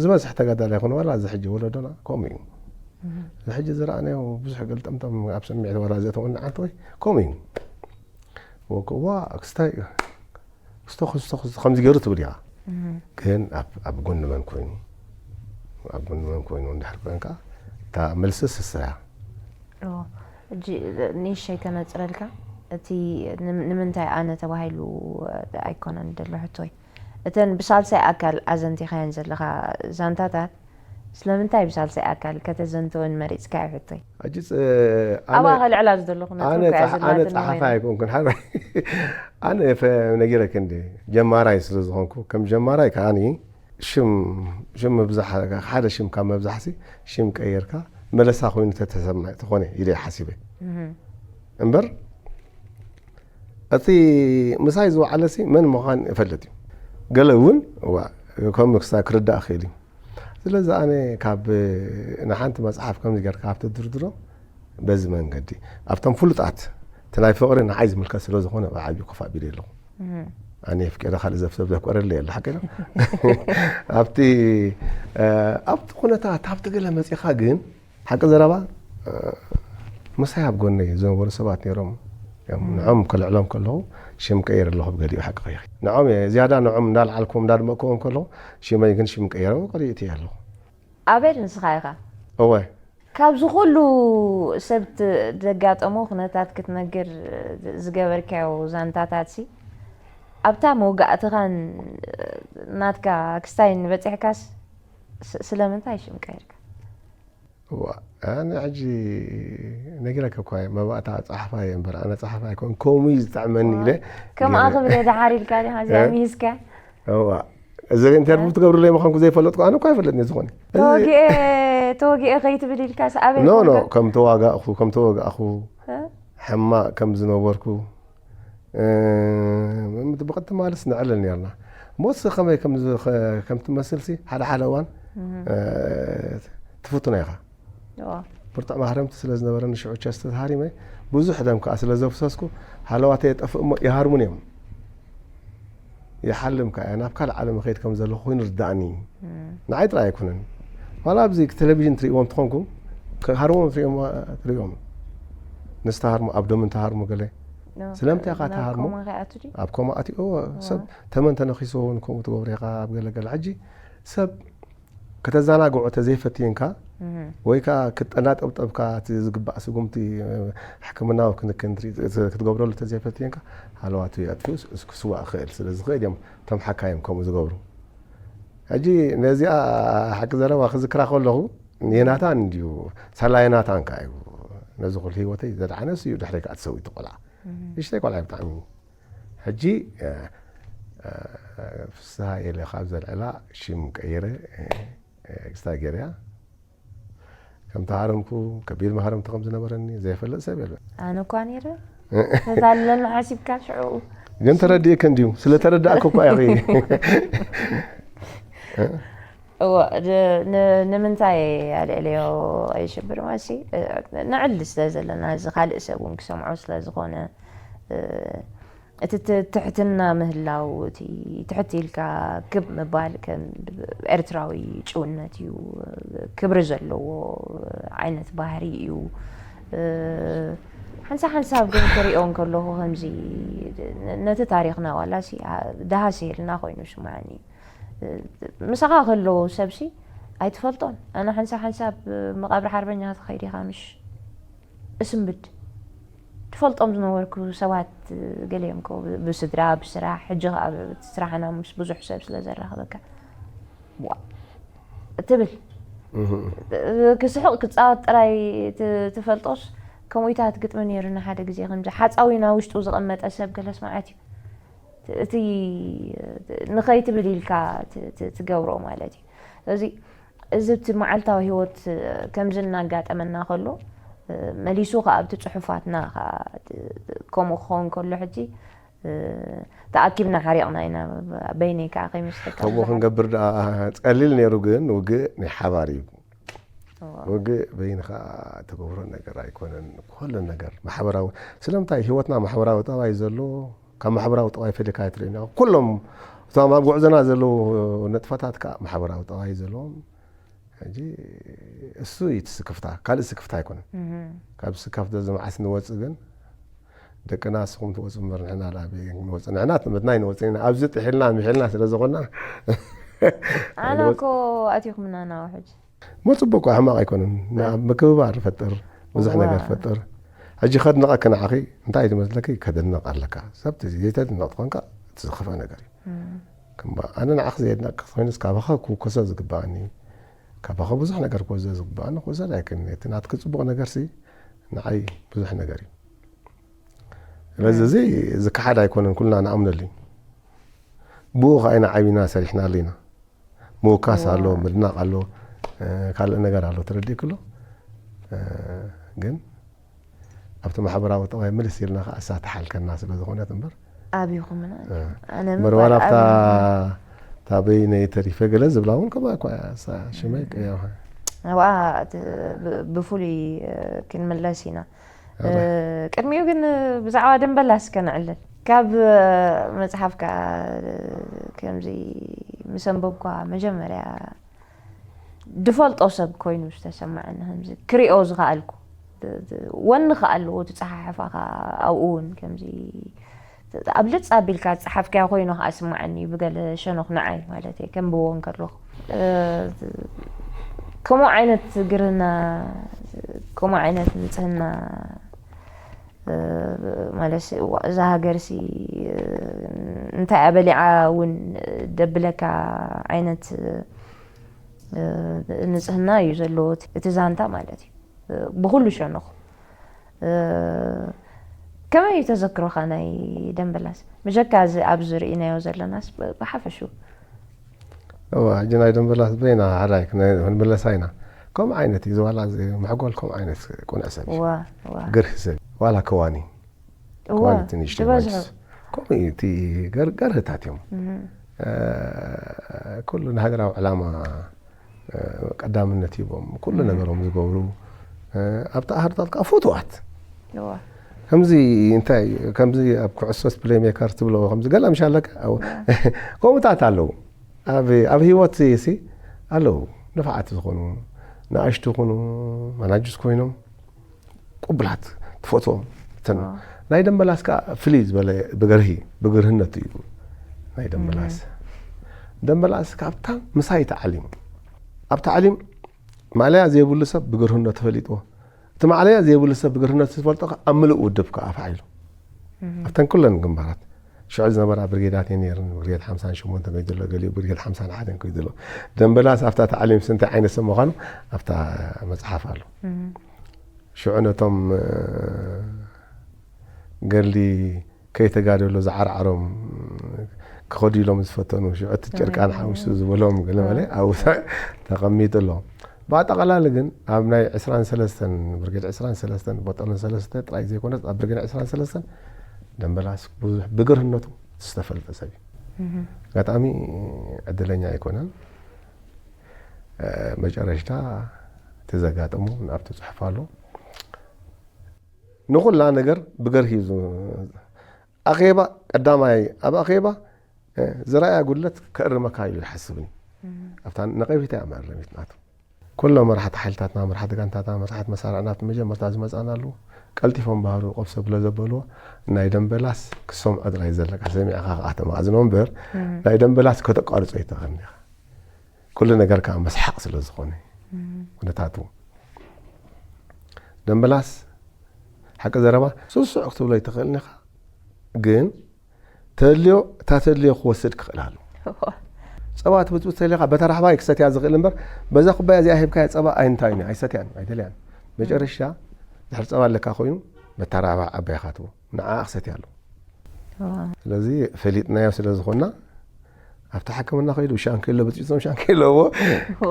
ዝበዝሕ ተጋዳላይ ይኹን ዋላ እዚ ሕጂ ወለዶና ከምኡ እዩ እዚ ሕጂ ዝረኣናዮ ብዙሕ ገልጠምጠም ኣብ ስምዒት ዋላ ዘተወኒ ዓንተ ወይ ከምኡ እዩ ወክዋ ክስታይ ክስቶ ክስቶ ክስቶ ከምዚ ገይሩ ትብል ኢኻ ግን ኣብ ጎኒ መን ኮይኑ ኣብ ጎኒ መን ኮይኑ እንድሕር ኮይንካ እታ መልሲ ስስያ ሕጂ ንእሸይ ከነፅረልካ እቲ ንም- ንምንታይ ኣነ ተባሂሉ ኣይኮነን ዘሎ ሕቶይ። እተን ብሳልሳይ ኣካል ኣዘንቲኻየን ዘለኻ ዛንታታት ስለምንታይ ብሳልሳይ ኣካል ከተዘንትወን መሪፅካ እዩ ሕቶይ። ሕጂ ኣባ ከልዕላ ዝደለኹ ኣነ ነጥብ ከያ ጸሓ- ኣነ ዘላትኒ ጸሓፋይ ኮይነ። ኣይኮንኩን ሓ ኣነ ፈ- ነጊረክ እንዲ ጀማራይ ስለ ዝኾንኩ ከም ጀማራይ ከዓኒ ሽም ሽም ምብዛሕ ሓደ ሽም ካብ መብዛሕሲ ሽም ቀይርካ መለሳ ኮይኑ ተተሰማዕ ተኾነ ኢለ ሓሲበ እምበር እቲ ምሳይ ዝወዓለሲ መን ምዃን እፈልጥ እዩ። ገለ እውን እዋ ከም ክሳ ክርዳእ ክእል እዩ። ስለዚ ኣነ ካብ ንሓንቲ መፅሓፍ ከምዚ ጌርካ ኣብ ትድርድሮ በዚ መንገዲ ኣብቶም ፍሉጣት እቲ ናይ ፍቕሪ ንዓይ ዝምልከት ስለ ዝኾነ ብዓብዩ ኮፍ ኣቢለ ኣለኹ። ኣነ ፍቄረ ካልእ ዘፍሰብ ዘፍቀረለ የለ ሓቂ ዶ ኣብቲ ኣብቲ ኩነታት ኣብቲ ገለ መፂኻ ግን ሓቂ ዘረባ ምሳይ ኣብ ጎነይ ዝነበሩ ሰባት ነይሮም እዮም። ንዖም ከልዕሎም ከለኹ ሽም ቀይር ኣለኹ ብገሊኡ ሓቂ ከይኺ ንዖም እየ ዝያዳ ንዖም እንዳልዓልክዎም እንዳድመቅክዎም ከለኹ ሽመይ ግን ሽም ቀይረ ቀሪእት እየ ኣለኹ። ኣቤል ንስኻ ኢኻ። እወ። ካብዚ ኩሉ ሰብ ዘጋጠሞ ኩነታት ክትነግር ዝገበርካዮ ዛንታታት ሲ ኣብታ መውጋእትኻን ናትካ ክስታይን በፂሕካስ ስለምንታይ ሽም ቀይርካ? እዋ ኣነ ሕጂ ነጊረካ እኳ እየ መባእታ ጸሓፋይ እየ እምበር ኣነ ጸሓፋይ ኣይኮን ከምኡ እዩ ዝጥዕመኒ ኢለ ከምኣ ክብለ ደሓር ኢልካ ዲኻ እዚኣ ሚሂዝካ እዋ እዚ ኢንተርቪው ትገብርለይ ምዃንኩ ዘይፈለጥኩ ኣነ እኳ ኣይፈለጥኒ ዝኾነ ተወጊኤ ተወጊኤ ከይትብል ኢልካ ሰኣበ ኖ ኖ ከም ተዋጋእኹ ከም ተወጋእኹ ሕማቕ ከም ዝነበርኩ ብቐጥታ ማለት ንዕለል ነርና። ሞት ከመይ ከም ትመስል ሲ ሓደ ሓደ እዋን ትፍትኖ ኢኻ። ብርቱዕ ማህረምቲ ስለ ዝነበረኒ ሽዑ ቸስት ተሃሪመ ብዙሕ ደም ከዓ ስለ ዘፍሰስኩ ሃለዋተይ የጠፍእ እሞ ይሃርሙን እዮም። ይሓልም ከዓ ናብ ካልእ ዓለም ከይድ ከም ዘለኹ ኮይኑ ርዳእኒ። ንዓይ ጥራይ ኣይኮነን። ዋላ ኣብዚ ቴሌቪዥን ትርእዎም ትኾንኩም ሃርሞም ትርእዎም ንዝተሃርሙ ኣብ ደም እንተሃርሙ ገለ ስለምንታይ ኢኻ ትሃርሞ ኣብ ኮማ ኣትዩ ሰብ ተመን ተነኺስዎ እውን ከምኡ ትገብሮ ኢኻ ኣብ ገለ ገለ ሕጂ ሰብ ከተዘናግዖ ተዘይፈትየንካ ወይ ከዓ ክጠናጠብጠብካ እቲ ዝግባእ ስጉምቲ ሕክምናዊ ክንክን ክትገብረሉ ተዘይፈትየንካ ሃለዋቱ የጥፍኡ ክስዋእ ክእል ስለ ዝኽእል እዮም እቶም ሓካዮም ከምኡ ዝገብሩ ሕጂ ነዚኣ ሓቂ ዘረባ ክዝክራ ከለኹ ዮናታን እንድዩ ሳላ ዮናታን ከዓ እዩ ነዚ ኩሉ ህይወተይ ዘድሓነስ እዩ ድሕሪ ከዓ ተሰዊቱ ቆልዓ ንሽተይ ቆልዓ እዩ ብጣዕሚ ሕጂ ፍስሃ ኢለ ካብ ዘልዕላ ሽም ቀይረ ክስታ ገይረያ ከም ተሃረምኩ ከቢድ ማህረምቲ ከም ዝነበረኒ ዘይፈልጥ ሰብ የለ ኣነ እኳ ነይረ ተታለና ሓሲብካ ሽዑ ግን ተረዲእክ እንድዩ ስለ ተረዳእክ እኳ ኢኺ እዎ ንምንታይ ኣልዕልዮ ኣይሽብር ማሲ ንዕሊ ስለ ዘለና እዚ ካልእ ሰብ እውን ክሰምዖ ስለ ዝኾነ እቲ ትሕትና ምህላው እቲ ትሕት ኢልካ ክብ ምባል ከም ኤርትራዊ ጭውነት እዩ ክብሪ ዘለዎ ዓይነት ባህሪ እዩ ሓንሳ ሓንሳብ ግን ክሪኦ እንከለኹ ከምዚ ነቲ ታሪኽና ዋላ ሲ ደሃስ ይህልና ኮይኑ ስማዓኒ ምሳኻ ከለዉ ሰብሲ ኣይትፈልጦን ኣነ ሓንሳብ ሓንሳብ መቃብር ሓርበኛ ትኸይድ ኢኻ ምሽ እስንብድ ትፈልጦም ዝነበርኩ ሰባት ገሊኦም ከ ብስድራ ብስራሕ ሕጂ ከዓ ስራሕና ምስ ብዙሕ ሰብ ስለ ዘራኽበካ ትብል ክስሕቕ ክፃወት ጥራይ ትፈልጦስ ከምኡታት ግጥሚ ነይሩና ሓደ ግዜ ከምዚ ሓፃዊና ውሽጡ ዝቐመጠ ሰብ ገለስ ማለት እዩ እቲ ንኸይትብል ኢልካ ትገብሮ ማለት እዩ ስለዚ እዚ እቲ መዓልታዊ ህይወት ከምዚ እናጋጠመና ከሎ መሊሱ ከዓ ኣብቲ ፅሑፋትና ከዓ ከምኡ ክኸውን ከሎ ሕጂ ተኣኪብና ሓሪቕና ኢና በይነይ ከዓ ከይመስለካ ከምኡ ክንገብር ደኣ ቀሊል ነይሩ ግን ውግእ ናይ ሓባር እዩ ውግእ በይንኻ ትገብሮ ነገር ኣይኮነን ኩሉ ነገር ማሕበራዊ ስለምንታይ ህይወትና ማሕበራዊ ጠባይ ዘሎ ካብ ማሕበራዊ ጠባይ ፈሊካ ኣይትርእን ኢኻ ኩሎም እቶም ኣብ ጉዕዞና ዘለዉ ነጥፈታት ከዓ ማሕበራዊ ጠባይ ዘለዎም ሕጂ እሱ እዩ እቲ ስክፍታ ካልእ ስክፍታ ኣይኮነን ካብ ስካፍ ዘዝመዓስ ንወፅእ ግን ደቅና ንስኹም ትወፅኡ እምበር ንሕና ንወፅእ ንሕና ትምህርትና ኣይንወፅን ኢና ኣብዚ ጥሒልና ምሒልና ስለ ዝኾና ኣና እኮ ኣቲኹምና ናው ሕጂ ሞ ፅቡቅ እኮ ሕማቅ ኣይኮነን ምክብባር ፈጥር ብዙሕ ነገር ፈጥር ሕጂ ከድንቐኪ ንዓኺ እንታይ እዩ ዝመስለኪ? ከደንቕ ኣለካ። ሰብ ዘይተድንቕ ትኾንካ እቲ ዝኸፍአ ነገር እዩ። እምባ-፣ ኣነ ንዓኺ ዘየድነቕኪ ኮይኑስ ካባኻ ክውከሶ ዝግባኣኒ፣ ካባኻ ብዙሕ ነገር ክወስዶ ዝግባኣኒ ክወሰድ ኣይክእልን። እቲ ናትኪ ጽቡቕ ነገርሲ ንዓይ ብዙሕ ነገር እዩ። ስለዚ እዚ ዝከሓድ ኣይኮነን፣ ኩልና ንኣምነሉ እዩ። ብኡ ኸዓ ኢና ዓቢና ሰሪሕናሉ ኢና። ምውካስ ኣሎ፣ ምድናቕ ኣሎ፣ እ፣ ካልእ ነገር ኣሎ፣ ተረዲእክሎ? እ፣ ግን ኣብቲ ማሕበራዊ ጠባይ ምልስ ኢልና ኸዓ እሳ ትሓልከና ስለ ዝኾነት እምበር። ኣብኹምና። እ። ኣነ እምበር ምባል ዋላ ኣብታ ኣብኹም። እታ በይነይ ተሪፈ ገለ ዝብላ እውን ከምኣ እኳ እያ፣ እሳ ሽመይ ቀያማ። ኣብኣ እቲ ብ-፣ ብፍሉይ፣ እ፣ ክንምለስ ኢና። ኣረ። እ፣ ቅድሚኡ ግን ብዛዕባ ደምበላስ ከነዕልል። ካብ፣ እ፣ መጽሓፍካ፣ እ፣ ከምዚ ምስ ኣንበብኳ መጀመርያ ድፈልጦ ሰብ ኮይኑ ዝተሰማዓኒ፣ ከምዚ ክሪኦ ዝኸኣልኩ፣ ድ-፣ ድ-፣ ወኒ ከኣ ኣለዎ እቲ ጸሓሕፋኻ ኣብኡ እውን ከምዚ ኣብ ልጽ ኣቢልካ ዝጸሓፍካዮ ኮይኑ ከኣ ስምዓኒ እዩ፣ ብገለ ሸነኽ ንዓይ ማለት እየ፣ ከንብቦ እንከለኹ። እ፣ ከምኡ ዓይነት ግርህና፣ ከምኡ ዓይነት ንጽህና፣ እ፣ ማለት ዋ-፣ እዛ ሃገርሲ፣ እ፣ እንታይ እያ በሊዓ እውን ደብለካ ዓይነት፣ እ፣ ንጽህና እዩ ዘለዎ እቲ፣ እቲ ዛንታ ማለት እዩ። እ፣ ብኹሉ ሸነኹ። እ፣ ከመይ እዩ ተዘክሮኻ ናይ ደምበላስ? ብጀካ እዚ ኣብዚ ርኢናዮ ዘለናስ ብ-፣ ብሓፈሽኡ? እዋ፣ ሕጂ ናይ ደምበላስ በይና ሓራይ ክነ-፣ ክንምለሳ ኢና። ከምኡ ዓይነት እዩ፣ ዝዋላ እዚ መሕጎል ከምኡ ዓይነት ቁኑዕ ሰብ እዩ። እዋ፣ እዋ። ግርህ ሰብ እዩ። ዋላ ከዋኒ። እዋ፣ ከዋኒ ትንሽ ዝበዝሑ። ተባጅስ። ከምኡ እዩ፣ እቲ ገር-፣ ገርህታት እዮም። እህ። እ፣ ኩሉ ንሃገራዊ ዕላማ፣ እ፣ ቀዳምነት ሂቦም፣ ኩሉ እህ። ነገሮም ዝገብሩ፣ እ፣ ኣብቲ ኣህርታት ከዓ ፍቱዋት። እዋ። ከምዚ እንታይ፣ ከምዚ ኣብ ኩዕሶስ ፕሌይ ሜከር ትብሎ፣ ከምዚ ገለ ምሽ ኣለካ? ኣብ-፣ እዋ። ከምኡታት ኣለዉ። ኣብ፣ ኣብ ህይወት ሲ ኣለዉ። ንፋዓት ዝኾኑ፣ ንኣሽቱ ይኹኑ፣ ማናጅስ ኮይኖም፣ ቅቡላት፣ ትፈትዎም። እተን ዋው። ናይ ደምበላስ ከኣ ፍልይ ዝበለ ብገርሂ፣ ብግርህነቱ እዩ። ናይ ደምበላስ። እህ። ደምበላስ ካብታ ምሳይ ተዓሊሙ። ኣብ ታዕሊም ማዕለያ ዘይብሉ ሰብ ብግርህነቱ ፈሊጥዎ። እቲ ማዕለያ ዘይብሉ ሰብ ብግርህነቱ ዝፈልጦ ከኣ ኣብ ምሉእ ውድብ ከኣ ኣፍዓይሉ። እህ። ኣብተን ኩለን ግንባራት። ሽዑ ዝነበራ ብርጌዳት እየን ነይረን። ብርጌድ ሓምሳን ሸሞንተን ከይዱ ዘሎ፣ ገሊኡ ብርጌድ ሓምሳን ሓደን ከይዱ ዘሎ። ደምበላስ ኣብታ ታዕሊም ስንታይ ዓይነት ሰብ ምዃኑ ኣብታ መጽሓፍ ኣሎ። እህ። ሽዑ ነቶም፣ እ፣ ገድሊ ከይተጋደሉ ዝዓርዓሮም ክኸዱ ኢሎም ዝፈተኑ፣ ሽዑ እቲ ጨርቃን ሓዊሱ ዝበሎም ገለ መለ ኣብኡ ተቐሚጡ ኣሎ። ብኣጠቓላሊ ግን ኣብ ናይ ዕስራን ሰለስተን፣ ብርጌድ ዕስራን ሰለስተን፣ ቦጠሎን ሰለስተ ጥራይ ዘይኮነስ፣ ኣብ ብርጌድ ዕስራን ሰለስተን ደምበላስ ብዙሕ ብግርህነቱ ዝተፈልጠ ሰብ እዩ። እህ። ኣጋጣሚ ዕድለኛ ኣይኮነን። እ፣ መጨረሽታ እቲ ዘጋጠሞ ኣብቲ ጽሑፍ ኣሎ። ንኹላ ነገር ብገርሂ እዩ ዝ-፣ ኣኼባ ቀዳማይ፣ ኣብ ኣኼባ፣ እ፣ ዝረኣያ ጉድለት ከእርመካ ኢሉ ይሓስብን እዩ። እህ። ኣብታ ነቐፌታ እያ መእረሚት ናቱ። ኩሎም መራሕቲ ሓይልታትና፣ መራሕቲ ጋንታትና፣ መራሕቲ መሳርዕና ኣብቲ መጀመርታ ዝመጻና ኣለዉ። ቀልጢፎም ባህሩ ቆብ ሰብለ ዘበልዎ፣ ናይ ደምበላስ ክሰምዖ ጥራይ ዘለካ፣ ሰሚዕኻ ከኣ ተማእዝኖ እምበር፣ እህ። ናይ ደምበላስ ከተቋርጾ ኣይትኽእልን ኢኻ። ኩሉ ነገር ከኣ መስሓቕ ስለ ዝኾነ፣ እህ። ኩነታቱ። ደምበላስ ሓቂ ዘረባ ስሱዕ ክትብሎ ኣይትኽእልን ኢኻ፣ ግን ተድልዮ፣ እታ ተድልዮ ክወስድ ክኽእል ኣለዎ። ጸባ ትብጽብጽ ተሊኻ በታ ራሕባ እዩ ክሰትያ ዝኽእል እምበር፣ በዛ ኩባያ እዚኣ ሂብካያ ጸባ ኣይንታይን እዩ፣ ኣይሰትያን፣ ኣይደልያን። መጨረሻ ድሕሪ ጸባ ኣለካ ኮይኑ፣ በታ ራሕባ ዓባይኻ ትቦ፣ ንዓኣ ክሰትያ ኣለዎ። ዋው። ስለዚ ፈሊጥናዮ ስለ ዝኾንና፣ ኣብቲ ሕክምና ከይዱ ሻንኬሎ ብጽብጾም ሻንኬሎ እዎ፣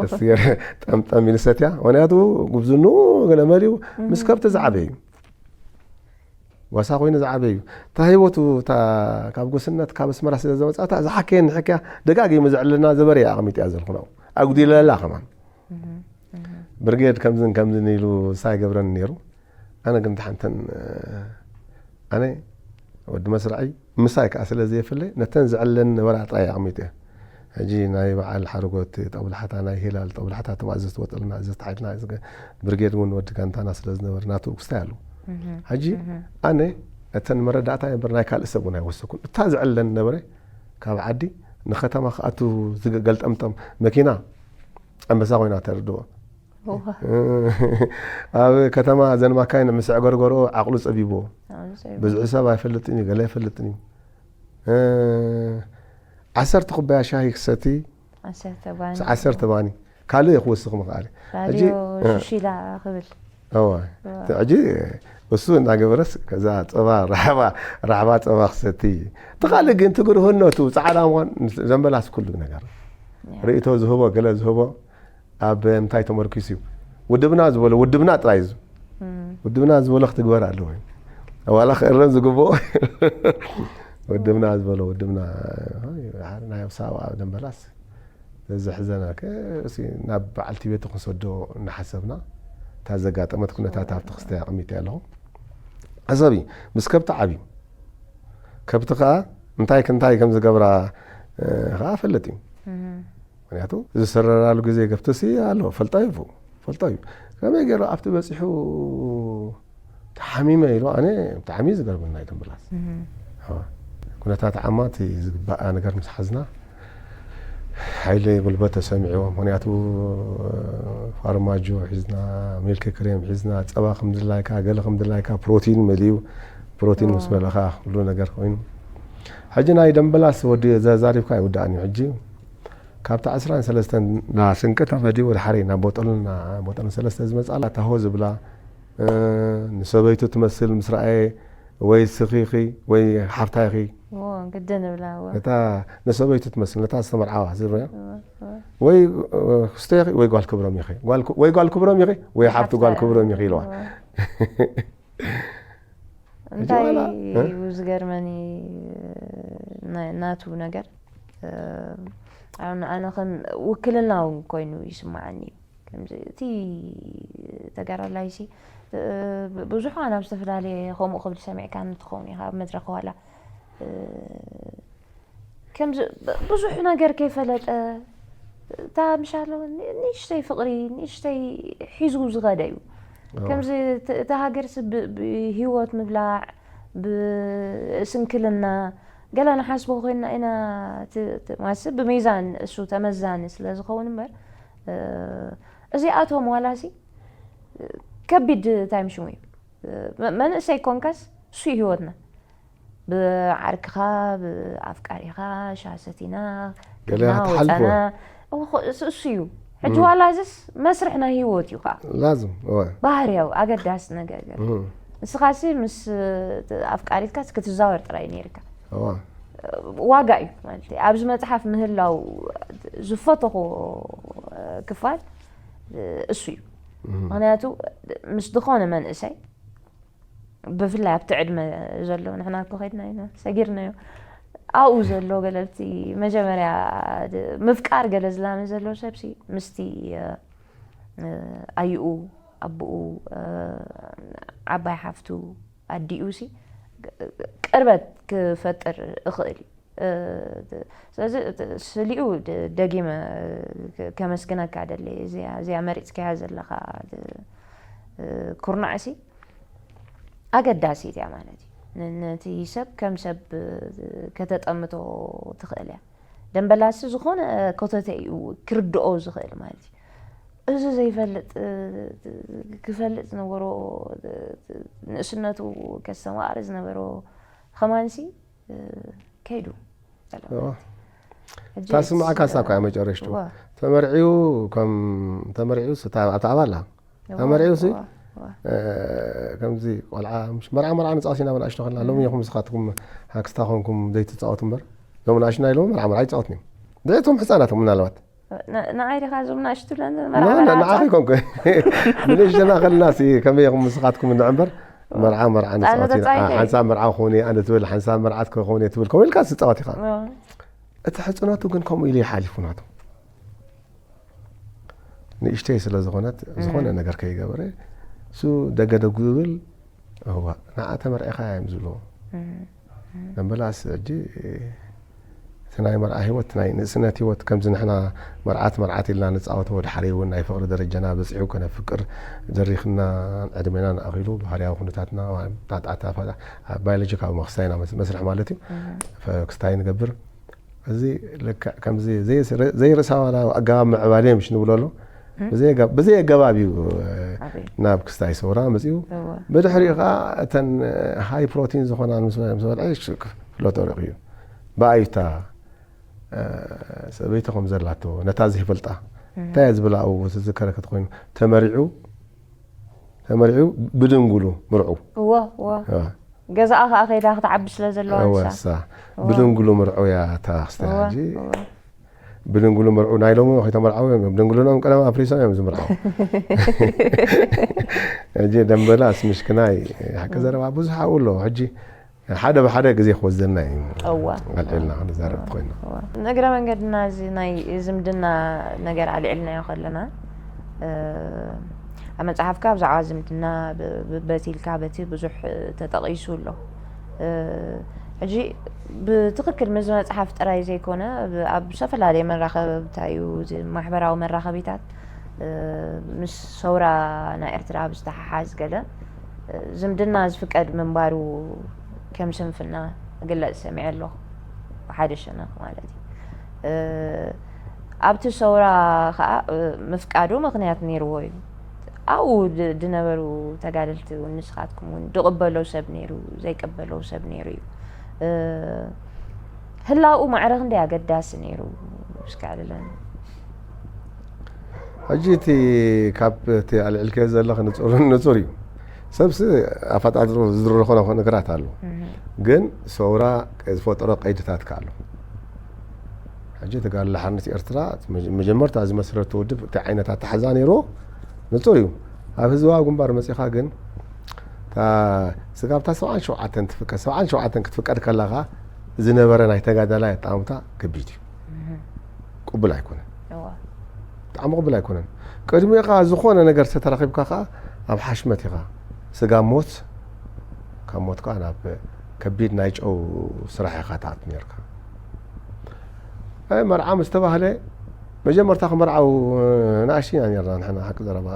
ቀስ ገይረ ጠምጠም ኢሉ ሰትያ። ምኽንያቱ ጉብዝንኡ ገለ መሊኡ ምስ ከብቲ ዝዓበየ እዩ። ጓሳ ኮይኑ ዝዓበየ እዩ። እታ ህይወቱ፣ እታ ካብ ጉስነት፣ ካብ ኣስመራ ስለ ዘመጻእታ፣ ዝሓከየኒ ሕክያ ደጋጊሙ ዘዕልልና ዝበረየ ኣቐሚጥያ ዘልኹ ናብኡ። ኣጉዲለላ ከማን። እህ፣ እህ። ብርጌድ ከምዝን ከምዝን ኢሉ ሳይ ገብረኒ ነይሩ። ኣነ ግን ሓንተን፣ ኣነ ወዲ መስራዕይ ምሳይ ከኣ ስለ ዘየፍለ፣ ነተን ዝዕለኒ ነበራ ጥራይ ኣቐሚጠ። ሕጂ ናይ በዓል ሓረጎት ጦብላሕታ፣ ናይ ሂላል ጦብላሕታ፣ እቶም ኣዘዝቲ ወጠልና፣ ኣዘዝቲ ሓይልና፣ እዚ ብርጌድ እውን ወዲ ጋንታና ስለ ዝነበረ፣ ናቱ ክስታይ ኣለዎ። እህ፣ ሕጂ እህ። ኣነ እተን መረዳእታ እምበር ናይ ካልእ ሰብ እውን ኣይወሰኩን። እታ ዝዕለኒ ነበረ፣ ካብ ዓዲ ንከተማ ክኣቱ ዝገ-፣ ገልጠምጠም መኪና ኣንበሳ ኮይና ተርድኦ። ኣብ ከተማ ዘንማካይን ምስዕ ገርገሮ ዓቕሉ ጸቢብዎ። ብዙሕ ሰብ ኣይፈልጥን እዩ፣ ገለ ኣይፈልጥን እዩ። ዓሰርተ ኩባያ ሻሂ ክሰቲ ዓሰርተ ባኒ ካልእ ክወስኽ ምኽኣል። ራድዮ ሽሺላ ክብል። እዋ። ሕጂ እሱ እናገበረስ ከዛ ጸባ ራሕባ ራሕባ ጸባ ክሰቲ። እቲ ካልእ ግን ትግርህነቱ ጻዕዳ ምዃን ዘንበላስ ኩሉ ነገር ርእይቶ ዝህቦ ገለ ዝህቦ ኣብ እንታይ ተመርኪሱ እዩ? ውድብና ዝበሎ ውድብና ጥራይ እዩ። ውድብና ዝበሎ ክትግበር ኣለዎ እዩ። ዋላ ክእረም ዝግብኦ ውድብና ዝበሎ ውድብና ናይ ሳዋ ደንበላስ ዘሕዘነ ናብ በዓልቲ ቤቱ ክንሰዶ እናሓሰብና እታ ዘጋጠመት ኩነታት ኣብቲ ክስታይ ኣቐሚጠ ኣለኹ። ሕሰቢ ምስ ከብቲ ዓብዩ ከብቲ ከዓ እንታይ ክንታይ ከም ዝገብራ ከዓ ፈልጥ እዩ። ምክንያቱ ዝሰረራሉ ግዜ ከብትሲ ኣሎ ፈልጣ እዩ ፈልጣ እዩ። ከመይ ገይሩ ኣብቲ በፂሑ ተሓሚመ ኢሉ ኣነ ብጣዕሚ ዝገርመና እዩ ደንበላስ። ኩነታት ዓማ እቲ ዝግባኣ ነገር ምስ ሓዝና ሓይሊ ጉልበት ተሰሚዕዎ። ምክንያቱ ፋርማጆ ሒዝና፣ ሚልክ ክሬም ሒዝና፣ ፀባ ከም ድላይካ፣ ገለ ከም ድላይካ፣ ፕሮቲን መሊኡ፣ ፕሮቲን ምስ መለኻ ኩሉ ነገር ኮይኑ። ሕጂ ናይ ደንበላስ ወዲ ዘዛሪብካ ኣይውዳእን እዩ። ሕጂ ካብቲ ዓስራን ሰለስተን ና ስንቂ ተፈድዩ ወደ ሓሬ ናብ ቦጠልና ቦጠልን ሰለስተ ዝመፃላ ታሆ ዝብላ ንሰበይቱ ትመስል ምስ ረኣየ ወይ ስኺኺ ወይ ሓፍታይኺ ግድን ብላ እታ ንሰበይቱ ትመስል ነታ ዝተመርዓዋ ዝብያ ወይ ክስቶ ኢኺ ወይ ጓል ክብሮም ኢኺ ወይ ጓል ክብሮም ኢኺ ወይ ሓፍቲ ጓል ክብሮም ኢኺ ኢልዋ። እንታይ እዩ ዝገርመኒ ናቱ ነገር ኣነ ከም ውክልና እውን ኮይኑ ይስማዓኒ እዩ። ከምዚ እቲ ተጋዳላይሲ ብዙሕ ኣብ ዝተፈላለየ ከምኡ ክብል ሰሚዕካ እንትኸውን ኢኻ ኣብ መድረክ ዋላ ከምዚ ብዙሕ ነገር ከይፈለጠ እታ ምሻሎ ንእሽተይ ፍቕሪ ንእሽተይ ሒዙ ዝኸደ እዩ። ከምዚ እታ ሃገርሲ ብሂወት ምብላዕ ብስንክልና ገላ ንሓስቦ ኮይንና ኢና ማለትሲ ብሚዛን እሱ ተመዛኒ ስለ ዝኸውን እምበር እዚኣቶም ዋላሲ ከቢድ እንታይ ምሽሙ እዩ። መንእሰይ ኮንካስ እሱ እዩ ሂወትና። ብዓርክኻ ብኣፍቃሪኻ ሻሂ ሰቲና ገለ ቡና ትሓልፎ። ወፃና እሱ እዩ። ሕጂ ዋላ እዚስ መስርሕ ናይ ሂወት እዩ ከዓ ላዝም እወ። ባህርያዊ ኣገዳሲ ነገር ገለ። እም። ንስኻሲ ምስ ኣፍቃሪትካስ ክትዛወር ጥራይ ነይርካ። እወ። ዋጋ እዩ ማለት እዩ። ኣብዚ መፅሓፍ ምህላው ዝፈተኹ ክፋል እሱ እዩ። እም። ምክንያቱ ምስ ዝኾነ መንእሰይ ብፍላይ ኣብቲ ዕድመ ዘሎ ንሕና እኮ ከድና ኢና ሰጊርናዮ ኣብኡ ዘሎ ገለልቲ መጀመርያ ምፍቃር ገለ ዝላመ ዘሎ ሰብሲ ምስቲ ኣዩኡ ኣቡኡ ዓባይ ሓፍቱ ኣዲኡ ሲ ቅርበት ክፈጥር እኽእል እዩ። ስለዚ ስሊኡ ደጊመ ከመስግነካ ደሊ እዚኣ መሪፅካያ ዘለኻ ኩርናዕሲ ኣገዳሲት እያ ማለት እዩ። ነቲ ሰብ ከም ሰብ ከተጠምቶ ትኽእል እያ። ደንበላሲ ዝኾነ ኮተተ እዩ ክርድኦ ዝኽእል ማለት እዩ። እዚ ዘይፈልጥ ክፈልጥ ዝነበሮ ንእስነቱ ከስተማቕር ዝነበሮ ኸማንሲ ከይዱ። ታስማዕካ ሳኳ መጨረሽቱ ተመርዒዩ ከም ተመርዒዩ ኣብቲ ኣባላ ተመርዒዩ ሲ ከምዚ ቆልዓ መርዓ መርዓ ንፃወት ኢና ብናእሽቶ ከለና ሎሚ ኢኹም ንስኻትኩም ሃክስታ ኮንኩም ዘይትፃወቱ እምበር ሎም ናሽና ኢሎም መርዓ መርዓ ይፃወት እዮም። ድዒቶም ሕፃናት ምናልባት ንዓይ ዲኻ እዞም ናእሽቱ ለንደን መርዓ መርዓ ንዓኺ ኮንኩ ንእሽተና ከለና ሲ ከመይ ኢኹም ንስኻትኩም እንድዕ እምበር መርዓ መርዓ ንፃወት ኢና ሓንሳብ መርዓ ክኾን ኣነ ትብል ሓንሳብ መርዓት ክኾን ትብል ከምኡ ኢልካ ትፃወት ኢኻ። እቲ ሕፅነቱ ግን ከምኡ ኢሉ ይሓሊፉ ናቱ ንእሽተይ ስለ ዝኾነት ዝኾነ ነገር ከይገበረ እሱ ደገደጉ ዝብል እዋ ንዓ ተመርዒኻ እዮም ዝብልዎ። ደንበላስ ሕጂ እቲ ናይ መርዓ ህይወት ናይ ንእስነት ህይወት ከምዚ ንሕና መርዓት መርዓት ኢልና ንፃወቶ ድሓር እውን ናይ ፍቕሪ ደረጃና በፂሑ ከነፍቅር ደሪኽና ዕድሜና ንኣኺሉ ባህርያዊ ኩነታትና ጣጣታ ባዮሎጂካዊ መክስታይና መስርሕ ማለት እዩ ክስታይ ንገብር እዚ ልክዕ ከምዚ ዘይርእሳዋና ኣገባብ ምዕባለ ምሽ ንብሎ ኣሎ ብዘይ ኣገባብ እዩ ናብ ክስታይ ሰውራ መፅኡ። እወ። ብድሕሪኡ ከዓ እተን ሃይ ፕሮቲን ዝኾና ምስ ምስ በልዐ ፍሎ ተወሪቑ እዩ። ብኣዩታ ሰበይቲ ከም ዘላቶ ነታ ዘይፈልጣ እንታይ እያ ዝብላ ኣብኡ ዝዝከረከት ኮይኑ ተመሪዑ ተመሪዑ ብድንጉሉ ምርዑ እወ እወ። ገዛኣ ከዓ ከይዳ ክትዓቢ ስለ ዘለዋ እወ ንሳ። እሳ ብድንጉሉ ምርዑ እያ እታ ክስታይ እወ ሕጂ እወ። ብድንጉሉ መርዑ ናይ ሎሚ ከይተመርዓው እዮም። ብድንጉልኖም ቀደም ኣፍሪሶም እዮም ዝምርዓው። ሕጂ ደንበላስ ምሽክናይ ሓቂ ዘረባ ብዙሕ ኣብኡ ኣሎ። ሕጂ ሓደ ብሓደ ግዜ ክወስደና እዩ እዋ። ኣልዒልና ክንዛረብ ኮይና። እዋ። ንእግረ መንገድና እዚ ናይ ዝምድና ነገር ኣልዒልናዮ ከለና እ፣ ኣብ መፅሓፍካ ብዛዕባ ዝምድና ብ- ብ- በቲ ኢልካ በቲ ብዙሕ ተጠቒሱ ኣሎ። እ፣ ሕጂ ብትኽክል ምስ መፅሓፍ ጥራይ ዘይኮነ ብ- ኣብ ዝተፈላለየ መራኸብታ እዩ እዚ ማሕበራዊ መራኸቢታት እ፣ ምስ ሰውራ ናይ ኤርትራ ብዝተሓሓዝ ገለ እ፣ ዝምድና ዝፍቀድ ምንባሩ ከም ስንፍና እግለጽ ሰሚዐ ኣለኹ ብሓደ ሸነኽ ማለት እዩ። እ፣ ኣብቲ ሰውራ ከዓ እ፣ ምፍቃዱ ምኽንያት ነይርዎ እዩ። ኣብኡ ድ- ድነበሩ ተጋደልቲ እውን ንስኻትኩም እውን ድቕበሎ ሰብ ነይሩ ዘይቅበሎ ሰብ ነይሩ እዩ። እ፣ ህላውኡ ማዕረ ክንደይ ኣገዳሲ ነይሩ እስኪ ኣዕልለኒ። ሕጂ እቲ ካብ እቲ ኣልዕልከ ዘለኽ ንፁር ንፁር እዩ። ሰብሲ ኣፈጣጥሩ ዝድረኾ ነገራት ኣሎ። ግን ሰውራ ዝፈጠሮ ቀይድታት ኣሎ። ሕጂ ተጋድሎ ሓርነት ኤርትራ መጀመርታ ዝመስረቱ ውድብ እቲ ዓይነት ኣተሓዛ ነይርዎ ንፁር እዩ። ኣብ ህዝባዊ ግንባር መፂኻ ግን ስጋብታ ሰብዓን ሸውዓተን ትፍቀድ ሰብዓን ሸውዓተን ክትፍቀድ ከላኻ ዝነበረ ናይ ተጋዳላይ ኣጣምታ ከቢድ እዩ። ቅቡል ኣይኮነን። እዋ። ብጣዕሚ ቅቡል ኣይኮነን። ቅድሚኡ ከዓ ዝኾነ ነገር ተተረኺብካ ከዓ ኣብ ሓሽመት ኢኻ። ስጋብ ሞት ካብ ሞት ከዓ ናብ ከቢድ ናይ ጨው ስራሕ ኢኻ ትኣቱ ነርካ። ኣይ መርዓ ምስ ተባህለ መጀመርታ ክመርዓው ንኣሽቱ ኢና ነርና ንሕና ሓቂ ዘረባ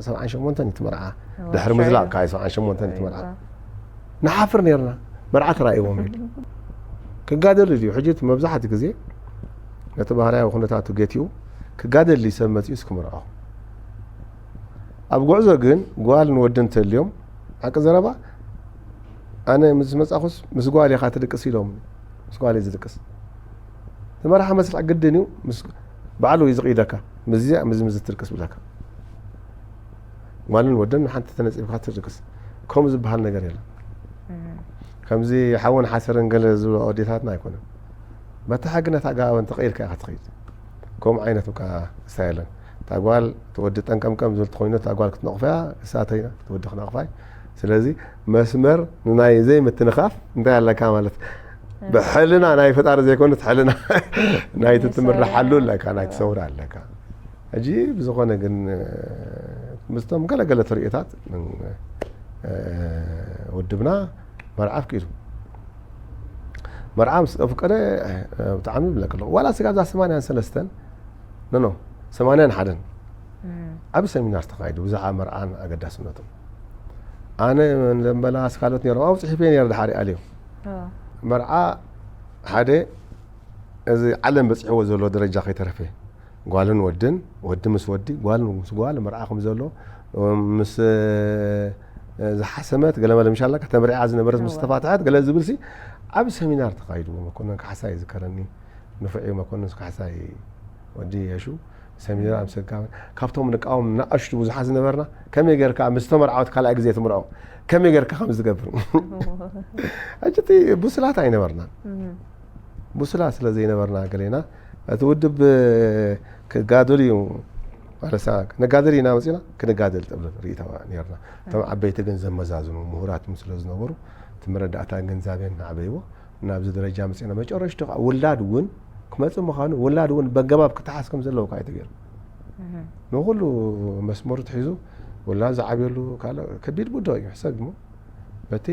ሰብዓን ሸሞንተን እዩ እቲ መርዓ። ድሕሪ ምዝላቕ ከዓ እዩ ሰብዓን ሸሞንተን እዩ እቲ መርዓ። ንሓፍር ነርና መርዓ ተራእይዎም ኢሉ ክጋደል ድዩ ሕጂ እቲ መብዛሕትኡ ግዜ ነቲ ባህርያዊ ኩነታቱ ገቲኡ ክጋደል ድዩ ሰብ መፂኡ እስክምርዖ ኣብ ጉዕዞ ግን ጓል ንወዲ እንተልዮም ሓቂ ዘረባ ኣነ ምስ መፃኹስ ምስ ጓል ኢኻ ትድቅስ ኢሎም ምስ ጓል እዩ ዝድቅስ እቲ መርሓ መስርዕ ግድን እዩ ባዕሉ እዩ ዝቕይደካ ምዚ ምዚ ትድቅስ ብለካ ጓልን ወድን ንሓንቲ ተነፂፍካ ትድቅስ ከምኡ ዝበሃል ነገር የለን ከምዚ ሓውን ሓሰርን ገለ ዝብሎ ኣዴታትና ኣይኮነን በታ ሕግነት ኣገባብ እንተቐይርካ ኢኻ ትኸይድ ከምኡ ዓይነት ብቃ ስታይለን እታ ጓል ትወዲ ጠንቀምቀም ዝብል ተኮይኑ እታ ጓል ክትነቕፈያ እሳተይ ትወዲ ክነቕፋይ ስለዚ መስመር ንናይ ዘይምትንኻፍ እንታይ ኣለካ ማለት ብሕልና ናይ ፈጣሪ ዘይኮነ ሕልና ናይቲ ትምርሓሉ ኣለካ ናይ ትሰውር ኣለካ ሕጂ ብዝኾነ ግን ምስቶም ገለገለ ትርእዮታት ውድብና መርዓ ኣፍቂዱ መርዓ ምስ ኣፍቀደ ብጣዕሚ ይብለክ ኣለኹ ዋላ ስጋብ እዛ ሰማንያን ሰለስተን ኖ ኖ ሰማንያን ሓደን ዓብ ሰሚናር ተኻይዱ ብዛዕባ መርዓን ኣገዳስነቱ ኣነ ደንበላ ስካሎት ነይሮም ኣብኡ ፅሒፈ ነይረ ድሓር ኣልዮ መርዓ ሓደ እዚ ዓለም በፂሕዎ ዘሎ ደረጃ ከይተረፈ ጓልን ወድን ወዲ ምስ ወዲ ጓል ምስ ጓል መርዓ ከም ዘሎ ምስ ዝሓሰመት ገለመለ ምሻላ ከተምርዓ ዝነበረት ምስ ተፋትሐት ገለ ዝብል ሲ ዓብ ሰሚናር ተኻይድዎ መኮነን ካሕሳይ ይዝከረኒ ንፉዕ መኮነን ካሕሳይ ወዲ የሹ ሰሚናር ኣምሰልካ ካብቶም ንቃወም ንኣሽቱ ብዙሓት ዝነበርና ከመይ ጌርካ ምስ ተመርዓወት ካልኣይ ግዜ ትምርዖ ከመይ ጌርካ ከም ዝገብር ሕጂ ብስላት ኣይነበርና ብስላ ስለ ዘይነበርና ገሌና እቲ ውድብ ክጋደል እዩ ማለሳ ነጋደል ኢና መፂና ክንጋደል ጥብል ርእታ ነርና እቶም ዓበይቲ ግን ዘመዛዝኑ ምሁራት ስለ ዝነበሩ እቲ መረዳእታ ግንዛቤን ናዕበይዎ ናብዚ ደረጃ መፂና መጨረሽቱ ከዓ ውላድ እውን ክመፅእ ምዃኑ ውላድ እውን በገባብ ክተሓዝ ከም ዘለዎ ከዓ ተገይሩ ንኩሉ መስመሩ ትሒዙ ውላድ ዝዓብየሉ ካልእ ከቢድ ጉዳይ እዩ ሕሰብ እሞ በቲ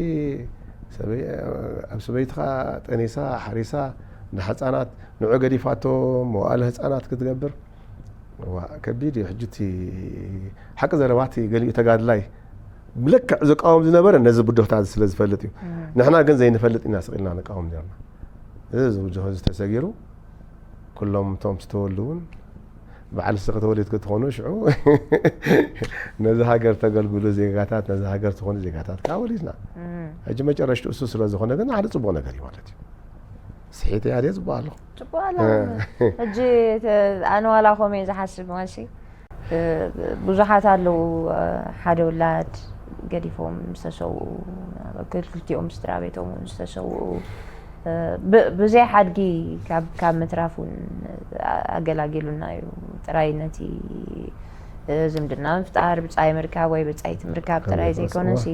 ኣብ ሰበይትኻ ጠኒሳ ሓሪሳ ንሕፃናት ንዑ ገዲፋቶ መዋእለ ህፃናት ክትገብር ከቢድ እዩ ሕጂ እቲ ሓቂ ዘረባቲ ገሊኡ ተጋድላይ ብልክዕ ዝቃወም ዝነበረ ነዚ ብድሆታት ስለ ዝፈልጥ እዩ ንሕና ግን ዘይንፈልጥ ኢና ስቕ ኢልና ንቃወም ነርና እዚ እዚ ብድሆ እዚ ተሰጊሩ ኩሎም እቶም ዝተወሉ እውን በዓል ንስኺ ተወሊድኪ ትኾኑ ሽዑ ነዚ ሃገር ተገልግሉ ዜጋታት፣ ነዚ ሃገር ትኾኑ ዜጋታት ከዓ ወሊድና። ሕጂ መጨረሽትኡ እሱ ስለ ዝኾነ ግን ሓደ ጽቡቕ ነገር እዩ ማለት እዩ። ስሒት እያ ድየ ጽቡቕ ኣለኹ? ጽቡቕ ኣላ። ሕጂ ኣነ ዋላ ኮም እየ ዝሓስብ ማሲ ብዙሓት ኣለዉ ሓደ ውላድ ገዲፎም ዝተሰውኡ፣ ክልቲኦም ስድራ ቤቶም እውን ዝተሰውኡ፣ ብዘይ ሓድጊ ካብ ምትራፍ እውን ኣገላጊሉና እዩ። ጥራይ ነቲ ዝምድና ምፍጣር፣ ብጻይ ምርካብ ወይ ብጻይቲ ምርካብ ጥራይ ዘይኮነሲ፣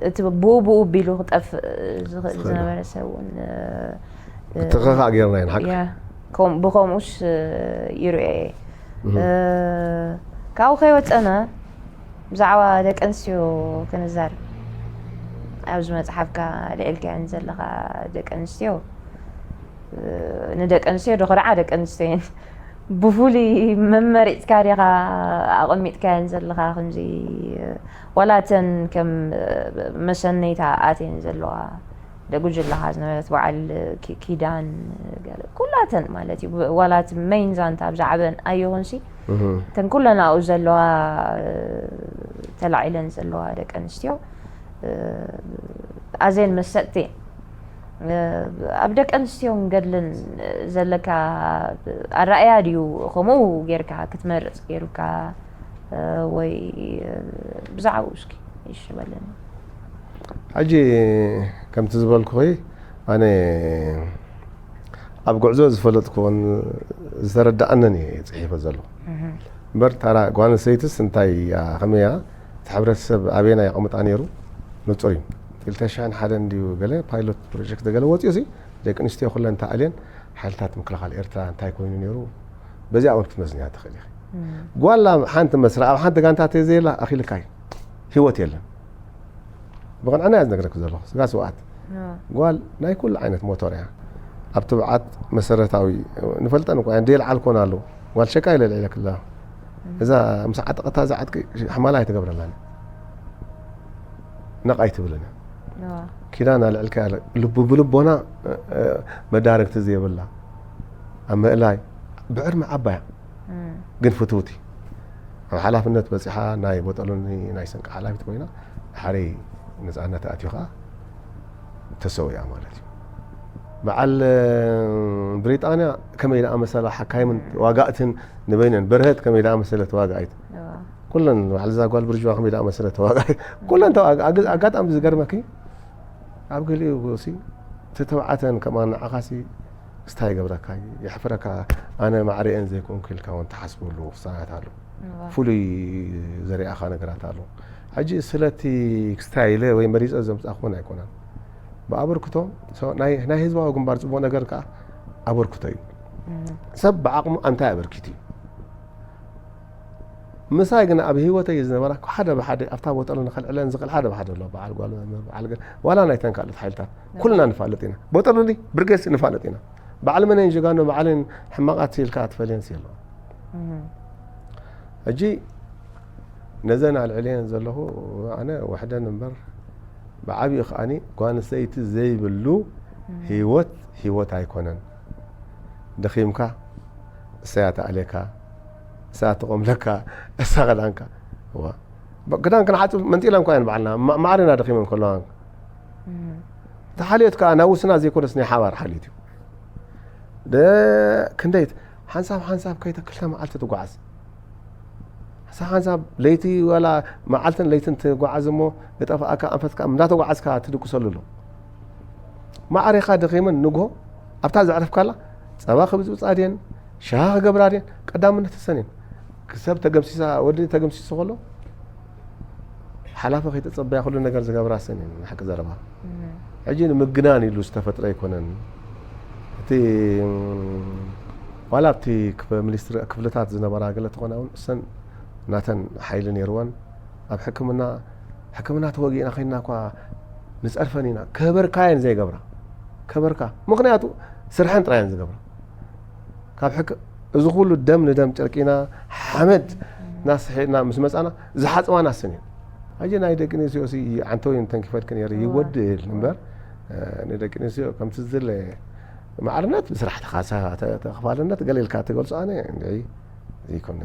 እቲ ብኡ ብኡ ቢሉ ክጠፍእ ዝኽእል ዝነበረ ሰብ እውን ምትኽኻእ ጌርና ኢና ሓቂ። ብኸምኡስ ይርእዮ እየ። ካብኡ ከይወፀና ብዛዕባ ደቂ ኣንስትዮ ክንዛር ኣብዚ መፅሓፍካ ልዕልካየን ዘለኻ ደቂ ኣንስትዮ ንደቂ ኣንስትዮ ዶ ክርዓ ደቂ ኣንስትዮ እየን ብፍሉይ መመሪፅካ ዲኻ ኣቐሚጥካየን ዘለኻ ከምዚ ዋላተን ከም መሰነይታ ኣትየን ዘለዋ ደጉጅላኻ ዝነበረት በዓል ኪዳን ኩላተን ማለት እዩ ዋላት መይን ዛንታ ብዛዕበን ኣይኹንሲ እተን ኩለናኡ ዘለዋ ተላዒለን ዘለዋ ደቂ ኣንስትዮ ኣዘን መሰጥቲ ኣብ ደቂ ኣንስትዮን ገድልን ዘለካ ኣረኣያ ድዩ ከምኡ ጌርካ ክትመርፅ ገይሩካ ወይ ብዛዕባኡ እስኪ ይሽበለኒ ሕጂ ከምቲ ዝበልኩኺ ኣነ ኣብ ጉዕዞ ዝፈለጥኩዎን ዝተረዳኣንን እየ ፅሒፈ ዘለኹ እምበር ታራ ጓል ኣንስተይትስ እንታይ እያ ከመይ እያ እቲ ሕብረተሰብ ኣበየና የቐምጣ ነይሩ ንፁር እዩ ክልተ ሽሕን ሓደን ድዩ ገለ ፓይሎት ፕሮጀክት ገለ ወፂኡ ሲ ደቂ ኣንስትዮ ኩለን ተኣልየን ሓይልታት ምክልኻል ኤርትራ እንታይ ኮይኑ ነይሩ በዚኣ እውን ክትመዝንያ ትኽእል ኢኺ ጓላ ሓንቲ መስራ ኣብ ሓንቲ ጋንታ ተዘየላ ኣኺልካ እዩ ህይወት የለን ብቕንዕና እያ ዝነግረክ ዘለኹ ስጋ ስውኣት ጓል ናይ ኩሉ ዓይነት ሞቶር እያ ኣብ ትብዓት መሰረታዊ ንፈልጠን እኳ እየን ደየልዓልኮን ኣለዉ ጓል ሸቃ ኢለ ልዒለክላ እዛ ምስ ዓጠቐታ እዛ ዓጥቂ ሕማላ ኣይትገብረላን ነቕ ኣይትብልን እያ ኪዳን ኣልዕልካ ያለ ልቡ ብልቦና መዳረግቲ ዘይብላ ኣብ ምእላይ ብዕድመ ዓባያ ግን ፍትውቲ ኣብ ሓላፍነት በፂሓ ናይ ቦጠሎኒ ናይ ሰንቂ ሓላፊት ኮይና ድሓረይ ነፃነት ኣትዩ ከዓ ተሰዊኣ ማለት እዩ በዓል ብሪጣንያ ከመይ ደኣ መሰላ ሓካይምን ተዋጋእትን ንበይነን በርሀት ከመይ ደኣ መሰለ ተዋጋኢት ኩለን በዓል እዛ ጓል ብርጅዋ ከመይ ደኣ መሰለ ተዋጋኢት ኩለን ኣጋጣሚ ዝገርመኪ ኣብ ገሊኡ ሲ ተተባዕተን ከማን ንዓኻሲ ስታይ ይገብረካ የሕፍረካ ኣነ ማዕሪአን ዘይኮንኩ ኢልካ እውን ትሓስበሉ ክሳናት ኣሎ ፍሉይ ዘሪኣኻ ነገራት ኣሎ ሕጂ ስለቲ ስታይለ ወይ መሪፀ ዘምፃኹን ኣይኮነን ብኣበርክቶ ናይ ህዝባዊ ግንባር ፅቡቅ ነገር ከዓ ኣበርክቶ እዩ ሰብ ብዓቕሙ ኣንታይ ኣበርኪት እዩ ምሳይ ግን ኣብ ህይወተይ ዝነበራ ሓደ ብሓደ ኣብታ ቦጠሎ ንኸልዕለን ዝኽእል ሓደ ብሓደ ኣሎ በዓል ጓል መምህር በዓል ገ ዋላ ናይተን ካልኦት ሓይልታት ኩልና ንፋለጥ ኢና ቦጠሎ ዲ ብርጌስ ንፋለጥ ኢና በዓል መነን ጀጋኖ በዓልን ሕማቃት ኢልካ ትፈልየን የለ ሕጂ ነዘን ኣልዕልየን ዘለኹ ኣነ ወሕደን እምበር ብዓብኡ ከዓኒ ጓንስተይቲ ዘይብሉ ህይወት ህይወት ኣይኮነን ደኺምካ እሰያ ተኣልየካ እሳ ትቆምለካ እሳ ክዳንካ እዋ ክዳን ክንሓፅብ መንጢለን እኳ እየን በዓልና ማዕሪና ደኺመን ከለዋ ተሓልዮት ከዓ ናብ ውስና ዘይኮነስ ናይ ሓባር ሓልዮት እዩ ክንደይት ሓንሳብ ሓንሳብ ከይተ ክልተ መዓልቲ ትጓዓዝ ሓንሳብ ሓንሳብ ለይቲ ወላ መዓልትን ለይትን ትጓዓዝ እሞ እጠፍኣካ ኣንፈትካ እንዳተጓዓዝካ ትድቅሰሉ ኣሎ ማዕሪኻ ደኺመን ንግሆ ኣብታ ዘዕረፍካላ ጸባ ክብፅብፃ ድየን ሻሂ ክገብራ ድየን ቀዳምነት ተሰንየን ክሰብ ተገምሲሳ ወዲ ተገምሲሱ ከሎ ሓላፊ ከይተፀበያ ኩሉ ነገር ዝገብራ ሰን እየን ንሓቂ ዘረባ ሕጂ ንምግናን ኢሉ ዝተፈጥረ ኣይኮነን እቲ ዋላ ኣብቲ ሚኒስትሪ ክፍልታት ዝነበራ ገለ ተኾና እውን እሰን ናተን ሓይሊ ነይርወን ኣብ ሕክምና ሕክምና ተወጊእና ኮይንና እኳ ንፀርፈን ኢና ከበርካየን ዘይገብራ ከበርካ ምክንያቱ ስርሐን ጥራየን ዝገብራ ካብ ሕክ እዚ ኩሉ ደም ንደም ጨርቂና ሓመድ ናስሒና ምስ መፃና ዝሓፅዋ ናስን እዩ ሕጂ ናይ ደቂ ኣንስትዮ ሲ ዓንተው እንተንኪፈልክ ነይሩ ይወድእ እምበር ንደቂ ኣንስትዮ ከምቲ ዝድለ ማዕርነት ብስራሕ ተኻሳ ተኽፋልነት ገለ ኢልካ ትገልፆ ኣነ እንድዒ ዘይኮነ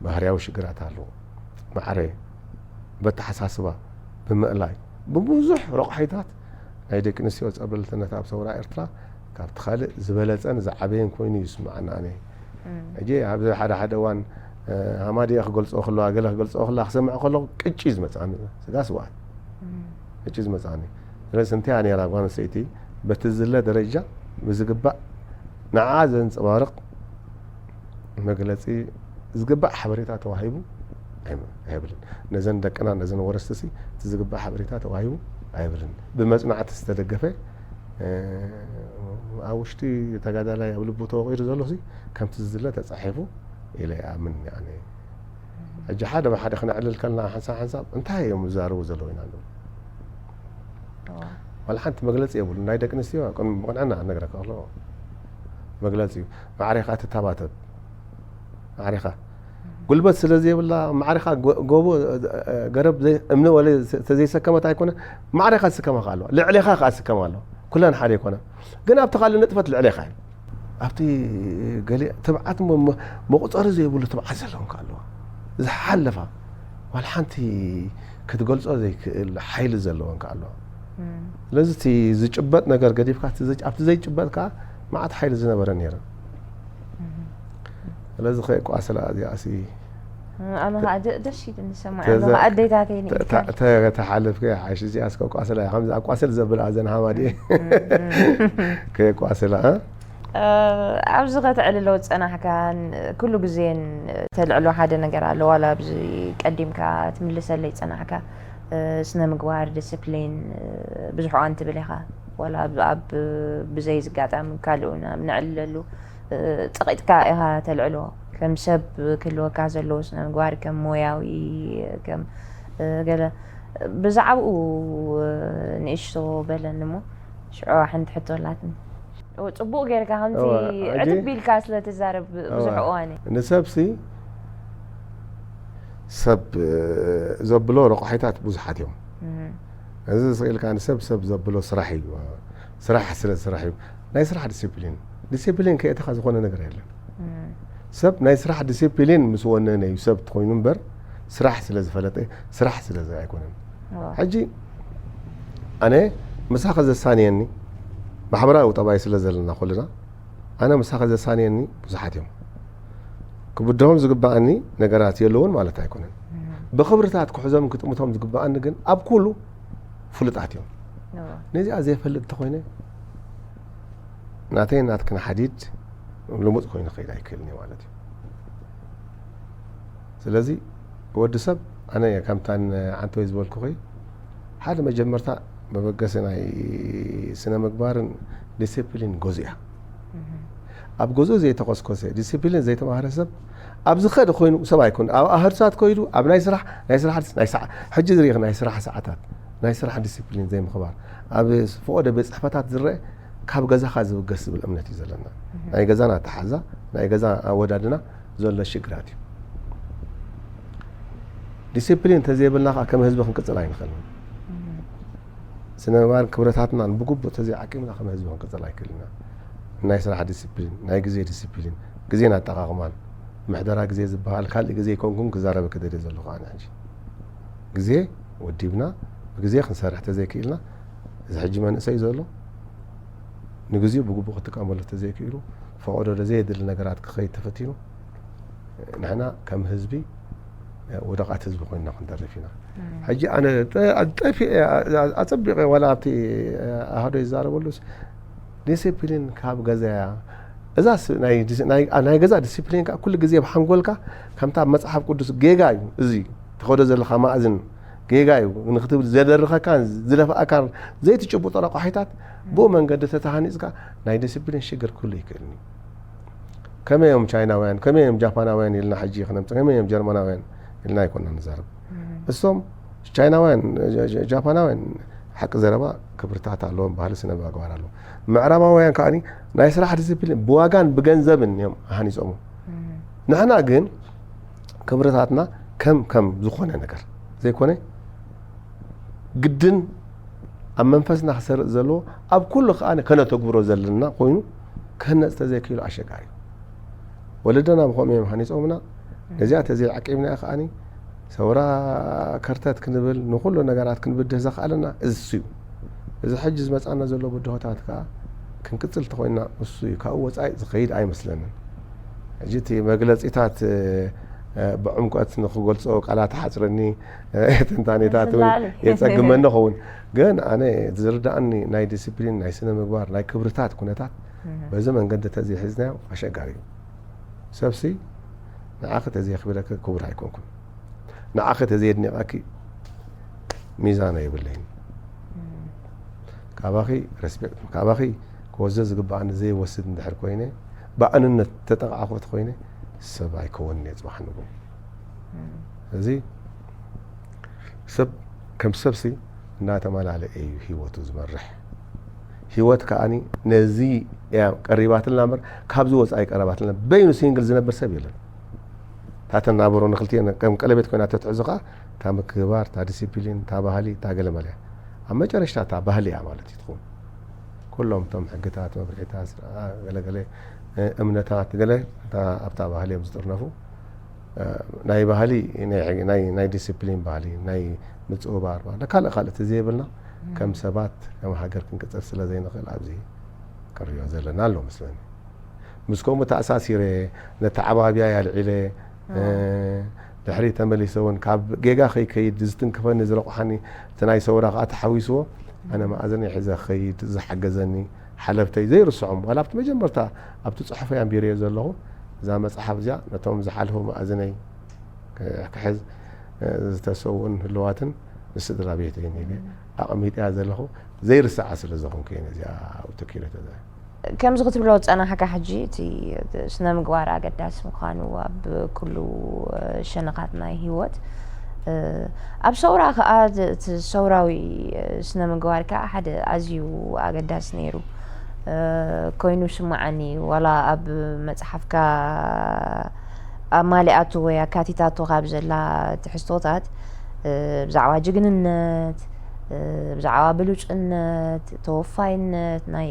ባህርያዊ ሽግራት ኣለዎ። ማዕረ በተሓሳስባ ብምእላይ ብብዙሕ ረቑሒታት ናይ ደቂ ኣንስትዮ ጸብለልትነት ኣብ ሰውራ ኤርትራ ካብቲ ካልእ ዝበለጸን ዝዓበየን ኮይኑ ይስምዓና። ኣነ ሕጂ ኣብዚ ሓደ ሓደ እዋን ሃማድያ ክገልጾ ከለዋ ገለ ክገልጾ ከለዋ ክሰምዕ ከለኹ ቅጭ እዩ ዝመጽኣኒ። ስጋ ስውኣት ቅጭ እዩ ዝመጽኣኒ። ስለዚ እንታይ እያ ነይራ ጓል ኣንስተይቲ በቲ ዝለ ደረጃ ብዝግባእ ንዓ ዘንጸባርቕ መግለጺ ዝግባእ ሓበሬታ ተዋሂቡ ኣይብልን። ነዘን ደቅና ነዘን ወረስትሲ እቲ ዝግባእ ሓበሬታ ተዋሂቡ ኣይብልን። ብመጽናዕቲ ዝተደገፈ ኣብ ውሽጢ ተጋዳላይ ኣብ ልቡ ተወቒሩ ዘሎ ከምቲ ዝድለ ተጻሒፉ ኢለ ይኣምን። ሕጂ ሓደ ብሓደ ክነዕልል ከለና ሓንሳብ ሓንሳብ እንታይ እዮም ዝዛረቡ ዘለዉ ኢና ንብል። ዋላ ሓንቲ መግለጺ የብሉ። ናይ ደቂ ኣንስትዮ ቅድሚ ብቕንዕና ክነግረካ ከሎ መግለጺ እዩ። ማዕሬኻ ትተባተብ ማዕሬኻ ጉልበት ስለ ዘይብላ ማዕሬኻ ጎቦ ገረብ እምኒ ወለ ተዘይሰከመት ኣይኮነ ማዕሬኻ ዝስከማ ከ ኣለዋ ልዕሌኻ ከኣ ዝስከማ ኣለዋ። ኩለን ሓደ ኣይኮነ ግን ኣብቲ ካልእ ንጥፈት ልዕሌኻ እዩ። ኣብቲ ገሊእ ትብዓት መቁፀሪ ዘይብሉ ትብዓት ዘለውን ከ ኣለዋ ዝሓለፋ ዋላ ሓንቲ ክትገልፆ ዘይክእል ሓይሊ ዘለወን ከ ኣለዋ። ስለዚ እቲ ዝጭበጥ ነገር ገዲፍካ ኣብቲ ዘይጭበጥ ከዓ መዓት ሓይሊ ዝነበረ ነይረ። ስለዚ ከየቋስላ እዚኣሲ ኣነ ከዓ ደስ ኢሉ ንሰማዕ ኣለኹ ኣደይታተይ ንኢልካ ተሓለፍከ ሓሽ እዚኣስ ከቋስላ ከምዚ ኣቋስል ዘብላ ዘን ሃማዲ ከየቋስላ ኣብዚ ከተዕልሎ ዝፀናሕካ ኩሉ ግዜን ተልዕሎ ሓደ ነገር ኣሎ ዋላ ኣብዚ ቀዲምካ ትምልሰለይ ዝፀናሕካ ስነ ምግባር ዲስፕሊን ብዙሕ እዋን ትብል ኢኻ ዋላ ኣብ ብዘይ ዝጋጣሚ ካልኡ ናብ ነዕልለሉ ፀቒጥካ ኢኻ ተልዕሎ ከም ሰብ ክህልወካ ዘለዎ ስነ ምግባር ከም ሞያዊ ከም ገለ ብዛዕባኡ ንእሽቶ በለኒ እሞ ሽዑ ሓንቲ ሕቶ ኣላትኒ ጽቡቕ ጌርካ ከምዚ ዕትብ ኢልካ ስለ ትዛረብ ብዙሕ እዋን ንሰብሲ ሰብ ዘብሎ ረቑሒታት ብዙሓት እዮም። እዚ ስኢልካ ንሰብ ሰብ ዘብሎ ስራሕ እዩ። ስራሕ ስለ ስራሕ እዩ። ናይ ስራሕ ዲሲፕሊን ዲሲፕሊን ከየእተኻ ዝኾነ ነገር የለን። ሰብ ናይ ስራሕ ዲሲፕሊን ምስ ወነነ እዩ ሰብ ትኾይኑ እምበር ስራሕ ስለ ዝፈለጠ ስራሕ ስለ ኣይኮነን። ሕጂ ኣነ ምሳኸ ዘሳንየኒ ማሕበራዊ ጠባይ ስለ ዘለና ኩልና ኣነ ምሳኸ ዘሳንየኒ ብዙሓት እዮም። ክብድሆም ዝግባኣኒ ነገራት የለውን ማለት ኣይኮነን። ብኽብርታት ክሕዞም ክጥምቶም ዝግባኣኒ ግን ኣብ ኩሉ ፍሉጣት እዮም። ነዚኣ ዘይፈልጥ እንተኾይነ ናተይ ናትክን ሓዲድ ልሙፅ ኮይኑ ክኸይድ ኣይክእልን እዩ ማለት እዩ። ስለዚ ወዲ ሰብ ኣነ ከምታን ዓንተወይ ዝበልኩኺ ሓደ መጀመርታ መበገሲ ናይ ስነ ምግባርን ዲሲፕሊን ገዙ እያ። ኣብ ገዙ ዘይተኮስኮሰ ዲሲፕሊን ዘይተማህረ ሰብ ኣብ ዝኸደ ኮይኑ ሰብ ኣይኮን ኣብ ኣህርሳት ኮይዱ ኣብ ናይ ስራሕ ናይ ስራሕ ናይ ሰዓ ሕጂ ዝሪኢኽ ናይ ስራሕ ሰዓታት ናይ ስራሕ ዲሲፕሊን ዘይምኽባር ኣብ ፈቆደ ቤት ፅሕፈታት ዝረአ ካብ ገዛኻ ዝብገስ ዝብል እምነት እዩ ዘለና። ናይ ገዛና ኣተሓዛ ናይ ገዛ ኣወዳድና ዘሎ ሽግራት እዩ። ዲሲፕሊን እንተዘይብልና ከዓ ከም ህዝቢ ክንቅፅል ኣይንኽእልን። ስነ ምግባር ክብረታትናን ብግቡእ ተዘይዓቂምና ከም ህዝቢ ክንቅፅል ኣይክእልና። ናይ ስራሕ ዲሲፕሊን፣ ናይ ግዜ ዲሲፕሊን፣ ግዜን ኣጠቓቕማን፣ ምሕደራ ግዜ ዝበሃል ካልእ ግዜ ኣይኮንኩን ክዛረበ ክደልየ ዘለኹ ኣነ ሕጂ። ግዜ ወዲብና ብግዜ ክንሰርሕ ተዘይክኢልና እዚ ሕጂ መንእሰይ ዘሎ ንግዜኡ ብግቡእ ክጥቀመሉ ተዘይክኢሉ ፈቐዶ ዘየድሊ ነገራት ክኸይድ ተፈቲኑ ንሕና ከም ህዝቢ ውደቓት ህዝቢ ኮይንና ክንተርፍ ኢና። ሕጂ ኣነ ጠፊ ኣፀቢቐ ዋላ ኣብቲ ኣህዶ ይዛረበሉስ ዲሲፕሊን ካብ ገዛያ እዛ ናይ ገዛ ዲሲፕሊን ከዓ ኩሉ ግዜ ብሓንጎልካ ከምታ ኣብ መፅሓፍ ቅዱስ ጌጋ እዩ እዚ ተኸዶ ዘለካ ማእዝን ጌጋ እዩ ንክትብል ዘደርኸካን ዝደፍኣካን ዘይትጭብጦ ረቋሒታት ብኡ መንገዲ ተተሃኒፅካ ናይ ዲሲፕሊን ሽግር ክህሉ ይክእልኒ። ከመይ እዮም ቻይናውያን ከመይ እዮም ጃፓናውያን ኢልና ሕጂ ክነምፅ ከመይ እዮም ጀርመናውያን ኢልና ኣይኮና ንዛረብ። እሶም ቻይናውያን ጃፓናውያን ሓቂ ዘረባ ክብርታት ኣለዎም ባህሊ ስነ ምግባር ኣለዎም። ምዕራባውያን ከዓ ናይ ስራሕ ዲሲፕሊን ብዋጋን ብገንዘብን እዮም ሃኒፆሞ። ንሕና ግን ክብርታትና ከም ከም ዝኾነ ነገር ዘይኮነ ግድን ኣብ መንፈስና ክሰርጥ ዘለዎ ኣብ ኩሉ ከዓ ከነተግብሮ ዘለና ኮይኑ ክህነፅ ተዘይክኢሉ ኣሸጋሪ እዩ። ወለደና ብኸምኡ እዮም ሃኒጾምና። ነዚኣ ተዘይዓቂብና ከኣኒ ሰውራ ከርተት ክንብል ንኹሉ ነገራት ክንብድህ ዘኽኣለና እሱ እዩ። እዚ ሕጂ ዝመጻና ዘሎ ብድሆታት ከኣ ክንቅጽል ተኾይና እሱ እዩ። ካብኡ ወጻኢ ዝኸይድ ኣይመስለንን። ሕጂ እቲ መግለጺታት ብዕምቆት ንክገልጾ ቃላት ሓጽረኒ፣ ትንታኔታት እውን የጸግመኒ ኸውን። ግን ኣነ ዝርዳእኒ ናይ ዲስፕሊን ናይ ስነ ምግባር ናይ ክብርታት ኩነታት በዚ መንገዲ ተዘይሒዝናዮ ኣሸጋሪ እዩ። ሰብሲ ንዓኺ ተዘየኽብረኪ ክቡር ኣይኮንኩን። ንዓኺ ተዘየድኒቐኪ ሚዛን የብለይን። ካባኺ ሬስፔክት፣ ካባኺ ክወስዶ ዝግባኣኒ ዘይወስድ እንድሕር ኮይነ፣ ብኣንነት ተጠቕዓኹ እንተኾይነ ሰብ ኣይከውንን እየ ጽባሕ ንግሆ። እዚ ሰብ ከም ሰብሲ እናተመላለአ እዩ ህይወቱ ዝመርሕ። ህይወት ከኣኒ ነዚ እያ ቀሪባትልና እምበር ካብዚ ወፃኢ ቀረባትልና። በይኑ ሲንግል ዝነብር ሰብ የለን። እታ ተናብሮ ንክልቲኤን ከም ቀለቤት ኮይና ተትሕዞ ከዓ እታ ምክብባር፣ እታ ዲሲፕሊን፣ እታ ባህሊ፣ እታ ገለመለ እያ። ኣብ መጨረሽታ እታ ባህሊ እያ ማለት እዩ ትኸውን። ኩሎም እቶም ሕግታት፣ መብርሒታት፣ ገለገለ እምነታት ገለ ኣብታ ባህሊ እዮም ዝጥርነፉ። ናይ ባህሊ ናይ ዲስፕሊን ባህሊ ናይ ምጽውባር ካልእ ካልእ ተዘይብልና ከም ሰባት ከም ሃገር ክንቅጽል ስለ ዘይንኽእል ኣብዚ ክንሪኦ ዘለና ኣሎ መስለኒ። ምስ ከምኡ ተኣሳሲረ ነተዓባብያ ኣልዒለ ድሕሪ ተመሊሰ እውን ካብ ጌጋ ከይከይድ ዝትንክፈኒ ዝረቑሓኒ እቲ ናይ ሰውራ ከዓ ተሓዊስዎ ኣነ መኣዝነይ ሒዘ ክኸይድ ዝሓገዘኒ ሓለፍተይ ዘይርስዖም ዋላ ኣብቲ መጀመርታ ኣብቲ ፅሑፈይ ኣንቢረዮ ዘለኹ እዛ መፅሓፍ እዚኣ ነቶም ዝሓለፉ መኣዝነይ ክሕዝ ዝተሰውኡን ህልዋትን ንስድራ ቤተይን ኢለ ኣቐሚጠያ ዘለኹ ዘይርስዓ ስለ ዝኾንኩ እየ ነዚኣ ኣውተኪለ ተዛ ከምዚ ክትብሎ ዝጸናሕካ ሕጂ እቲ ስነ ምግባር ኣገዳሲ ምዃኑ ኣብ ኩሉ ሸነኻት ናይ ህይወት ኣብ ሰውራ ከኣ እቲ ሰውራዊ ስነ ምግባር ከኣ ሓደ ኣዝዩ ኣገዳሲ ነይሩ ኮይኑ ስምዓኒ ዋላ ኣብ መጽሓፍካ ኣማሊኣቶ ወይ ኣካቲታቶ ካብ ዘላ ትሕዝቶታት ብዛዕባ ጅግንነት ብዛዕባ ብሉጽነት ተወፋይነት ናይ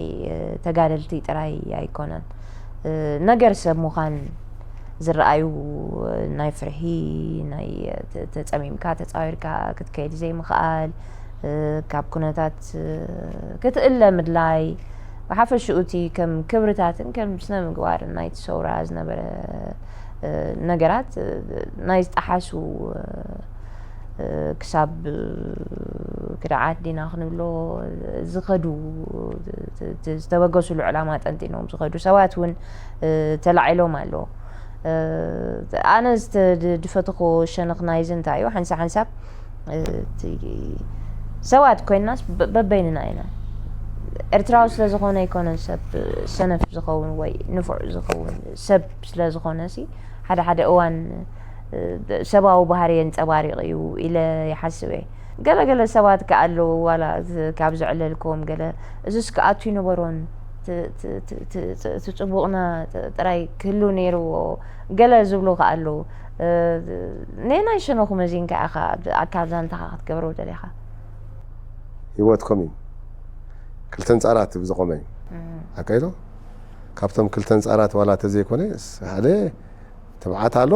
ተጋደልቲ ጥራይ ኣይኮነን ነገር ሰብ ምዃን ዝረኣዩ ናይ ፍርሒ ናይ ተጸሚምካ ተጻዊርካ ክትከይድ ዘይምኽኣል ካብ ኩነታት ክትእለ ምድላይ ብሓፈሽኡ እቲ ከም ክብርታትን ከም ስነ ምግባርን ናይቲ ሰውራ ዝነበረ ነገራት ናይ ዝጠሓሱ ክሳብ ክድዓት ዲና ክንብሎ ዝኸዱ ዝተበገሱሉ ዕላማ ጠንጢኖም ዝኸዱ ሰባት እውን ተላዒሎም ኣለዉ። ኣነ ዝፈተኽዎ ሸነኽ ናይዚ እንታይ እዩ ሓንሳ ሓንሳብ ሰባት ኮይንናስ በበይንና ኢና ኤርትራዊ ስለ ዝኾነ ኣይኮነን ሰብ ሰነፍ ዝኸውን ወይ ንፉዕ ዝኸውን ሰብ ስለ ዝኾነ ሲ ሓደ ሓደ እዋን ሰባዊ ባህሪ የንፀባሪቕ እዩ ኢለ ይሓስብ እየ። ገለ ገለ ሰባት ከ ኣለዉ ዋላ ካብ ዘዕለልክዎም ገለ እዝስ ክኣቱ ይነበሮን እቲ ፅቡቕና ጥራይ ክህሉ ነይርዎ ገለ ዝብሉ ከ ኣለዉ። ነየናይ ሸነኹ መዚንካ ኢኻ ኣካል ዛንታኻ ክትገብሮ ደሊኻ? ህይወት ከምኡ እዩ። ክልተ ኣንጻራት እዩ ዝቖመ እዩ። ኣካይዶ ካብቶም ክልተ ኣንጻራት ዋላ ተዘይኮነ ሓደ ትብዓት ኣሎ፣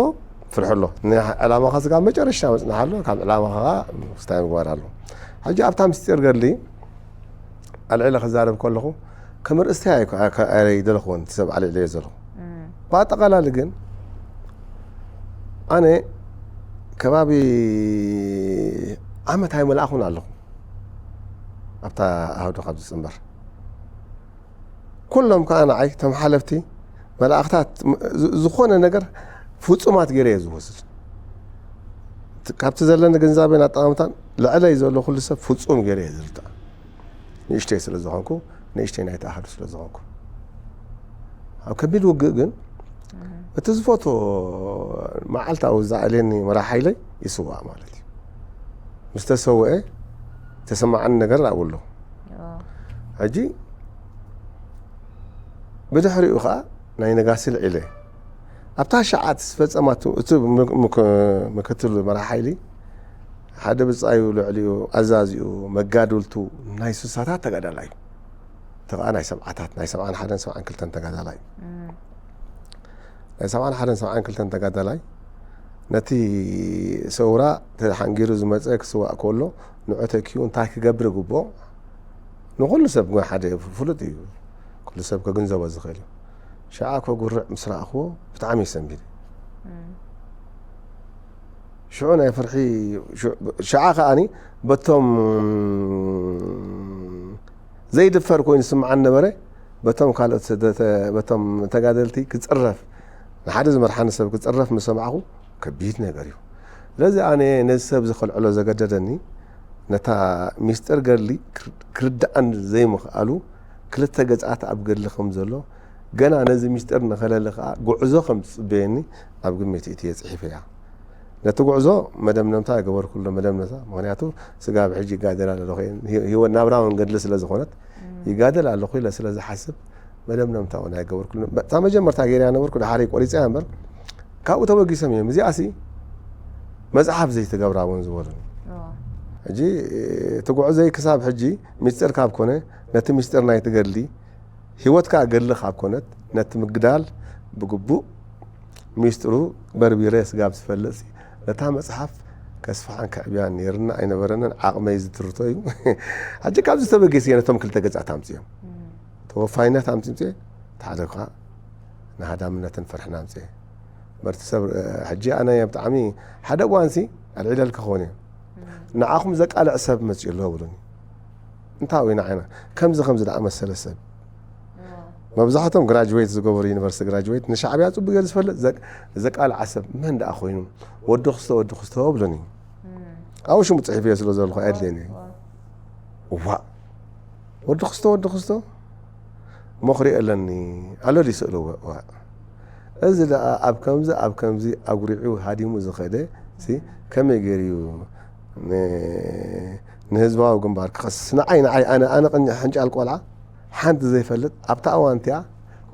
ፍርሒ ኣሎ። ንዕላማኻ ስጋብ መጨረሽታ መጽናሕ ኣሎ፣ ካብ ዕላማኻ ከዓ ምስታይ ምግባር ኣሎ። ሕጂ ኣብታ ምስጢር ገድሊ ኣልዒለ ክዛረብ ከለኹ ከም ርእስቲ ኣይደለኹን እቲ ሰብ ኣልዒለዮ ዘለኹ። ብኣጠቓላሊ ግን ኣነ ከባቢ ዓመት ኣይመልኣኹን ኣለኹ ኣብታ ኣህዶ ካብ ዝፅንበር ኩሎም ከዓ ንዓይ ተም ሓለፍቲ መላእኽታት ዝኾነ ነገር ፍፁማት ገይረ እየ ዝወስድ ካብቲ ዘለኒ ግንዛቤን ኣጠማምታን ልዕለይ ዘሎ ኩሉ ሰብ ፍፁም ገይረ እየ ዝርዳእ ንእሽተይ ስለ ዝኾንኩ ንእሽተይ ናይቲ ኣሃዱ ስለ ዝኾንኩ ኣብ ከቢድ ውግእ ግን እቲ ዝፈትዎ መዓልታዊ ዘኣልየኒ መራሕ ሓይለይ ይስዋእ ማለት እዩ ምስ ተሰውአ ተሰማዓኒ ነገር ኣብኡ ኣሎ ሕጂ ብድሕሪኡ ከዓ ናይ ነጋሲ ልዒለ ኣብታ ሸዓት ዝፈፀማቱ እቲ ምክትል መራሕ ሓይሊ ሓደ ብፃዩ ልዕሊኡ ኣዛዚኡ መጋድልቱ ናይ ስሳታት ተጋዳላይ እዩ እቲ ከዓ ናይ ሰብዓታት ናይ ሰብዓን ሓደን ሰብዓን ክልተን ተጋዳላይ እዩ ናይ ሰብዓን ሓደን ሰብዓን ክልተን ተጋዳላይ ነቲ ሰውራ ተሓንጊሩ ዝመጸ ክስዋእ ከሎ ንዑ ተኪኡ እንታይ ክገብር ግብኦ? ንኹሉ ሰብ ግን ሓደ ፍሉጥ እዩ። ኩሉ ሰብ ከግንዘቦ ዝኽእል እዩ። ሽዓ ከጉርዕ ምስ ረኣኽዎ ብጣዕሚ እዩ ሰንቢደ። ሽዑ ናይ ፍርሒ ሽዓ ከኣኒ በቶም ዘይድፈር ኮይኑ ዝስምዓኒ ነበረ። በቶም ካልኦት ስደተ በቶም ተጋደልቲ ክጽረፍ ንሓደ ዝመርሓኒ ሰብ ክጽረፍ ምስ ሰማዕኹ ከቢድ ነገር እዩ። ስለዚ ኣነ ነዚ ሰብ እዚ ከልዕሎ ዘገደደኒ ነታ ሚስጥር ገድሊ ክርድኣን ዘይምኽኣሉ ክልተ ገጻት ኣብ ገድሊ ከም ዘሎ ገና ነዚ ሚስጥር ንኸለሊ ከኣ ጉዕዞ ከም ዝጽበየኒ ኣብ ግምት እትየ ጽሒፈያ። ነቲ ጉዕዞ መደምደምታ ኣይገበርኩሉ መደምደምታ ምክንያቱ ስጋብ ሕጂ ይጋደል ኣለኹ ህይወት ናብራ እውን ገድሊ ስለ ዝኾነት ይጋደል ኣለኹ ኢለ ስለ ዝሓስብ መደምደምታ እውን ኣይገበርኩሉ። እታ መጀመርታ ገይርያ ነበርኩ ድሓረይ ቆሪፀያ እምበር ካብኡ ተበጊሶም እዮም እዚኣሲ መፅሓፍ ዘይትገብራ እውን ዝበሉኒ። ሕጂ እቲ ጉዕዘይ ክሳብ ሕጂ ሚስጥር ካብ ኮነ ነቲ ሚስጥር ናይቲ ገድሊ ህይወት ከኣ ገድሊ ካብ ኮነት ነቲ ምግዳል ብግቡእ ሚስጥሩ በርቢረ ስጋብ ዝፈልጥ ነታ መፅሓፍ ከስፍሓን ከዕብያን ነይርና ኣይነበረንን ዓቕመይ ዝትርቶ እዩ። ሕጂ ካብዚ ተበጊሰ ነቶም ክልተ ገጻት ኣምፅኦም ተወፋይነት ኣምፅምፅኤ እቲ ሓደ ከዓ ንሃዳምነትን ፍርሕን ኣምፅኤ። መርቲ ሰብ ሕጂ ኣነ ብጣዕሚ ሓደ እዋንሲ ኣልዒለልካ ክኾን እየ ንዓኹም ዘቃልዕ ሰብ መፅኡ ኣሎ ብሉኒ። እንታይ ወይ ንዓይና ከምዚ ከምዚ ደኣ መሰለ ሰብ መብዛሕቶም ግራጅዌት ዝገበሩ ዩኒቨርሲቲ ግራጅዌት ንሻዕብያ ፅቡቅ ገይሩ ዝፈልጥ ዘቃልዓ ሰብ መን ደኣ ኮይኑ ወዲ ክስቶ ወዲ ክስቶ ብሉኒ። ኣብኡ ሽሙ ፅሒፈዮ ስለ ዘለኹ ኣየድልየኒ። እዋ ወዲ ክስቶ ወዲ ክስቶ እሞ ክሪኦ ኣለኒ ኣሎ ድዩ ስእሊ? እዋ እዚ ደኣ ኣብ ከምዚ ኣብ ከምዚ ኣጉሪዑ ሃዲሙ ዝኸደ ሲ ከመይ ገይሩ እዩ ንህዝባዊ ግንባር ክኸስስ? ንዓይ ንዓይ ኣነ ኣነ ሕንጫል ቆልዓ ሓንቲ ዘይፈልጥ ኣብታ እዋን እቲኣ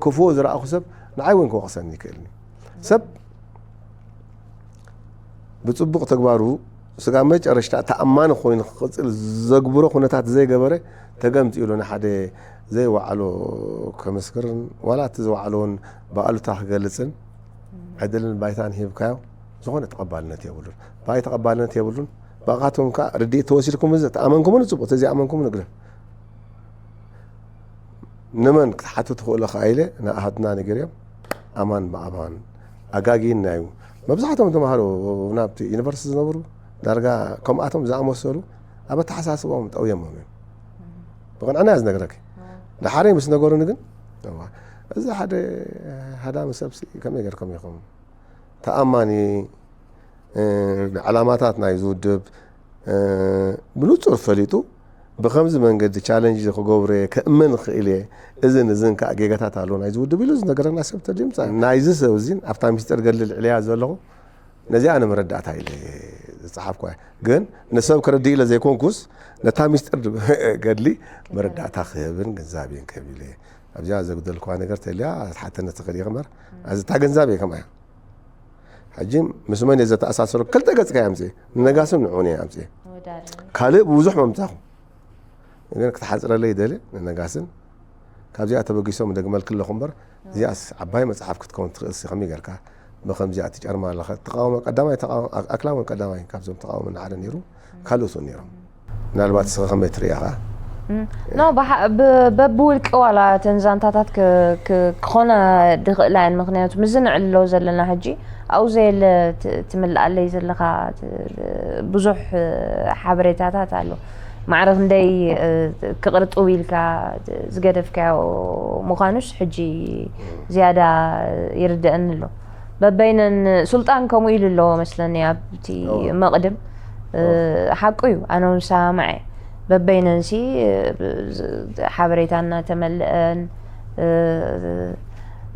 ክፉኦ ዝረኣኹ ሰብ ንዓይ እውን ክወቕሰኒ ይክእልኒ። ሰብ ብጽቡቕ ተግባሩ ስጋብ መጨረሽታ ተኣማኒ ኮይኑ ክቕጽል ዘግብሮ ኩነታት ዘይገበረ ተገምጢ ኢሉ ንሓደ ዘይወዓሎ ከመስክርን ዋላ እቲ ዝወዓሎ እውን ብኣሉታ ክገልጽን ዕድልን ባይታን ሂብካዮ ዝኾነ ተቐባልነት የብሉን። ባይ ተቐባልነት የብሉን። ብኣኻትኩም ከኣ ርድኢት ተወሲድኩም እዚ ተኣመንኩምኒ ጽቡቕ፣ ተዘይኣመንኩምኒ ግደፍ። ንመን ክትሓቱ ትኽእሉ ከኣ ኢለ ንኣሃትና ነጊረዮም ኣማን ብኣማን ኣጋጊና እዩ። መብዛሕትኦም ተምሃሮ ናብቲ ዩኒቨርሲቲ ዝነበሩ ዳርጋ ከምኣቶም ዝኣመሰሉ ኣብ ኣተሓሳስባኦም ጠውዮሞም እዮም። ብቕንዕና እየ ዝነግረኪ። ደሓረይ ምስ ነገሩኒ ግን እዋ፣ እዚ ሓደ ሃዳሚ ሰብሲ ከመይ ጌርኩም ኢኹም ተኣማኒ ንዕላማታት ናይዚ ውድብ ብንጹር ፈሊጡ ብኸምዚ መንገዲ ቻለንጅ ክገብረ ከእመን ክእል እየ እዝን እዝን ከዓ ጌጋታት ኣለዎ ናይዚ ውድብ ኢሉ ዝነገረና ሰብ ተድምፃ ናይዚ ሰብ እዚን ኣብታ ሚስጥር ገድሊ ልዕልያ ዘለኹ ነዚኣ ንመረዳእታ ኢለ ዝፀሓፍኳ ግን ንሰብ ከረድእ ኢለ ዘይኮንኩስ ነታ ሚስጥር ገድሊ መረዳእታ ክህብን ግንዛቤን ክህብ ኢለ ኣብዚኣ ዘጉደልኳ ነገር ተልያ ትሓተነ ትኽእል ኢኻ እምበር ኣዝታ ገንዛብ እየ ከምኣያ ሕጂ ምስ መን እየ ዘተኣሳሰሩ ክልተ ገጽካ እየ ኣምፅእ ንነጋስን ንዑን እየ ኣምፅእ ካልእ ብብዙሕ መምፃኹ ግን ክትሓፅረለይ ይደሊ ንነጋስን ካብዚኣ ተበጊሶም ደግመልክ ኣለኹ እምበር እዚኣስ ዓባይ መፅሓፍ ክትከውን ትኽእል ሲ ከመይ ጌርካ ብከምዚኣ ትጨርማ ኣለኻ ተቃወሞ ቀዳማይ ኣክላውን ቀዳማይ ካብዞም ተቃወሞ ንሓደ ነይሩ ካልኦት እውን ነይሮም ምናልባት ስኸ ከመይ ትርእያ ኸዓ ኖ በብውልቂ ዋላ እተን ዛንታታት ክኾና ድኽእላ እየን ምክንያቱ ምዚ ንዕልሎ ዘለና ሕጂ ኣብኡ ዘየለ ትምልኣለይ ዘለካ ብዙሕ ሓበሬታታት ኣሎ ማዕረ ክንደይ ክቕርጥው ኢልካ ዝገደፍካዮ ምዃኑስ ሕጂ ዝያዳ ይርድአኒ ኣሎ በበይነን ሱልጣን ከምኡ ኢሉ ኣለዎ መስለኒ ኣብቲ መቕድም ሓቁ እዩ ኣነ እውን ሰማማዕ እየ በበይነን ሲ ሓበሬታ እናተመልአን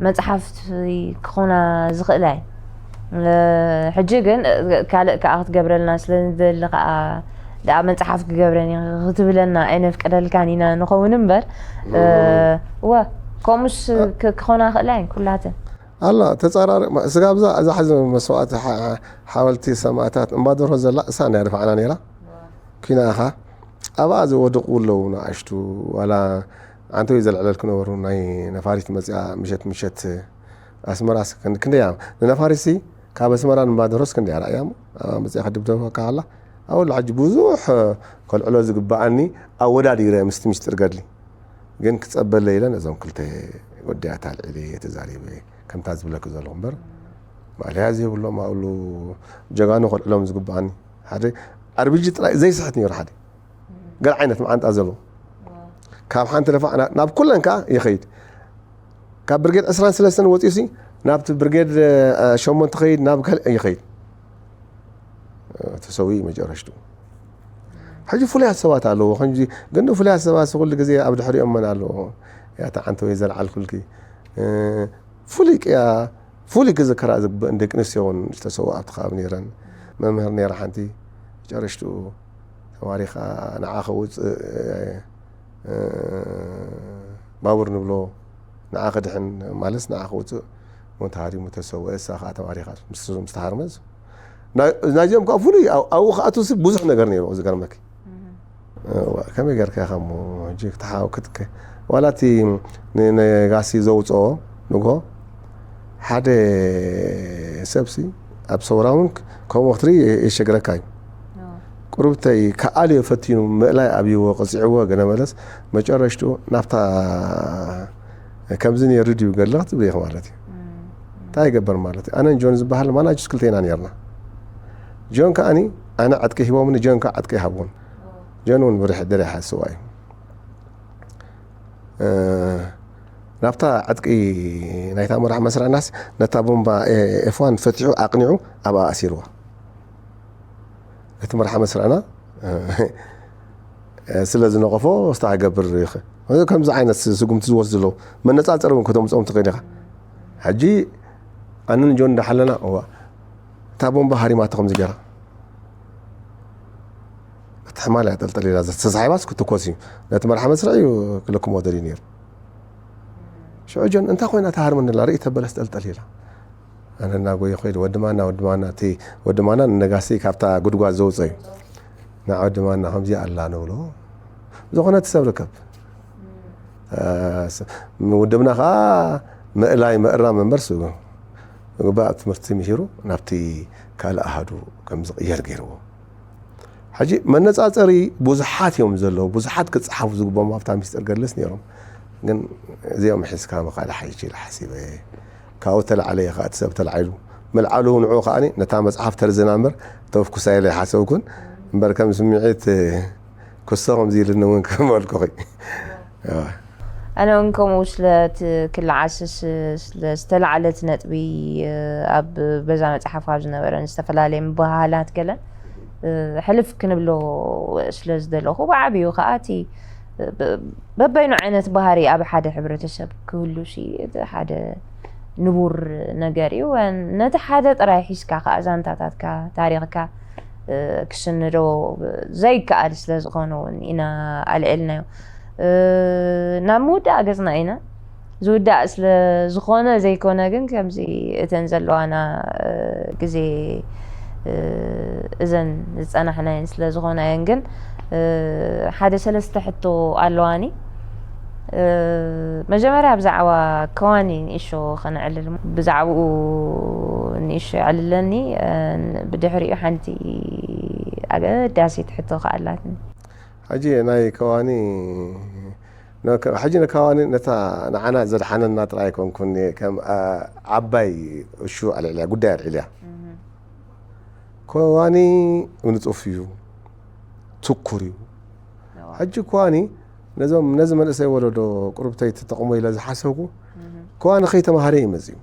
መፅሓፍቲ ክኾና ዝኽእላ እየን ሕጂ ግን ካልእ ከዓ ክትገብረልና ስለ ንደሊ ከዓ ደኣ መፅሓፍ ክገብረን ክትብለና ኣይነፍቅደልካን ኢና ንኸውን እምበር እወ ከምኡስ ክኾና ክእላ እየን ኩላተን ኣላ ተጻራሪ ስጋብ እዛ እዛ ሕዚ መስዋእቲ ሓወልቲ ሰማእታት እምባ ደርሆ ዘላ እሳ ናይ ርፍዓና ነይራ ኪና ኢኻ ኣብኣ ዝወደቑ ኣለዉ ንኣሽቱ ዋላ ኣንተ ዘልዕለል ክነበሩ ናይ ነፋሪት መፅኣ ምሸት ምሸት ኣስመራስ ክንደያ ንነፋሪሲ ካብ ኣስመራ ንባድሮስ ክንደያ ራእያሞ ኣብ መፅያ ክድብደበካ ኣላ ኣወሉ ሕጂ ብዙሕ ከልዕሎ ዝግባኣኒ ኣወዳዲረ ምስቲ ሚስጥር ገድሊ ግን ክፀበለ ኢለ ነዞም ክልተ ጉዳያት ኣልዒለ እየ ተዛሪበ ከምታ ዝብለክ ዘለኹ እምበር ማልያ ዘይብሎም ኣሉ ጀጋኑ ከልዕሎም ዝግባኣኒ ሓደ ኣርቢጂ ጥራይ ዘይስሕት ነይሩ ሓደ ገለ ዓይነት መዓንጣ ዘለዎ ካብ ሓንቲ ለፋዕ ናብ ኩለን ከዓ ይኸይድ ካብ ብርጌድ ዕስራን ሰለስተን ወፂኡሲ ናብቲ ብርጌድ ሸሞንተ ኸይድ ናብ ከልእ ይኸይድ ተሰዊ መጨረሽቱ ሕጂ ፍሉያት ሰባት ኣለዎ ከምዚ ግን ፍሉያት ሰባት ኩሉ ግዜ ኣብ ድሕሪኦም መን ኣለዎ ያታ ዓንተ ወይ ዘልዓልኩልኪ ፍሉይ ቅያ ፍሉይ ክዝከራ ዝግበእን ደቂ ኣንስትዮ እውን ዝተሰውኣ ኣብቲ ከባቢ ነይረን መምህር ነይራ ሓንቲ ጨረሽትኡ ተማሪኻ ንዓ ከውፅእ ባቡር ንብሎ ንዓ ክድሕን ማለት ንዓ ክውፅእ እውን ተሃሪሙ ተሰውአ እሳ ከዓ ተማሪኻ ምስ ተሃርመ ናዚኦም ከዓ ፍሉይ ኣብኡ ከኣቱ ብዙሕ ነገር ነይሩ ዝገርመኪ ከመይ ገርካ ኢኻ እሞ ሕጂ ክትሓው ክትከ ዋላ እቲ ንነጋሲ ዘውፅኦ ንጎ ሓደ ሰብሲ ኣብ ሰውራ እውን ከምኡ ክትርኢ የሸግረካ እዩ ቁርብተይ ከኣልዮ ፈቲኑ ምእላይ ኣብይዎ ቅፂዕዎ ገለ መለስ መጨረሽትኡ ናብታ ከምዚ ነይሩ ድዩ ገለ ክትብል ኢኽ ማለት እዩ እንታይ ይገበር ማለት እዩ ኣነን ጆን ዝበሃል ማናጅስ ክልተና ነርና ጆን ከኣኒ ኣነ ዕጥቂ ሂቦምኒ ጆን ከዓ ዕጥቂ ይሃብዎን ጆን እውን ብርሕ ድረ ይሓስዋ እዩ ናብታ ዕጥቂ ናይታ መራሕ መስራናስ ነታ ቦምባ ኤፍዋን ፈቲሑ ኣቕኒዑ ኣብኣ ኣሲርዋ እቲ መርሓ መስራና ስለ ዝነቐፎ ስታ ገብር ከምዚ ዓይነት ስጉምቲ ዝወስድ ዘለዉ መነፃፀሪ እውን ከተምፅኦም ትኽእል ኢኻ ሕጂ ኣንን ጆን እንዳሓለና እዋ እታ ቦምባ ሃሪማቶ ከምዚ ገይራ እቲ ሕማል እያ ጠልጠል ኢላ ተሳሒባስ ክትኮስ እዩ ነቲ መርሓ መስርዕ እዩ ክልክሞ ደልዩ ነይሩ ሽዑ ጆን እንታይ ኮይና ተሃርመኒ ኣላ ርእይ ተበለስ ጠልጠል ኢላ ኣነ እናጎየ ኮይደ ወዲ ማና ወዲ ማና እቲ ወዲ ማና ንነጋሲ ካብታ ጉድጓድ ዘውፀ እዩ ንዓ ወዲ ማና ከምዚ ኣላ ንብሎ ዝኾነ እቲ ሰብ ርከብ ውድብና ከዓ ምእላይ ምእራም እምበር ስጉ ምግባእ ኣብ ትምህርቲ ምሂሩ ናብቲ ካልእ ኣሃዱ ከም ዝቕየር ገይርዎ ሕጂ መነፃፀሪ ብዙሓት እዮም ዘለዉ ብዙሓት ክፀሓፉ ዝግቦም ኣብታ ሚስጥር ገድልስ ነይሮም ግን እዚኦም ሒዝካ ምኻድ ሓይሽ ኢለ ሓሲበ ካብኡ ተላዕለ እየ ከዓ እቲ ሰብ ተላዒሉ ምልዓሉ ንዑ ከዓ ነታ መፅሓፍ ተርዝና እምበር ተፍኩሳ ኢለ ይሓሰብኩን እምበር ከም ስምዒት ክሶ ከምዚ ኢልኒ እውን ክመልኩኺ ኣነ እውን ከምኡ ስለ ክለዓስስ ስለ ዝተላዕለት ነጥቢ ኣብ በዛ መፅሓፍ ካብ ዝነበረን ዝተፈላለየ ምብህሃላት ገለን ሕልፍ ክንብሎ ስለ ዝደለኹ ብዓብዩ ከዓ እቲ በበይኑ ዓይነት ባህሪ ኣብ ሓደ ሕብረተሰብ ክህሉ ሲ እቲ ሓደ ንቡር ነገር እዩ ነቲ ሓደ ጥራይ ሒዝካ ከዓ ዛንታታትካ ታሪኽካ ክስንዶ ዘይከኣል ስለ ዝኾነ እውን ኢና ኣልዒልናዮ ናብ ምውዳእ ገፅና ኢና ዝውዳእ ስለ ዝኾነ ዘይኮነ ግን ከምዚ እተን ዘለዋና ግዜ እዘን ዝፀናሕናየን ስለ ዝኾና እየን ግን ሓደ ሰለስተ ሕቶ ኣለዋኒ መጀመርያ ብዛዕባ ከዋኒ ንእሾ ከነዕልል ብዛዕባኡ ንእሾ የዕልለኒ ብድሕሪኡ ሓንቲ ኣገዳሲት ሕቶ ከኣላትኒ ሕጂ ናይ ከዋኒ ሕጂ ንከዋኒ ነታ ንዓና ዘድሓነና ጥራይ ኣይኮንኩን ከም ዓባይ እሹ ኣልዕልያ ጉዳይ ኣልዕልያ ከዋኒ ንፁፍ እዩ ትኩር እዩ ሕጂ ከዋኒ ነዞም ነዚ መንእሰይ ወለዶ ቁርብተይ ትጠቕሞ ኢለ ዝሓሰብኩ ከዋኒ ከይተማሃረ እዩ መፅኡ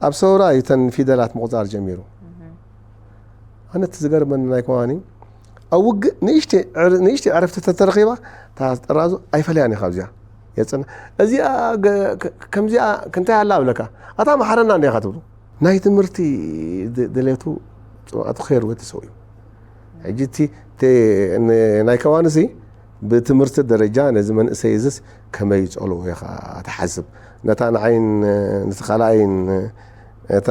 ኣብ ሰውራ እዩ ተን ፊደላት ምቑፃር ጀሚሩ ኣነ እቲ ዝገርመኒ ናይ ከዋኒ ኣብ ውግእ ንእሽተይ ዕረፍቲ ተተረኺባ እታ ጠራዙ ኣይፈለያን ኢኻ ኣብዚኣ የፅና እዚኣ ከምዚኣ ክንታይ ኣላ ኣብለካ ኣታ ማሓረና እንዲኻ ትብሉ ናይ ትምህርቲ ድሌቱ ፅምኣቱ ከየርወ ተሰው እዩ ሕጂ እቲ ናይ ከዋንሲ ብትምህርቲ ደረጃ ነዚ መንእሰይ እዝስ ከመይ ይፀልዎ ኢኻ ትሓስብ ነታ ንዓይን ነቲ ካልኣይን እታ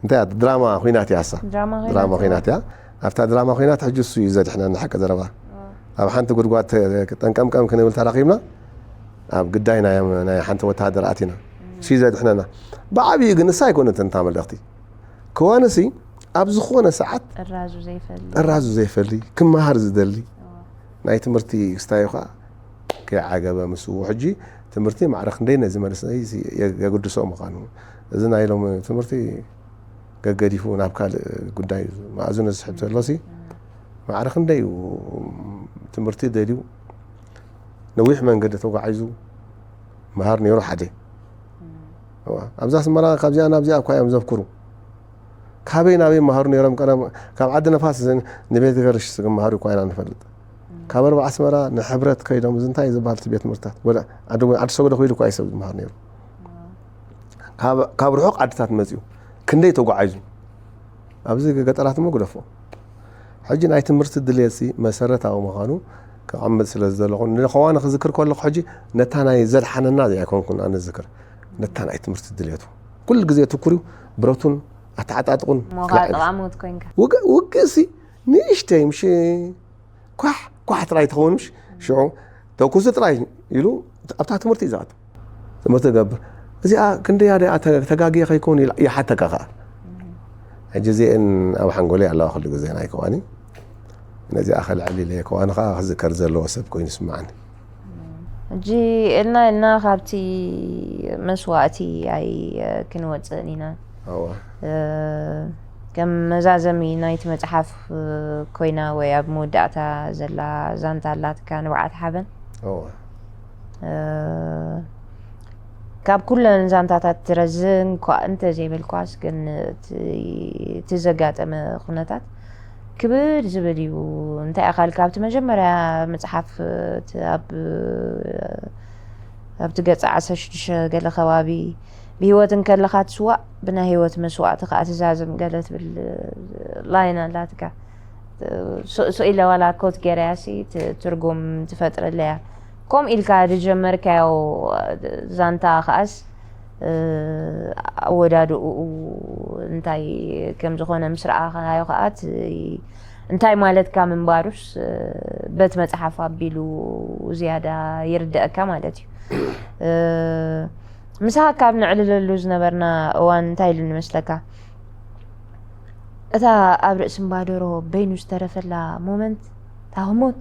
እንታይ ድራማ ኩናት እያ ሳ ድራማ ኩናት እያ ኣብታ ድራማ ኩናት ሕጂ እሱ እዩ ዘድሕነና ሓቂ ዘረባ ኣብ ሓንቲ ጉድጓድ ጠንቀምቀም ክንብል ተራኺብና ኣብ ግዳይ ናይ ሓንቲ ወታሃደር ኣቲና እሱ እዩ ዘድሕነና። ብዓብዩ ግን እሳ ኣይኮነትን እታ መልእኽቲ። ከዋንሲ ኣብ ዝኾነ ሰዓት እራዙ ዘይፈሊ እራዙ ዘይፈሊ፣ ክመሃር ዝደሊ፣ ናይ ትምህርቲ ክስታዩ ከዓ ከይዓገበ ምስኡ። ሕጂ ትምህርቲ ማዕረ ክንደይ ነዚ መልስ የገድሶ ምዃኑ፣ እዚ ናይ ሎም ትምህርቲ ገገዲፉ ናብ ካልእ ጉዳይ መኣዝኑ ዝስሕብ ዘሎ ሲ፣ ማዕረ ክንደይ እዩ ትምህርቲ ደልዩ ነዊሕ መንገዲ ተጓዒዙ ምሃር ነይሩ ሓደ። እዋ፣ ኣብዚ ኣስመራ ካብዚኣ ናብዚኣ እኳ እዮም ዘፍክሩ። ካበይ ናበይ መሃሩ ነይሮም? ቀደም ካብ ዓዲ ነፋስ ንቤት ገርሽ ዝመሃሩ እኳ ኢና ንፈልጥ። ካብ ኣርባ ኣስመራ ንሕብረት ከይዶም፣ እዚ እንታይ ዝበሃል እቲ ቤት ትምህርትታት? ወላ ዓዲ ዓዲ ሰገዶ ከይዱ እኳ እዩ ሰብ ዝመሃር ነይሩ። ካብ ካብ ርሑቕ ዓድታት መጺኡ ክንደይ ተጓዒዙ ኣብዚ ገጠራት እሞ ግደፎ። ሕጂ ናይ ትምህርቲ ድሌትሲ መሰረታዊ ምዃኑ ከቐምጥ ስለ ዝደለኹ፣ ንኸዋኒ ክዝክር ከለኹ ሕጂ ነታ ናይ ዘድሓነና ዘይኮንኩን ኣነ ዝክር፣ ነታ ናይ ትምህርቲ ድሌቱ። ኩሉ ግዜ ትኩርዩ ብረቱን ኣተዓጣጥቑን ሞኻ ክላዕ ኢሉ። ጠቓሞት ኮንካ ውግ- ውግእሲ ንእሽተይ ምሽ ኳሕ ኳሕ ጥራይ ትኸውን ምሽ ሽዑ ተኩሱ ጥራይ ኢሉ ኣብታ ትምህርቲ እዩ ዝኣቱ። ትምህርቲ ገብር። እዚኣ ክንደያ ደኣ ተ- ተጋግየ ከይከውን ኢሉ ይሓተካ ኸዓ። ሕጂ እዚአን ኣብ ሓንጎለይ ኣለዋ ኩሉ ግዜ ናይ ከዋኒ። ነዚኣ ከልዕል ኢለ ከዋኒ ኸዓ ክዝከር ዘለዎ ሰብ ኮይኑ ይስምዓኒ። ሕጂ እልና እልና ካብቲ መስዋእቲ ኣይ ክንወፅእን ኢና። ኣዋ እ፣ ከም መዛዘሚ ናይቲ መፅሓፍ እ፣ ኮይና ወይ ኣብ መወዳእታ ዘላ ዛንታ ኣላትካ ንብዓት ሓበን ኣዋ እ፣ ካብ ኩለን ዛንታታት ትረዝን እኳ እንተዘይበልኳስ ግን እቲ እቲ ዘጋጠመ ኩነታት ክብድ ዝብል እዩ። እንታይ ኢኻ ኢልካ ኣብቲ መጀመርያ መፅሓፍ እቲ ኣብ ኣብቲ ገፅ ዓሰርተ ሽዱሽተ ገለ ከባቢ ብህይወት እንከለኻ ትስዋእ ብናይ ህይወት መስዋእቲ ከዓ ትዛዘም ገለ ትብል ላይን ኣላትካ። ስ- ስኢለ ዋላ ኮት ገይረያ ሲ ት- ትርጉም ትፈጥረለያ። ከምኡ ኢልካ ዝጀመርካዮ ዛንታ ከዓስ እ፣ ኣወዳድኡ እንታይ ከም ዝኾነ ምስ ረኣኻዮ ከዓ እቲ እንታይ ማለትካ ምንባሩስ እ፣ በቲ መፅሓፍ ኣቢሉ ዝያዳ ይርደአካ ማለት እዩ። እ፣ ምሳኻ ካብ ነዕልለሉ ዝነበርና እዋን እንታይ ኢሉ ንመስለካ? እታ ኣብ ርእሲ እምባደሮ በይኑ ዝተረፈላ ሞመንት እታ ህሞት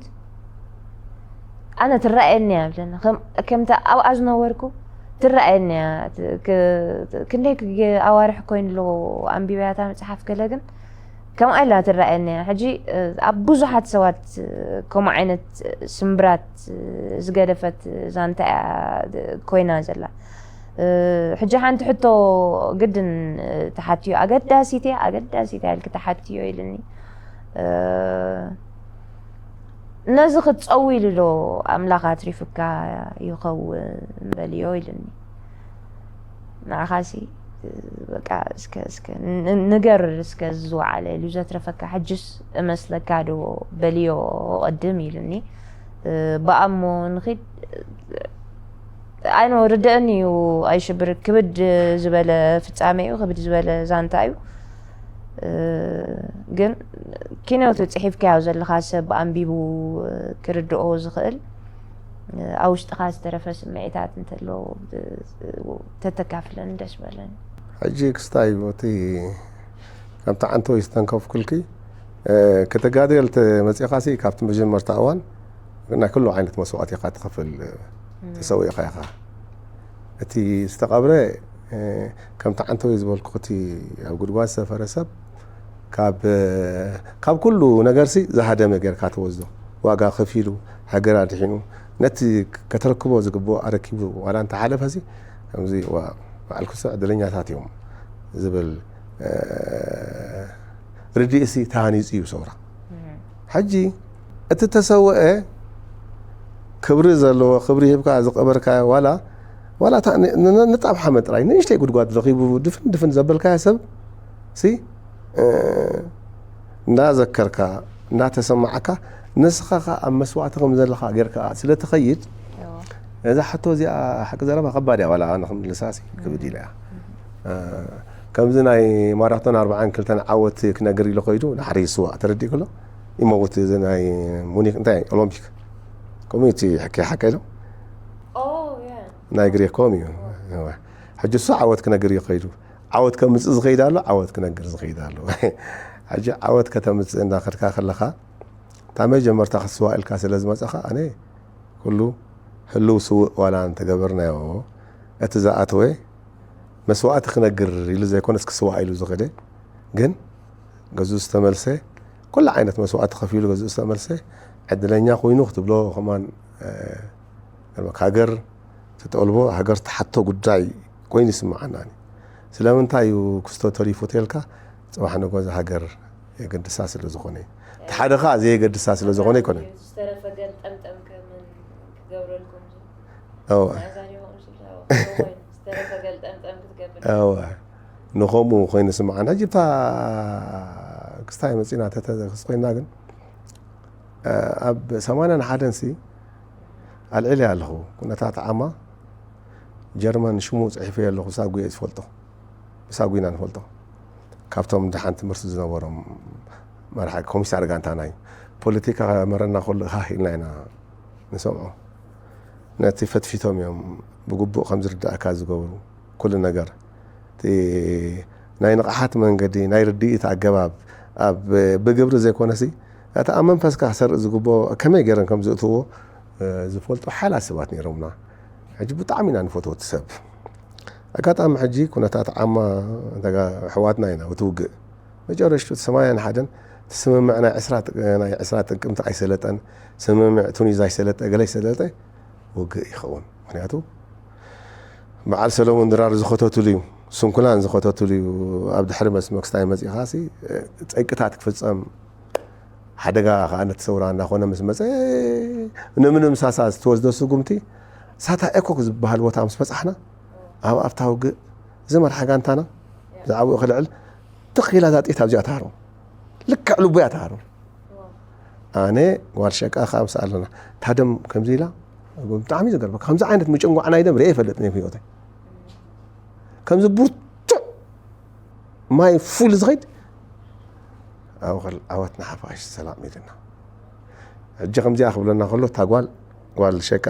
ኣነ ትረኣየኒ እያ ብለኒ። ከም- ከምታ ኣብኣ ዝነበርኩ ትረኣየኒ እያ። ት- ክ- ክንደይ ክግ- ኣዋርሕ ኮይኑ ኣሎ ኣንቢበያ እታ መፅሓፍ ገለ ግን ከምኣ ኢላ ትረኣየኒ እያ። ሕጂ እ፣ ኣብ ብዙሓት ሰባት እ፣ ከምኡ ዓይነት ስምብራት እ፣ ዝገደፈት ዛንታ እያ ኮይና ዘላ። እ፣ ሕጂ ሓንቲ ሕቶ ግድን እ፣ ተሓትዮ ኣገዳሲት እያ ኣገዳሲት እያ ኢልክ ተሓትዮ ኢልኒ። እ፣ ነዚ ክትፀውይሉ ዶ ኣምላኽ ኣትሪፍካ ይኸውን በልዮ ኢልኒ። ንዓኻሲ በቃ እስከ እስከ ን- ንገር እስከ ዝወዓለ ኢሉ ዘትረፈካ ሕጅስ እመስለካ ዶ በልዮ ቅድም ኢሉኒ። እ፣ ብኣሞ ንኺድ ኣይኖ ርድእኒ እዩ ኣይሽብር ክብድ ዝበለ ፍጻሜ እዩ ክብድ ዝበለ ዛንታ እዩ። እ፣ ግን ኪነቱ ጽሒፍካዮ ዘለኻ ሰብ ኣንቢቡ ክርድኦ ዝኽእል እ፣ ኣብ ውሽጥኻ ዝተረፈ ስምዒታት እንተሎ እ፣ ተተካፍለኒ ደስ በለኒ። ሕጂ ክስታይ እቲ ከምቲ ዓንተወይ ዝተንከፍኩልኪ እ፣ ክትጋደል ተ- መጺኻሲ ካብቲ መጀመርታ እዋን ናይ ኩሉ ዓይነት መስዋእቲ ኢኻ ትኸፍል እ፣ ተሰዊእኻ ኢኻ። እቲ ዝተቐብረ እ፣ ከምቲ ዓንተወይ ዝበልኩ እቲ ኣብ ጉድጓድ ዝሰፈረ ሰብ ካብ እ፣ ካብ ኩሉ ነገርሲ ዝሃደመ ጌርካ ትወስዶ። ዋጋ ከፊሉ ሃገር ኣድሒኑ ነቲ ከተረክቦ ዝግብኦ ኣረኪቡ ዋላ እንተሓለፈሲ ከምዚ ዋ- ባዕልኩስ ዕድለኛታት እዮም ዝብል እ፣ ርድእሲ ተሃኒፁ እዩ ሰውራ። ሕጂ እቲ ተሰወአ ክብሪ ዘለዎ ክብሪ ሂብካ ዝቀበርካዮ ዋላ ዋላ እታ ን- ን- ንጣብ ሓመድ ጥራይ ንእሽተይ ጉድጓድ ረኺቡ ድፍን ድፍን ዘበልካዮ ሰብ ሲ እ፣ እንዳዘከርካ እንዳተሰማዓካ ንስኻ ኸ ኣብ መስዋእቲ ከም ዘለኻ ጌርካ ስለ ትኸይድ እዛ ሕቶ እዚኣ ሓቂ ዘረባ ከባድ እያ ዋላ ኣነ ክምልሳሲ ክብድ ኢላ እያ እ፣ ከምዚ ናይ ማራቶን ኣርባዓን ክልተን ዓወት ክነግር ኢሉ ከይዱ ድሓር ይስዋእ ተረዲእ ከሎ ይመውት እዚ ናይ ሙኒክ እንታይ ኦሎምፒክ ከምኡ እቲ ሕከ ሓቀ ኢሎም ናይ ግሪክ ከምኡ እዩ እወ። ሕጂ እሱ ዓወት ክነግር እዩ ከይዱ። ዓወት ከምፅእ ዝኸይድ ኣሎ፣ ዓወት ክነግር ዝኸይድ ኣሎ። ሕጂ ዓወት ከተምፅእ እንዳኸድካ ከለኻ፣ እታ መጀመርታ ክትስዋእ ኢልካ ስለ ዝመፀኻ፣ ኣነ ኩሉ ህልው ስውእ ዋላ እንተገበርናዮ፣ እቲ ዝኣተወ መስዋእቲ ክነግር ኢሉ ዘይኮነስ ክስዋእ ኢሉ ዝኸደ፣ ግን ገዝኡ ዝተመልሰ፣ ኩሉ ዓይነት መስዋእቲ ከፊሉ ገዝኡ ዝተመልሰ፣ ዕድለኛ ኮይኑ ክትብሎ ከማን፣ እ፣ ሃገር ትጠልቦ፣ ሃገር ትሓቶ ጉዳይ ኮይኑ ይስምዓና። ስለምንታይ እዩ ክስቶ ተሪፉ ተልካ፣ ጽባሕ ንጎ እዛ ሃገር የገድሳ ስለ ዝኾነ እዩ። እቲ ሓደ ኸኣ ዘየገድሳ ስለ ዝኾነ ኣይኮነን። ዝተረፈ ገልጠምጠም ከምን ክገብረልኩም እዋ። መኣዛ ዲኹም ሽሻ? ዝተረፈ ገልጠምጠም ክትገብር። እዋ። ንኸምኡ ኮይኑ ስምዓና። ሕጂ እታ ክስታይ መጺና ተተዘክስ ኮይና ግን፣ እ፣ ኣብ ሰማንያን ሓደን ሲ ኣልዒለ ኣለኹ። ኩነታት ዓማ ጀርመን ሽሙ ጽሒፈ ኣለኹ። ሳጉ እየ ዝፈልጦ። ብሳጉ ኢና ንፈልጦ። ካብቶም ደሓን ትምህርቲ ዝነበሮም መርሓ ኮሚሳር ጋንታና እዩ። ፖለቲካ መረና ከሎ ሃህ ኢልና ኢና ንሰምዖ። ነቲ ፈትፊቶም እዮም ብግቡእ ከም ዝርዳእካ ዝገብሩ ኩሉ ነገር። እቲ ናይ ንቕሓት መንገዲ፣ ናይ ርድኢት ኣገባብ፣ ኣብ ብግብሪ ዘይኮነሲ፣ እቲ ኣብ መንፈስካ ክሰርእ ዝግብኦ ከመይ ገይረን ከም ዝእትዎ፣ እ፣ ዝፈልጡ ሓያላት ሰባት ነይሮምና። ሕጂ ብጣዕሚ ኢና ንፈትዎ እቲ ሰብ። ኣጋጣሚ ሕጂ ኩነታት ዓማ፣ ኣሕዋትና ኢና፣ እቲ ውግእ መጨረሽቱ እቲ ሰማንያን ሓደን፣ እቲ ስምምዕ ናይ ዕስራ ጥቅ-፣ ናይ ዕስራ ጥቅምቲ ኣይሰለጠን፣ ስምምዕ ቱኒዝ ኣይሰለጠ፣ ገለ ኣይሰለጠ፣ ውግእ ይኸውን። ምኽንያቱ በዓል ሰለሙን ድራር ዝኸተትሉ እዩ፣ ስንኩላን ዝኸተትሉ እዩ። ኣብ ድሕሪ መስመር ክስታይ መጺኻሲ፣ ጸይቅታት ክፍጸም፣ ሓደጋ ከኣ ነቲ ሰውራ እንዳኾነ ምስ መጸ፣ ንምንም ሳሳ ዝተወስደ ስጉምቲ፣ ሳታ ኤኮክ ዝበሃል ቦታ ምስ በጻሕና፣ ኣብ ኣብታ ውግእ፣ እዚ መርሓ ጋንታና፣ ብዛዕባኡ ክልዕል፣ ትኽ ኢላ እዛ ጥይት ኣብዚኣ ትሃርም። ልክዕ ልቡ እያ ትሃርም። ኣነ ጓል ሸቃ ከኣ ምስ ኣለና፣ እታ ደም ከምዚ ኢላ፣ ብጣዕሚ እዩ ዝገርመካ። ከምዚ ዓይነት ምጭንጓዕ ናይ ደም ርእየ ኣይፈልጥን እየ ኣብ ህይወተይ። ከምዚ ብርቱዕ ማይ ፉል ዝኸይድ፣ ኣብ ኸል-፣ ዓወት ንሓፋሽ ሰላም ኢልና። ሕጂ ከምዚኣ ክብለና ከሎ፣ እታ ጓል፣ ጓል ሸቃ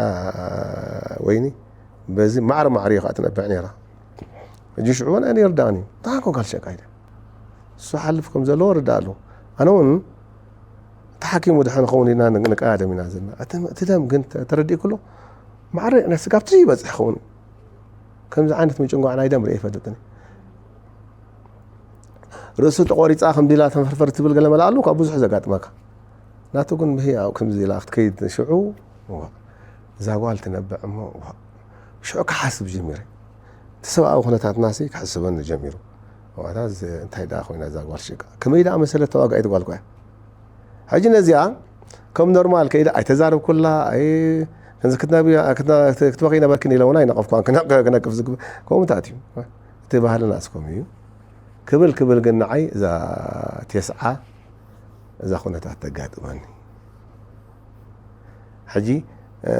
ወይኒ፣ በዚ ማዕረ ማዕረ እዩ ከኣ ትነብዕ ነይራ። ሕጂ ሽዑ እውን ኣነ ይርዳእኒ እዩ። እንታይ ኮ ጓል ሸቃ ኢለ። እሱ ሓልፍ ከም ዘለዎ ርዳእ ኣለዎ። ኣነ እውን ተሓኪሙ ድሕን ኸውን ኢልና ን-፣ ንቀዳደም ኢና ዘለና። እቲ፣ እቲ ደም ግን ተ-፣ ተረዲእኩ ኣሎ፣ ማዕረ ናይ ስጋብ ትሪ ይበጽሕ ይኸውን። ከምዚ ዓይነት ምጭንጓዕ ናይ ደም ርእየ ይፈልጥን። ርእሱ ተቖሪጻ ከምዚ ኢላ ተንፈርፈር ትብል ገለ መለ ኣለዉ፣ ካብ ብዙሕ ዘጋጥመካ። ናቱ ግን ብህያው ከምዚ ኢላ ክትከይድ ሽዑ፣ እዋ፣ እዛ ጓል ትነብዕ እሞ፣ እዋ፣ ሽዑ ክሓስብ ጀሚረ። እቲ ሰብኣዊ ኩነታትናሲ ክሕስበኒ ጀሚሩ። እዋታ፣ እዚ እንታይ ደኣ ኮይና እዛ ጓል ሽቃ? ከመይ ደኣ መሰለት ተዋጋኢት ጓል ኮያ? ሕጂ ነዚኣ ከም ኖርማል ከይዳ ኣይተዛረብኩላ፣ ኣይ፣ ከምዚ ክትነቢ-፣ ክትነ-፣ ክትበኺ ነበርክን ኢለ እውን ኣይነቐፍኳን። ክነ-፣ ክነቅፍ ዝግብ-፣ ከምኡታት እዩ። እቲ ባህልና እስከም እዩ። ክብል ክብል ግን ንዓይ እዛ ቴስዓ እዛ ኩነታት ተጋጥመኒ። ሕጂ፣ እ፣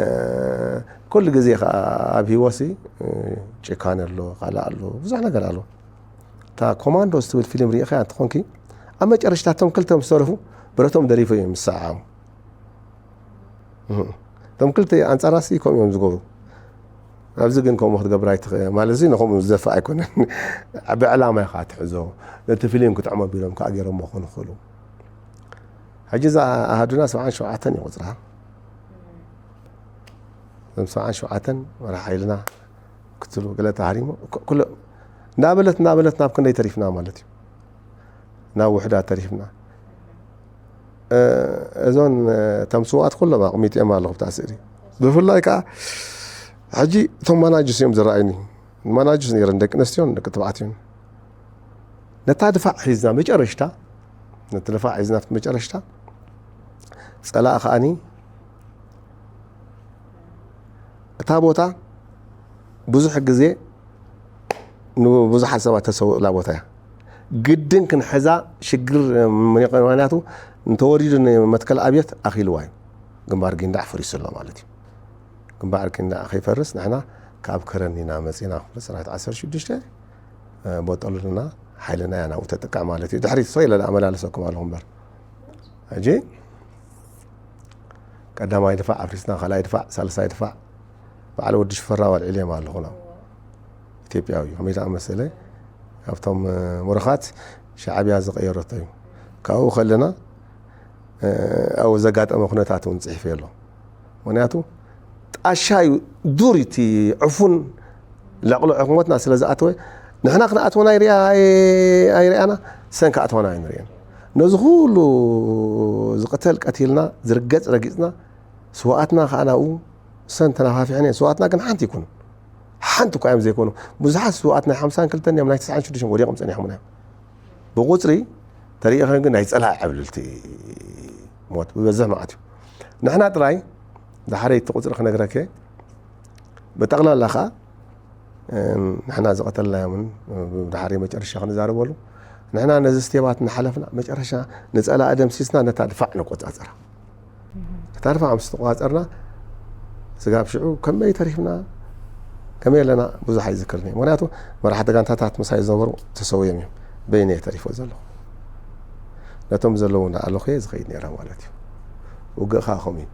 ኩሉ ግዜ ከኣ ኣብ ህይወትሲ፣ እ፣ ጭካነ ኣሎ፣ ካልእ ኣሎ፣ ብዙሕ ነገር ኣሎ። እታ ኮማንዶስ ትብል ፊልም ርኢኻያ እንተኾንኪ፣ ኣብ መጨረሽታ እቶም ክልተ ምስ ተረፉ ብረቶም ደሪፎም እዮም ዝሰዓዓሙ። እህ። እቶም ክልተ ኣንጻራሲ ከምኡ እዮም ዝገብሩ። ኣብዚ ግን ከምኡ ክትገብር ኣይትኽእል። ማለት እዚ ንኸምኡ ዝደፍእ ኣይኮነን። ብዕላማ ኢኻ ትሕዞ። ነቲ ፊልም ክጥዕሞ ቢሎም ከኣ ገይሮሞ ክኾኑ ይኽእሉ። ሕጂ እዛ ኣሃዱና ሰብዓን ሸውዓተን እዩ ቁጽራ። እዞም ሰብዓን ሸውዓተን መራሕ ሓይልና ክትሉ ገለ ተሃሪሞ፣ ኩ-፣ ኩሎ እናበለት፣ እናበለት ናብ ክንደይ ተሪፍና ማለት እዩ። ናብ ውሕዳት ተሪፍና። እ፣ እዞን፣ እ፣ እቶም ስውኣት ኩሎም ኣቕሚጥዮም ኣለኹ ብታ ስእሊ። ብፍላይ ከኣ ሕጂ እቶም ማናጅስ እዮም ዝረኣዩኒ። ማናጅስ ነይረን ደቂ ኣንስትዮን ደቂ ተባዕትዮን። ነታ ድፋዕ ሒዝና መጨረሽታ፣ ነቲ ድፋዕ ሒዝና ኣብቲ መጨረሽታ፣ ጸላእ ከኣኒ እታ ቦታ ብዙሕ ግዜ ንብዙሓት ሰባት ተሰውእላ ቦታ እያ። ግድን ክንሕዛ ሽግር፣ ምኽንያቱ እንተወሪዱ ንመትከል ኣብየት ኣኺልዋ እዩ። ግንባር ጊንዳዕ ፈሪሱ ኣሎ ማለት እዩ። ግንባር ጊንዳዕ ከይፈርስ ንሕና ካብ ከረን ኢና መጺና፣ ክፍለ ሰራዊት ዓሰርተ ሽዱሽተ፣ እ፣ ቦጠሉና ሓይልና እያ ናብኡ ተጥቅዕ ማለት እዩ። ድሕሪት ሰው ኢለ ኣመላለሰኩም ኣለኹ እምበር። ሕጂ ቀዳማይ ድፋዕ ኣፍሪስና፣ ካልኣይ ድፋዕ፣ ሳልሳይ ድፋዕ፣ በዓል ወዲ ሽፈራው ኣልዒልዮም ኣለኹ ናብ እቲ ኢትዮጵያዊ እዩ። ከመይ ዝኣመሰለ ካብቶም ምሩኻት ሻዕብያ ዝቐየረቶ እዩ። ካብኡ ከለና ኣብኡ ዘጋጠመ ኩነታት እውን ፅሒፈ ኣሎ። ምክንያቱ ጣሻ እዩ፣ ዱር እቲ ዕፉን ላቕልዖ ክሞትና ስለ ዝኣተወ፣ ንሕና ክንኣትወና ኣይርኣና፣ ሰን ክኣትወና ኣይንርእን። ነዚ ኩሉ ዝቕተል ቀቲልና፣ ዝርገጽ ረጊጽና፣ ስውኣትና ከዓ ናብኡ ሰን ተናፋፊሕን እየን። ስውኣትና ግን ሓንቲ ይኩኑ፣ ሓንቲ እኳ እዮም ዘይኮኑ። ብዙሓት ስውኣት ናይ ሓምሳን ክልተን እዮም፣ ናይ ትስዓን ሽዱሽተን ወዲቖም ጸኒሖምና እዮም። ብቁጽሪ ተሪኢኸን ግን ናይ ጸላኢ ዕብልልቲ ሞት ብበዝሕ መዓት እዩ። ንሕና ጥራይ ድሓረይ እቲ ቁጽሪ ክነግረከ፣ ብጠቕላላ ከዓ ንሕና ዝቐተልናዮምን ድሓረይ መጨረሻ ክንዛረበሉ፣ ንሕና ነዚ ስቴባት እናሓለፍና መጨረሻ ንጸላኢ ደምሲስና ነታ ድፋዕ ንቆጻጸራ። እታ ድፋዕ ምስ ተቆጻጸርና ስጋብ ሽዑ ከመይ ተሪፍና ከመይ ኣለና ብዙሕ ኣይዝክርን እየ። ምክንያቱ መራሕቲ ጋንታታት ምሳይ ዝነበሩ ተሰውዮም እዮም። በይነ እየ ተሪፎ ዘለኹ። ነቶም ዘለዉ እንዳኣለኹ እየ ዝኸይድ ነይረ ማለት እዩ። ውግእ ከዓ ከምኡ እዩ።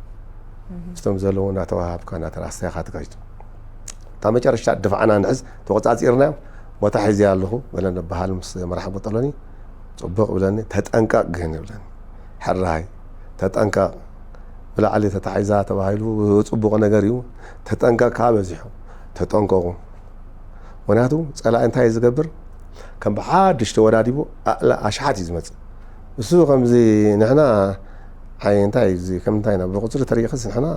ምስቶም ዘለዉ እንዳተዋሃብካ እንዳተራስተኻ ትከይድ። እታ መጨረሽታ ድፋዕና ንሕዝ ተቆጻጺርናዮም። ቦታ ሒዘ ኣለኹ በለ ንበሃል ምስ መራሕ ቦጠሎኒ ጽቡቕ ብለኒ፣ ተጠንቀቕ ግን ይብለኒ። ሕራይ ተጠንቀቕ፣ ብላዕሊ ተታሒዛ ተባሂሉ ጽቡቕ ነገር እዩ። ተጠንቀቕ ከዓ በዚሑ። ተጠንቀቑ። ምክንያቱ ጸላኢ እንታይ እዩ ዝገብር? ከም ብሓድሽ ተወዳዲቡ ኣእላ ኣሽሓት እዩ ዝመጽእ። እሱ ከምዚ ንሕና ሓይ እንታይ እዩ እዚ ከም እንታይ ኢና ብቁጽሪ ተሪኢኽስ ንሕና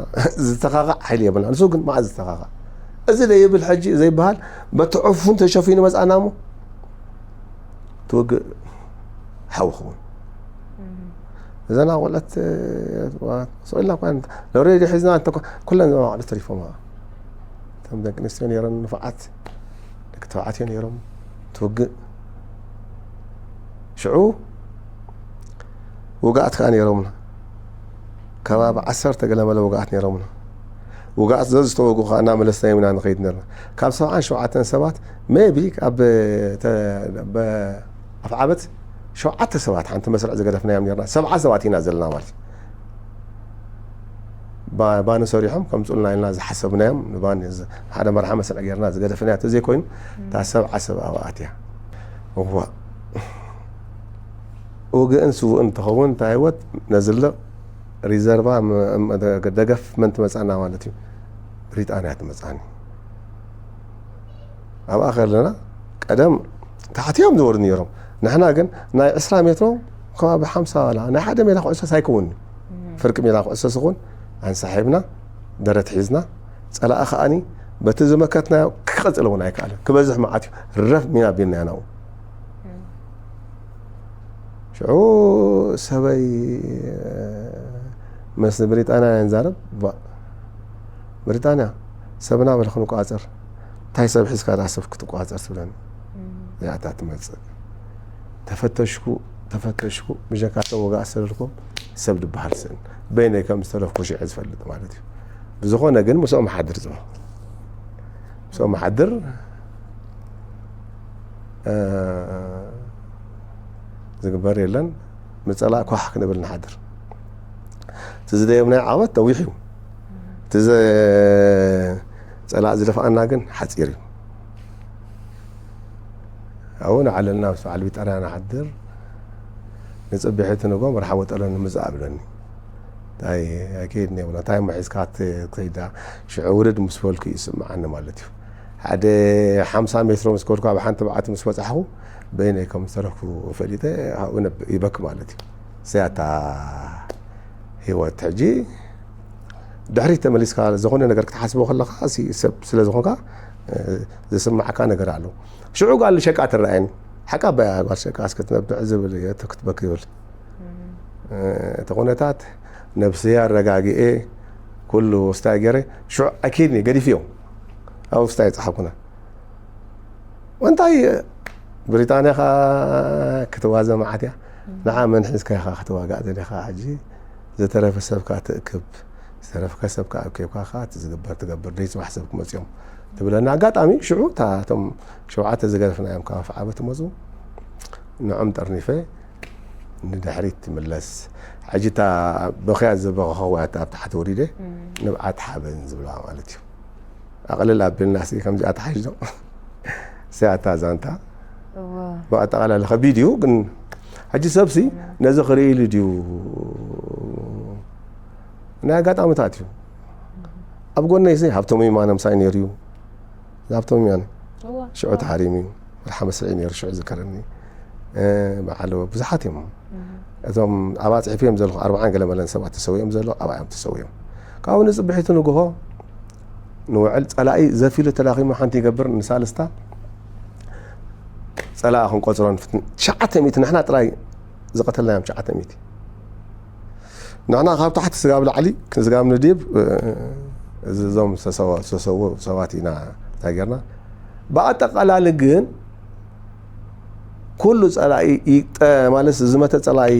ዝተኻኻእ ሓይሊ የብልና። ንሱ ግን መዓዝ ዝተኻኻእ? እዚ ደይብል ሕጂ ዘይበሃል በቲ ዕፉን ተሸፊኑ መጽኣና እሞ ትውግእ ሓዊ ክኸውን። እዘን ኣቆለት ስቕ ኢልና እኳ ሎሬዲ ሒዝና እንተ ኩለን ዘማዕሉ ተሪፎም። እቶም ደቂ ኣንስትዮ ነይረን ንፉዓት፣ ደቂ ተባዕትዮ ነይሮም። ትውግእ ሽዑ ውግኣት ከዓ ነይሮምና። ከባቢ ዓሰርተ ገለመለ ውግኣት ነይሮምና። ውግኣት ዘዝተወግኡ ከዓ እናመለስናዮም ኢና ንኸይድ ነርና። ካብ ሰብዓን ሸውዓተን ሰባት ሜቢ ኣብ ኣፍዓበት ሸውዓተ ሰባት ሓንቲ መስርዕ ዝገደፍናዮም ነርና። ሰብዓ ሰባት ኢና ዘለና ማለት እዩ። ባኒ ሰሪሖም ከምፅኡልና ኢልና ዝሓሰብናዮም ንባኒ ሓደ መርሓ መስርዕ ጌርና ዝገደፍናዮ ተዘይኮይኑ እታ ሰብዓ ሰብ ኣብኣት እያ። እዋ ውግእን ስውእን እንትኸውን እንታይ ህይወት ነዝልቕ ሪዘርቫ ደገፍ መን ትመፃና ማለት እዩ? ብሪጣንያ ትመፃኒ። ኣብኣ ከለና ቀደም ታሕቲ እዮም ዝወርዱ ነይሮም። ንሕና ግን ናይ ዕስራ ሜትሮ ከባቢ ሓምሳ ዋላ ናይ ሓደ ሜዳ ኩዕሶ ሳይከውን ፍርቂ ሜዳ ኩዕሶ ስኹን ኣንሳሒብና ደረት ሒዝና ጸላኢ ከኣኒ በቲ ዝመከትናዮ ክቐጽል እውን ኣይከኣለን። ክበዝሕ መዓት እዩ። ረፍ ሚና ቢልናዮ ናብኡ። ሽዑ ሰበይ ምስ ብሪጣንያ ንዛረብ፣ ባ ብሪጣንያ ሰብና በለ ክንቋጸር እንታይ ሰብ ሒዝካ ዳ ሰብ ክትቋጸር ትብለኒ። እዚኣታ ትመጽእ። ተፈተሽኩ ተፈተሽኩ ብጀካ ተወጋእ ሰለልኩም ሰብ ዝበሃል ስእን በይነይ ከም ዝተረፍኩ ሽዑ ዝፈልጥ ማለት እዩ። ብዝኾነ ግን ምስኦም ሓድር ዝባ ምስኦም ሓድር ዝግበር የለን። ምጸላእ ኳሕ ክንብል ንሓድር። እቲ ዝደየብናዮ ዓወት ነዊሕ እዩ። እቲ ጸላእ ዝደፍኣና ግን ሓጺር እዩ። ኣብኡ ንዓለልና ምስ በዓል ቢጠርያ ንሓድር። ንጽብሒቲ ንጎ መርሓ ወጠሎ ንምጻእ ኣብለኒ። እንታይ ኣይከይድን የብሎ እንታይ እሞ ሒዝካ ትከይዳ ሽዑ ውርድ ምስ በልኩ ይስምዓኒ ማለት እዩ። ሓደ ሓምሳ ሜትሮ ምስ ከድኩ ኣብ ሓንቲ በዓቲ ምስ በጻሕኩ በይነይ ከም ዝተረፍኩ ፈሊጠ ኣብኡ ነብ- ይበክ ማለት እዩ። እዚኣ እታ ህይወት ሕጂ ድሕሪት ተመሊስካ ዝኾነ ነገር ክትሓስቦ ከለኻ እሲ ሰብ ስለ ዝኾንካ ዝስማዕካ ነገር ኣሎ። ሽዑ ጓል ሸቃ ትረኣየኒ ሓቃ ባያ ጓል ሸቃ እስክትነብዕ ዝብል እየ ክትበክ ይብል እቲ ኩነታት ነብስየ ኣረጋጊኤ ኩሉ ውስታይ ገይረ ሽዑ ኣኪድኒ ገዲፍዮ ኣብ ውስታይ ጸሓፍኩና እንታይ ብሪጣንያ ኻ ክትዋዘ መዓት እያ ንዓ መን ሒዝካ ኢኻ ክትዋጋእ ዘሊኻ ሕጂ ዝተረፈ ሰብካ ትእክብ ዝተረፍካ ሰብካ ኣብ ኬብካ ኻ እቲ ዝግበር ትገብር ደይ ጽባሕ ሰብ ክመጽኦም ትብለና ኣጋጣሚ ሽዑ እቶም ሸውዓተ ዝገደፍናዮም ካብ ኣፍዓበት መጹ ንዖም ጠርኒፈ ንድሕሪት ትምለስ ሕጂ እታ በኽያ ዝበኸኸዋ እታ ኣብ ታሕቲ ወሪደ ንብዓት ሓበን ዝብላ ማለት እዩ ኣቕልል ኣቢልና ሲ ከምዚኣ ተሓይዞ ሰያታ ዛንታ ብኣጠቓላሊ ከቢድ እዩ። ግን ሕጂ ሰብሲ ነዚ ክርኢ ኢሉ ድዩ? ናይ ኣጋጣሚታት እዩ። ኣብ ጎነይ ሲ ሃብቶም ይማነ ምሳይ ነይሩ እዩ። ሃብቶም ይማነ ሽዑ ተሃሪሙ እዩ። ወርሓ መስርዒ ነይሩ ሽዑ ዝከረኒ። በዓል ብዙሓት እዮም። እቶም ኣብኣ ፅሒፈ እዮም ዘለኹ ኣርባዓን ገለ መለን ሰባት ተሰዊኦም ዘለዉ ኣብኣ እዮም ተሰዊኦም። ካብኡ ንፅብሒቱ ንግሆ ንውዕል። ፀላኢ ዘፊሉ ተዳኺሙ ሓንቲ ይገብር ንሳልስታ ፀላኢ ክንቆፅሮ ንፍትን። ትሽዓተ ሚእቲ ንሕና ጥራይ ዝቐተልናዮም ትሽዓተ ሚእቲ። ንሕና ካብ ታሕቲ ስጋብ ላዕሊ ስጋብ ንዲብ እዞም ዝተሰወ ሰባት ኢና እንታይ ጌርና። ብኣጠቓላሊ ግን ኩሉ ፀላኢ ማለት ዝመተ ፀላኢ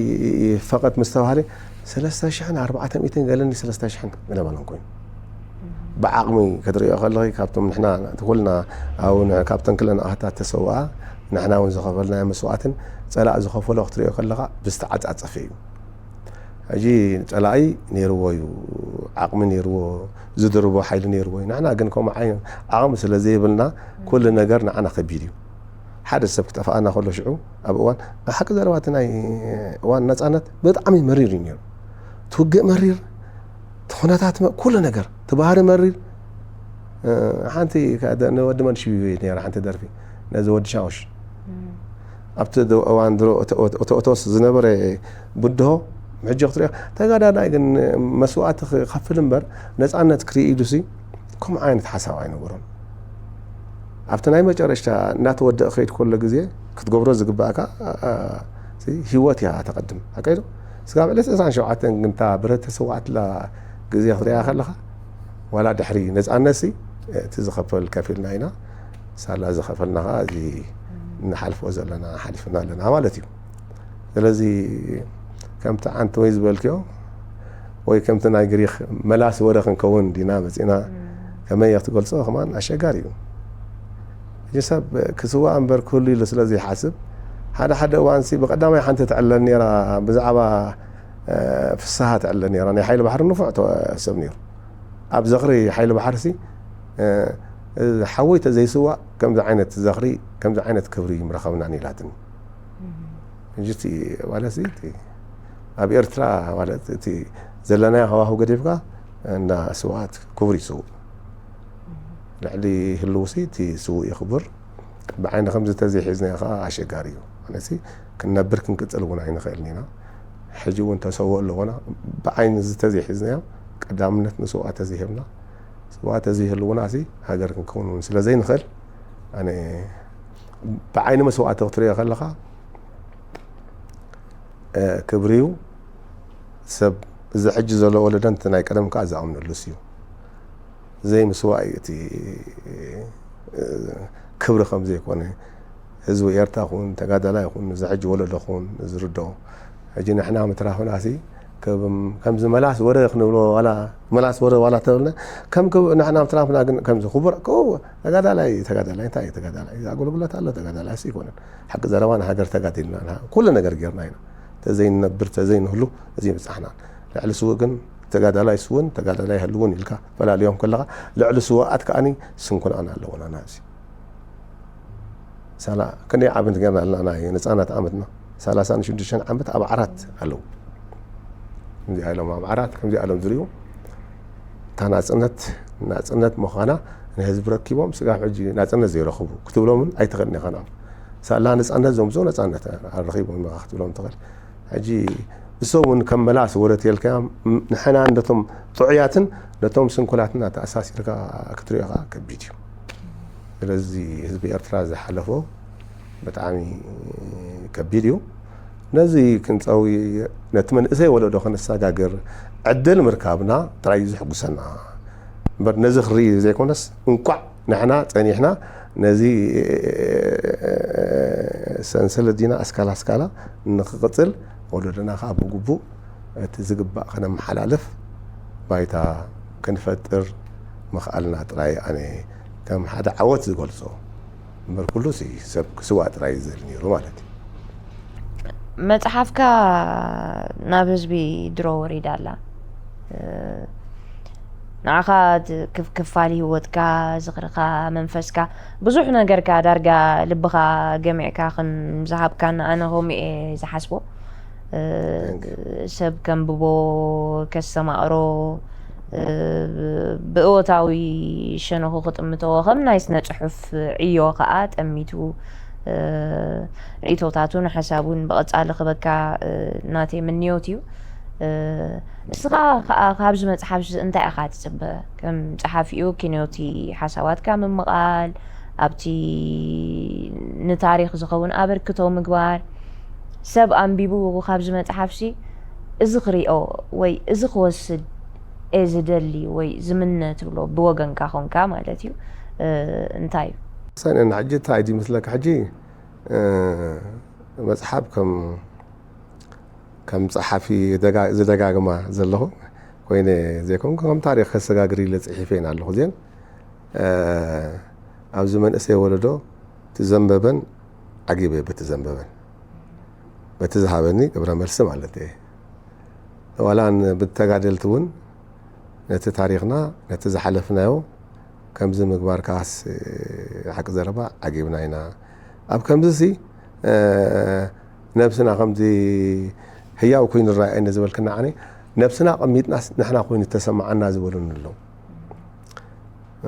ፈቐት ምስ ተባህለ ሰለስተ ሽሕን ኣርባዕተ ሚእትን ገለኒ ሰለስተ ሽሕን ገለ መለን ኮይኑ ብዓቕሚ ክትሪኦ ከለኺ ካብቶም ንሕና ኩልና ኣብ ካብተን ክለን ኣህታት ተሰውኣ ንሕና እውን ዝኸፈልናዮ መስዋእትን ፀላእ ዝኸፈሎ ክትሪኦ ከለኻ ብዝተዓፃፀፈ እዩ። ሕጂ ፀላኢ ነይርዎ እዩ፣ ዓቕሚ ነይርዎ፣ ዝድርቦ ሓይሊ ነይርዎ እዩ። ንሕና ግን ከምኡ ዓይ ዓቕሚ ስለ ዘይብልና ኩሉ ነገር ንዓና ከቢድ እዩ። ሓደ ሰብ ክጠፍኣና ከሎ ሽዑ ኣብ እዋን ሓቂ ዘረባ እቲ ናይ እዋን ነፃነት ብጣዕሚ መሪር እዩ ነይሩ። ትውግእ መሪር፣ እቲ ኩነታት ኩሉ ነገር እቲ ባህሪ መሪር። ሓንቲ ንወዲ መንሽዊ ነራ ሓንቲ ደርፊ ነዚ ወዲ ሻውሽ ኣብቲ እዋን ድሮ እቶእቶስ ዝነበረ ብድሆ ሕጂ ክትሪኦ ተጋዳላይ ግን መስዋእቲ ክኸፍል እምበር ነፃነት ክርኢ ኢሉሲ ከምኡ ዓይነት ሓሳብ ኣይነበሮን። ኣብቲ ናይ መጨረሽታ እናተወደእ ክኸይድ ከሎ ግዜ ክትገብሮ ዝግባእካ ህይወት እያ ተቐድም ኣቀይዶ ስጋብ ዕለት ዕስራን ሸውዓተን ግንታ ብረት ተሰዋእትላ ግዜ ክትሪኣ ከለኻ ዋላ ድሕሪ ነፃነት ሲ እቲ ዝኸፈል ከፊልና ኢና ሳላ ዝኸፈልና ከዓ እዚ እንሓልፎ ዘለና ሓሊፍና ኣለና ማለት እዩ። ስለዚ ከምቲ ዓንቲ ወይ ዝበልክዮ ወይ ከምቲ ናይ ግሪክ መላሲ ወረ ክንከውን ዲና መፂና ከመይ ክትገልፆ ከማን ኣሸጋሪ እዩ። እዚ ሰብ ክስዋእ እምበር ክህሉ ኢሉ ስለ ዘይሓስብ ሓደ ሓደ እዋንሲ ብቀዳማይ ሓንቲ ትዕለል ነራ ብዛዕባ ፍስሃ ትዕለል ነራ ናይ ሓይሊ ባሕሪ ንፉዕ ሰብ ነይሩ። ኣብ ዘኽሪ ሓይሊ ባሕርሲ ሓወይ ተዘይስዋእ ከምዚ ዓይነት ዘኽሪ ከምዚ ዓይነት ክብሪ ምረኸብናን ኢላትኒ። ሕጂ እቲ ማለት እዚ እቲ ኣብ ኤርትራ ማለት እቲ ዘለናዮ ሃዋህው ገዲፍካ እንዳ ስውኣት ክቡር ይስውእ ልዕሊ ህልውሲ እቲ ስውእ ይኽብር። ብዓይኒ ከምዚ ተዘይሒዝናዮ ከዓ ኣሸጋሪ እዩ። ኣነሲ ክንነብር ክንቅፅል እውን ኣይንኽእልን ኢና። ሕጂ እውን ተሰውኦ ኣለዎና። ብዓይኒ እዚ ተዘይሒዝናዮ ቀዳምነት ንስውኣት ተዘይሂብና ስውኣት ተዘይህልውና ሲ ሃገር ክንከውን እውን ስለ ዘይንኽእል ኣነ ብዓይኒ መስዋእቲ ክትሪኦ ከለኻ ክብሪ እዩ። ሰብ እዚ ሕጂ ዘሎ ወለዶ ነቲ ናይ ቀደም ከዓ ዝኣምነሉስ እዩ። ዘይምስዋእ እዩ እቲ ክብሪ ከም ዘይኮነ ህዝቢ ኤርትራ ኹን ተጋዳላይ ኹን እዚ ሕጂ ወለዶ ኹን ዝርድኦ። ሕጂ ንሕና ምትራፍና ሲ ከምዚ መላስ ወረ ክንብሎ ዋላ መላስ ወረ ዋላ ተብልና ከም ንሕና ምትራፍና ግን ከምዚ ክቡር ተጋዳላይ ተጋዳላይ እንታይ ተጋዳላይ ኣገልግሎት ኣሎ ተጋዳላይ ሲ ይኮነን ሓቂ ዘረባ ንሃገር ተጋዲልና ኩሉ ነገር ጌርና ኢና ተዘይንነብር ተዘይንህሉ እዚ ይብጻሕና ልዕሊ ስውእ ግን ተጋዳላይ ስውን ተጋዳላይ ህልውን ኢልካ ፈላልዮም ከለኻ ልዕሊ ስውኣት ከኣኒ ስንኩላን ኣለዎና ናዚ ሳላ ክንደይ ዓመት ጌርና ኣለና ናይ ነጻነት ዓመትና ሰላሳን ሽዱሽተን ዓመት ኣብ ዓራት ኣለዉ ከምዚ ኢሎም ኣብ ዓራት ከምዚ ኢሎም ዝሪኡ እታ ናጽነት ናጽነት ምዃና ንህዝቢ ረኪቦም ስጋብ ሕጂ ናጽነት ዘይረኽቡ ክትብሎምን ኣይትኽእልን ኢኻ ንኦም ሳላ ነጻነት ዘምጽኡ ነጻነት ኣረኺቦም ኢኻ ክትብሎም ትኽእል ሕጂ እሶም እውን ከም መላስ ወረት የልካዮም ንሕና ነቶም ጥዑያትን ነቶም ስንኩላትና ተኣሳሲርካ ክትሪኦ ከዓ ከቢድ እዩ ስለዚ ህዝቢ ኤርትራ ዝሓለፎ ብጣዕሚ ከቢድ እዩ ነዚ ክንፀዊ ነቲ መንእሰይ ወለዶ ከነሰጋግር ዕድል ምርካብና ጥራይ እዩ ዘሕጉሰና እምበር ነዚ ክርኢ ዘይኮነስ እንኳዕ ንሕና ጸኒሕና ነዚ ሰንሰለት ዲና ኣስካላ ኣስካላ ንክቕጽል ወለዶና ከዓ ብግቡእ እቲ ዝግባእ ከነመሓላልፍ ባይታ ክንፈጥር ምኽኣልና ጥራይ ኣነ ከም ሓደ ዓወት ዝገልጾ እምበር ኩሉ ሰብ ክስዋእ ጥራይ ዝል ነይሩ ማለት እዩ። መጽሓፍካ ናብ ህዝቢ ድሮ ወሪዳ ኣላ። ንዓኻ እቲ ክፍ-፣ ክፋል ህይወትካ፣ ዝኽርኻ፣ መንፈስካ፣ ብዙሕ ነገርካ ዳርጋ ልብኻ ገሚዕካ ከም ዝሃብካን ኣነ ከምኡ እየ ዝሓስቦ። እ፣ Thank you። ሰብ ከንብቦ፣ ከስተማቕሮ፣ እ፣ ብእወታዊ ሸነኹ ክጥምቶ፣ ከም ናይ ስነ ጽሑፍ ዕዮ ከኣ ጠሚቱ፣ እ፣ ርእይቶታቱን ሓሳቡን ብቐጻሊ ክበካ፣ እ፣ ናተይ ምንዮት እዩ። እ፣ ንስኻ ከኣ ካብዚ መጽሓፍ እዚ እንታይ ኢኻ ትጽበ? ከም ጸሓፊኡ ኪንዮቲ ሓሳባትካ ምምቓል፣ ኣብቲ ንታሪኽ ዝኸውን ኣበርክቶ ምግባር፣ ሰብ ኣንቢቡ ካብዚ መጽሓፍሲ እዚ ክሪኦ ወይ እዚ ክወስድ እየ ዝደሊ ወይ ዝምነ ትብሎ ብወገንካ ኾንካ ማለት እዩ፣ እ፣ እንታይ እዩ? ሰኔን ሕጂ እንታይ ድዩ መስለካ ሕጂ፣ እ፣ መጽሓፍ ከም፣ ከም ጸሓፊ ደጋ-፣ ዝደጋግማ ዘለኹ ኮይነ ዘይኮንኩ ከም ታሪኽ ከሰጋግር ኢለ ጽሒፈ ኢና ኣለኹ። እዚአን፣ እ፣ ኣብዚ መንእሰይ ወለዶ እቲ ዘንበበን ዓጊበ በቲ ዘንበበን። በቲ ዝሃበኒ ግብረ መልሲ ማለት እየ። ዋላ ን-፣ ብተጋደልቲ እውን ነቲ ታሪኽና፣ ነቲ ዝሓለፍናዮ ከምዚ ምግባር ከኣስ ሓቂ ዘረባ ዓጊብና ኢና። ኣብ ከምዚ ሲ፣ እ፣ ነብስና ከምዚ ህያው ኮይኑ ይረኣየኒ ዝበልክና ዓኒ፣ ነብስና ኣቐሚጥናስ ንሕና ኮይኑ ተሰማዓና ዝበሉኒ ኣለዉ።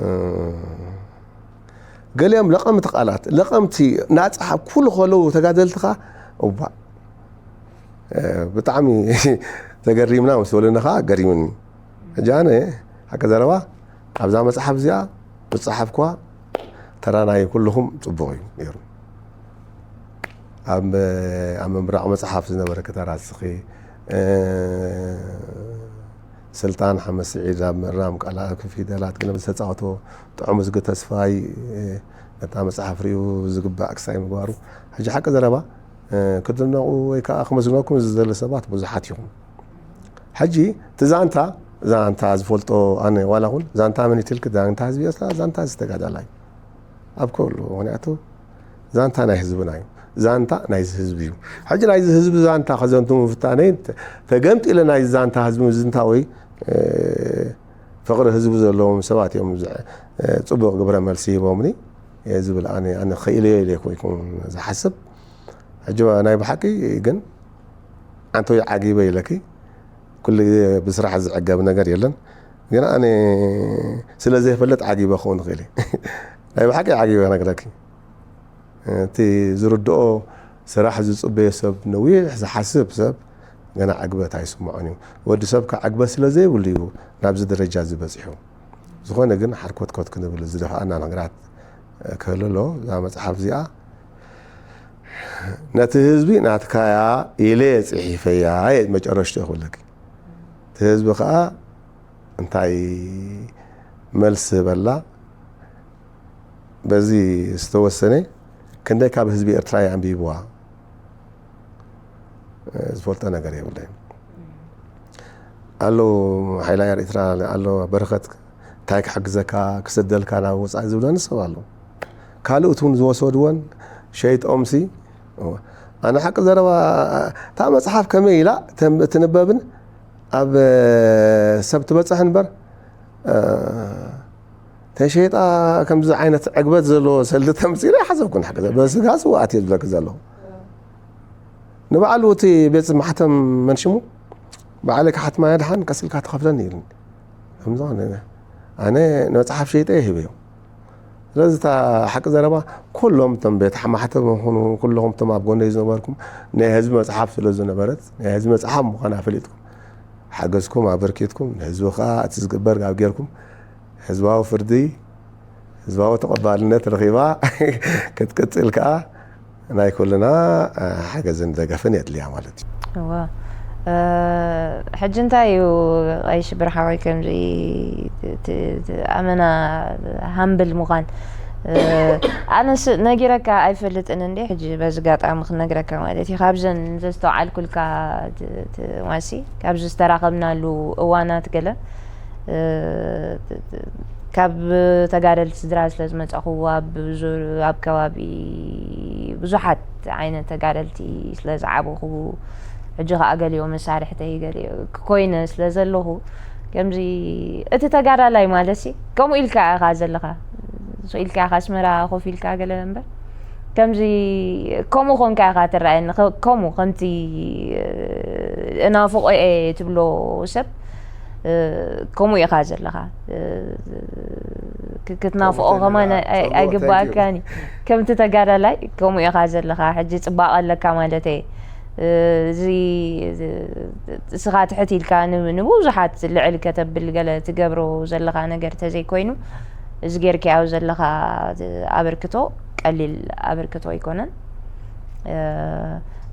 እ፣ ገሊኦም ለቐምቲ ቃላት፣ ለቐምቲ ናጻ ኩሉ ከለዉ ተጋደልትኻ፣ እዋእ፣ እ፣ ብጣዕሚ ተገሪምና ምስ በሉኒ ኸኣ ገሪሙኒ። ሕጂ ኣነ ሓቂ ዘረባ ኣብዛ መጽሓፍ እዚኣ ዝጸሓፍኩዋ ተራ ናይ ኩልኹም ጽቡቕ እዩ ነይሩ። ኣብ፣ ኣብ ምምራቕ መጽሓፍ ዝነበረኪ ተራ እስኺ፣ እ፣ ስልጣን ሓመድ ስዒድ ኣብ ምእራም ቃላት ፊደላት ግን ዝተጻወቶ ጥዑም እዝጊ ተስፋይ፣ እ፣ ነታ መጽሓፍ ሪኡ ዝግባእ ክሳይ ምግባሩ፣ ሕጂ ሓቂ ዘረባ፣ እ፣ ክትድነቑ ወይ ከኣ ክመስግነኩም ዝደሊ ሰባት ብዙሓት ኢኹም። ሕጂ እቲ ዛንታ፣ ዛንታ ዝፈልጦ ኣነ ዋላ እውን ዛንታ መን እዩ ትልኪ ዛንታ ህዝቢ ኤርትራ፣ ዛንታ ዝተጋዳላይ ኣብ ኩሉ፣ ምኽንያቱ ዛንታ ናይ ህዝብና እዩ። ዛንታ ናይዚ ህዝቢ እዩ። ሕጂ ናይዚ ህዝቢ ዛንታ ከዘንቱ ምፍታነይ ተ-፣ ተገምጢለ ናይዚ ዛንታ ህዝቢ ምዝንታ ወይ፣ እ፣ ፍቕሪ ህዝቢ ዘለዎም ሰባት እዮም ዝ-፣ እ፣ ጽቡቕ ግብረ መልሲ ሂቦምኒ፣ እ፣ ዝብል ኣነ፣ ኣነ ክኢለዮ ኢለ ኮይኩም ዝሓስብ። ሕጂ ናይ ብሓቂ ግን ኣንቶይ ዓጊበ ኢለኪ፣ ኩሉ ግዜ ብስራሕ ዝዕገብ ነገር የለን። ግን ኣነ ስለ ዘይፈልጥ ዓጊበ ክኸውን ይኽእል እዩ። ናይ ብሓቂ ዓጊበ ክነግረኪ። እቲ ዝርድኦ ስራሕ ዝጽበዮ ሰብ፣ ነዊሕ ዝሓስብ ሰብ ገና ዕግበት ኣይስምዖን እዩ። ወዲ ሰብ ከዕግበት ስለ ዘይብሉ እዩ ናብዚ ደረጃ ዝበጺሑ። ዝኾነ ግን ሓርኮትኮት ክንብል ዝደፍኣና ነገራት ክህሉ ኣሎ። እዛ መጽሓፍ እዚኣ ነቲ ህዝቢ ናትካያ ኢለ ጽሒፈያ እየ መጨረሽትኡ ክብለኪ። እቲ ህዝቢ ከኣ እንታይ መልሲ ህበላ? በዚ ዝተወሰነ ክንደይ ካብ ህዝቢ ኤርትራ እዩ ኣንቢብዋ? ዝፈልጦ ነገር የብለይን። ኣሎ ሓይላይ ኤርትራ፣ ኣሎ በረኸት፣ እንታይ ክሕግዘካ፣ ክሰደልካ ናብ ወጻኢ ዝብለኒ ሰብ ኣሎ። ካልኦት እውን ዝወሰድወን ሸይጦምሲ፣ እወ። ኣነ ሓቂ ዘረባ፣ እታ መጽሓፍ ከመይ ኢላ ተም-፣ ትንበብን ኣብ ሰብ ትበጽሕ እምበር፣ እ፣ ተሸይጣ ከምዚ ዓይነት ዕግበት ዘለዎ ሰልዲ ተምጺኡ ኣይሓሰብኩን። ሓቂ ዘ-፣ በስጋ ስውኣት እየ ዝብለኪ ዘለኹ። ንባዕሉ እቲ ቤት ማሕተም መን ሽሙ፣ "ባዕለይ ክሓትማ እየ፣ ደሓን ቀስ ኢልካ ትኸፍለኒ" ኢሉኒ። ከምዚ ኾነ፣ ኣነ ንመጽሓፍ ሸይጠ እየ ሂበዮ። ስለዚ እታ ሓቂ ዘረባ፣ ኩሎም እቶም ቤት ማሕተም ይኹኑ፣ ኩለኹም እቶም ኣብ ጎነይ ዝነበርኩም፣ ናይ ህዝቢ መጽሓፍ ስለ ዝነበረት፣ ናይ ህዝቢ መጽሓፍ ምዃና ፈሊጥኩም፣ ሓገዝኩም ኣበርኪትኩም፣ ንህዝቢ ኸኣ እቲ ዝግበር ኣብ ጌርኩም፣ ህዝባዊ ፍርዲ፣ ህዝባዊ ተቐባልነት ረኺባ ክትቅጽል ከኣ ናይ ኩልና፣ እ፣ ሓገዝን ደገፍን የድልያ ማለት እዩ። እዋ። እ፣ ሕጂ እንታይ እዩ ቀይሽ ብርሓወይ ከምዚ ት-፣ ት-፣ ት-፣ ኣመና ሃምብል ምዃን? እ፣ ኣነስ ነጊረካ ኣይፈልጥን እንዴ፣ ሕጂ በዚ ኣጋጣሚ ክነግረካ ማለት እዩ። ካብዘን ዘስተውዓልኩልካ ት-፣ ት-፣ ዋሲ፣ ካብዚ ዝተራኸብናሉ እዋናት ገለ፣ እ፣ ት-፣ ት-፣ ካብ ተጋደልቲ ስድራ ስለ ዝመጻኹ፣ ኣብ ብዙ-፣ ኣብ ከባቢ ብዙሓት ዓይነት ተጋደልቲ ስለ ዝዓበኹ፣ ሕጂ ኸኣ ገሊኦም መሳርሕተይ ገሊኦ ኮይነ ስለ ዘለኹ፣ ከምዚ እቲ ተጋዳላይ ማለት ሲ ከምኡ ኢልካ ኢኻ ዘለኻ። ሱቕ ኢልካ ኢኻ ኣስመራ ኮፍ ኢልካ ገለ እምበር፣ ከምዚ ከምኡ ኮንካ ኢኻ ትረኣየኒ። ከ-፣ ከምኡ ከምቲ፣ እ፣ እናፍቖ እየ ትብሎ ሰብ፣ እ፣ ከምኡ ኢኻ ዘለኻ። እ፣ ክ-፣ ክትናፍቖ ከምኡ ከማን ትብላ፣ ኣይ-፣ ኣይ-፣ ከምኡ፣ ኣይግባእካን እዩ። ከምቲ ተጋዳላይ ከምኡ ኢኻ ዘለኻ። ሕጂ ጽባቐ ኣለካ ማለት እየ። እ፣ እዚ፣ እዚ፣ እስኻ ትሕት ኢልካ ን-፣ ንብዙሓት ልዕል ከተብል ገለ ትገብሮ ዘለኻ ነገር ተዘይኮይኑ፣ እዚ ጌርካዮ ዘለኻ ኣበርክቶ ቀሊል ኣበርክቶ ኣይኮነን። እ፣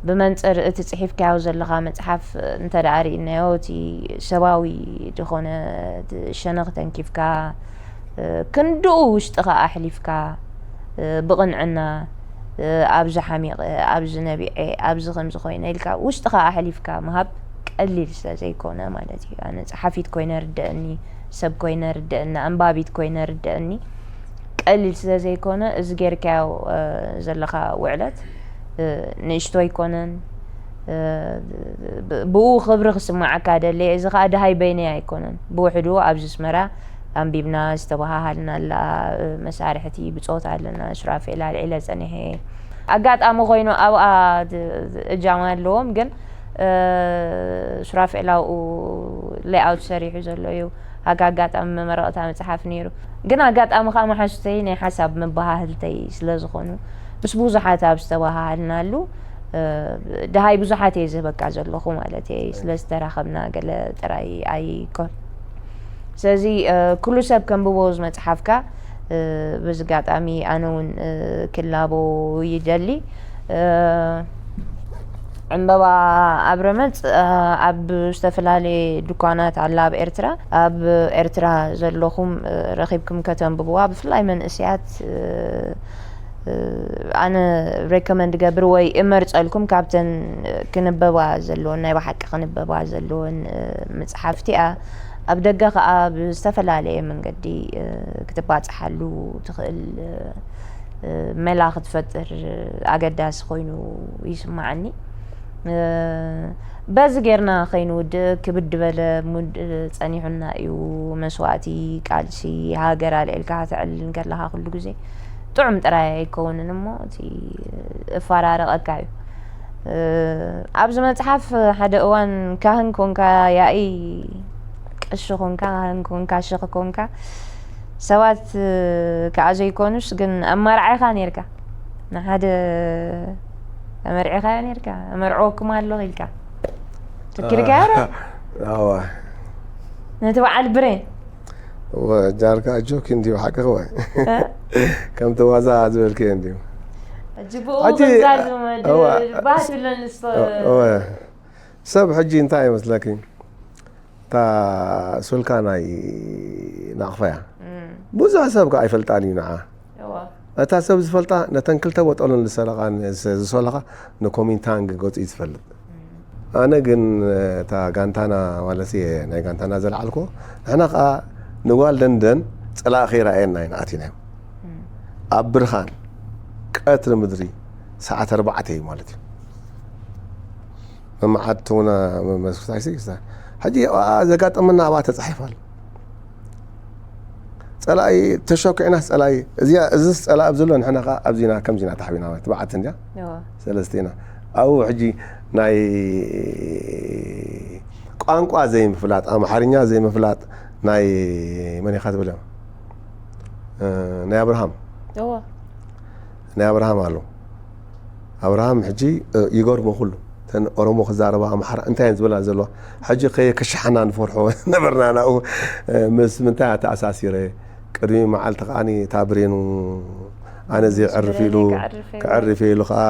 ብመንጽር እቲ ጽሒፍካዮ ዘለኻ መጽሓፍ እንተ ደኣ ርኢናዮ፣ እቲ ሰብኣዊ ዝኾነ ሸነኽ ተንኪፍካ፣ እ፣ ክንድኡ ውሽጥኻ ኣሕሊፍካ፣ እ፣ ብቕንዕና፣ እ፣ ኣብዚ ሓሚቐ፣ ኣብዚ ነቢዐ፣ ኣብዚ ከምዚ ኮይነ ኢልካ ውሽጥኻ ኣሕሊፍካ ምሃብ ቀሊል ስለ ዘይኮነ ማለት እዩ። ኣነ ጸሓፊት ኮይነ ርደአኒ፣ ሰብ ኮይነ ርደአኒ፣ ኣንባቢት ኮይነ ርደአኒ። ቀሊል ስለ ዘይኮነ፣ እዚ ጌርካዮ፣ እ፣ ዘለኻ ውዕለት፣ እ፣ ንእሽቶ ኣይኮነን። እ፣ ብ-፣ ብኡ ክብሪ ክስምዓካ ደለየ። እዚ ኸኣ ደሃይ በይነይ ኣይኮነን። ብውሕዱ ኣብዚ ኣስመራ ኣንቢብና፣ ዝተበሃሃልና ኣላ፣ እ፣ መሳርሕቲ ብጾት ኣለና። ሱራፌል ኣልዒለ ጸኒሐ። ኣጋጣሚ ኮይኑ ኣብኣ ድ-፣ እጃም ኣለዎም፣ ግን፣ እ፣ ሱራፌል ኣብኡ ሌኣውት ሰሪሑ ዘሎ እዩ። ኣጋ-፣ ኣጋጣሚ መመረቕታ መጽሓፍ ነይሩ። ግን ኣጋጣሚ ከኣ መሓዙተይ ናይ ሓሳብ መበሃህልተይ ስለ ዝኾኑ፣ ምስ ብዙሓት ኣብ ዝተበሃሃልናሉ፣ እ፣ ደሃይ ብዙሓት እየ ዝህበካ ዘለኹ ማለት እየ። ስለ ዝተራኸብና ገለ ጥራይ ኣይኮን። ስለዚ፣ እ፣ ኩሉ ሰብ ከንብቦ እዚ መጽሓፍካ፣ እ፣ በዚ ኣጋጣሚ ኣነ እውን፣ እ፣ ክላቦ ይደሊ። እ፣ ዕምበባ ኣብረመጽ፣ እ፣ ኣብ ዝተፈላለየ ድኳናት ኣላ ኣብ ኤርትራ። ኣብ ኤርትራ ዘለኹም፣ እ፣ ረኺብኩም ከተንብብዋ፣ ብፍላይ መንእሰያት፣ እ፣ እ፣ ኣነ ሬኮመንድ ገብር ወይ እመርጸልኩም ካብተን ክንበባ ዘለወን፣ ናይ ብሓቂ ክንበባ ዘለወን፣ እ፣ መጽሓፍቲ እያ። ኣብ ደገ ከኣ ብዝተፈላለየ መንገዲ፣ እ፣ ክትባጽሓሉ ትኽእል፣ እ፣ እ፣ መላ ክትፈጥር ኣገዳሲ ኮይኑ ይስምዓኒ። እ፣ በዚ ጌርና ከይንውድእ ክብድ በለ ሙድ ጸኒሑና እዩ። መስዋእቲ፣ ቃልሲ፣ ሃገር ኣልዒልካ ከተዕልል እንከለኻ ኩሉ ግዜ ጥዑም ጥራይ ኣይከውንን እሞ እቲ እፈራረቐካ እዩ። እ፣ ኣብዚ መጽሓፍ ሓደ እዋን ካህን ኮንካ ያኢ ቀሺ ኮንካ፣ ካህን ኮንካ፣ ሸኽ ኮንካ፣ ሰባት ከኣ ዘይኮኑስ ግን ኣማርዓ ኢኻ ኔርካ። ንሓደ ኣመርዒኻዮ ኔርካ፣ ኣመርዕወኩም ኣለኹ ኢልካ። ትክርካዮ ዶ? ኣዋ። ነቲ በዓል ብሬን። እወ፣ ጃርካ ጆክ እንዲዩ ሓቅኺ ወይ? እ? ከምቲ ዋዛ ዝበልክዮ እንዲዩ። ሕጂ ብኡ ሕጂ፣ ክንዛዝም እወ። ባህ ትብለኒ ስቶ-፣ እወ። ሰብ ሕጂ እንታይ ይመስለኪ? እታ ሱልካ ናይ ናቕፋ እያ። እም። ብዙሕ ሰብ ከኣ ኣይፈልጣን እዩ ንዓ። እዋ። እታ ሰብ ዝፈልጣ ነተን ክልተ ቦጠሎን ዝሰለቓ፣ ን-፣ ዝሰለኻ ንኮሚንታንግ ገጹ እዩ ዝፈልጥ። እም። ኣነ ግን እታ ጋንታና ማለት እየ ናይ ጋንታና ዘልዓልኮ፣ ንሕና ከኣ ንጓል ደንደን ጸላኢ ከይረኣየና ኢና ኣቲናዮ። እም። ኣብ ብርሃን ቀትሪ ምድሪ ሰዓት ኣርባዕተ እዩ ማለት እዩ። መመዓድ ትውና መ-፣ መስክታይሲ ክስታ። ሕጂ ኣብኣ ዘጋጠመና ኣብኣ ተጻሒፋ ኣሎ። ጸላኢ ተሸኪዕናስ ጸላኢ፣ እዚኣ፣ እዝስ ጸላኢ ኣብ ዘሎ ንሕና ከኣ ኣብዚና ከምዚና ታሕቢና ማለት ትብዓት እንድያ። እዋ። ሰለስቲና። ኣብኡ ሕጂ ናይ ቋንቋ ዘይምፍላጥ፣ ኣምሓርኛ ዘይምፍላጥ ናይ መን ኢኻ ትብል እዮም? እ፣ ናይ ኣብርሃም። እዋ። ናይ ኣብርሃም ኣሎ። ኣብርሃም ሕጂ፣ እ፣ ይገርሞ ኩሉ። እተን ኦሮሞ ክዛረባ ኣምሓራ እንታይ እየን ዝበላ ዘለዋ? ሕጂ ከየከሻሕና ንፈርሖ ነበርና ናብኡ። እ፣ ምስ ምንታይ እያ ተኣሳሲረ? ቅድሚ መዓልቲ ከኣኒ እታ ብሬኑ ኣነ ዘየዕርፍ ኢሉ፣ ከዕርፍ ኢሉ። ከዕርፍ ኢሉ ከኣ፣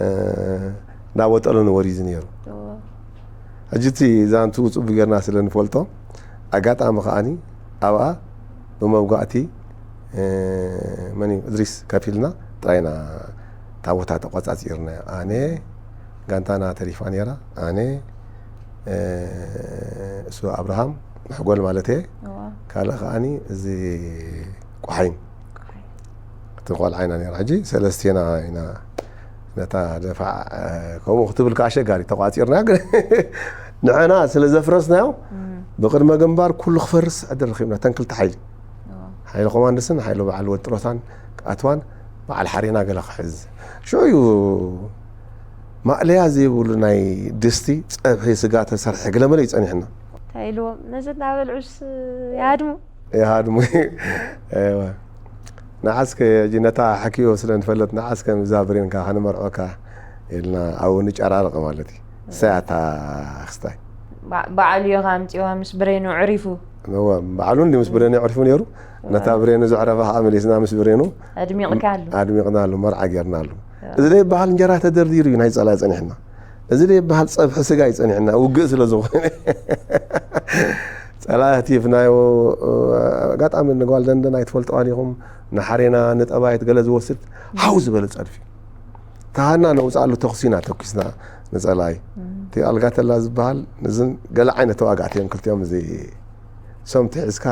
እ፣ ናብ ወጠሎ ንወሪዙ ነይሩ። እዎ። ሕጂ እቲ ዛንትኡ ጽቡቅ ጌርና ስለ ንፈልጦ፣ ኣጋጣሚ ከኣኒ ኣብኣ ብመውጋእቲ፣ እ፣ መን እዩ? እድሪስ ከፊልና ጥራይና እታ ቦታ ተቆጻጺርና። ኣነ ጋንታና ተሪፋ ነይራ። ኣነ፣ እ፣ እሱ ኣብርሃም መሕጎል ማለት እየ። እዋ። ካልእ ከኣኒ እዚ ቋሓይን። ቋሓይን። እቲ ቆልዓ ኢና ነይራ። ሕጂ ሰለስቴና ኢና ነታ ደፋዕ፣ እ፣ ከምኡ ክትብል ከኣ ኣሸጋሪ ተቋጺርና፣ ግን ንሕና ስለ ዘፍረስናዮ፣ እም። ብቕድመ ግንባር ኩሉ ክፈርስ ዕድል ረኺብና። እተን ክልተ ሓይሊ፣ ሓይሊ ኮማንድስን ሓይሊ በዓል ወዲ ጥሮታን ኣትዋን በዓል ሓሬና ገለ ክሕዝ። ሽዑ እዩ ማእለያ ዘይብሉ ናይ ድስቲ ጸብሒ ስጋ ተሰርሐ ገለመለ እዩ ጸኒሕና። እንታይ ኢልዎም? ነዚ እናበልዑስ ይሃድሙ? ይሃድሙ። እወ። ንዓስከ ሕጂ ነታ ሓኪዮ ስለ ንፈለጥ፣ ንዓስከ ምዛ ብሬንካ ከነመርዖካ ኢልና ኣብኡ ንጨራረቕ ማለት እዩ። እሳይ ኣታ ክስታይ። ባ-፣ ባዕሉ እዩ ካምፂዋ ምስ ብሬኑ ዕሪፉ። እወ፣ ባዕሉ እንዲ ምስ ብሬኑ ዕሪፉ ነይሩ። ነታ ብሬኑ ዘዕረፋ ከዓ መሊስና ምስ ብሬኑ ኣድሚቕካሉ። ኣድሚቕናሉ፣ መርዓ ጌርናሉ። እዚ ዘይበሃል እንጀራ ተደርዲሩ እዩ ናይ ጸላኢ ጸኒሕና። እዚ ዘይበሃል ጸብሒ ስጋ እዩ ጸኒሕና፣ ውግእ ስለ ዝኾነ። ጸላኢ ህቲፍናዮ። ኣጋጣሚ ንጓል ደንደን ኣይትፈልጥዋን ኢኹም። ንሓሬና፣ ንጠባይት ገለ ዝወስድ ሃው ዝበለ ጸድፊ። ተሃና ነውፅኣሉ ተኹሲ ኢና ተኩስና ንጸላኢ። እቲ ኣልጋተላ ዝበሃል ንዝን ገለ ዓይነት ተዋጋእቲ እዮም ክልቲኦም። እዚ ሰምቲ ሒዝካ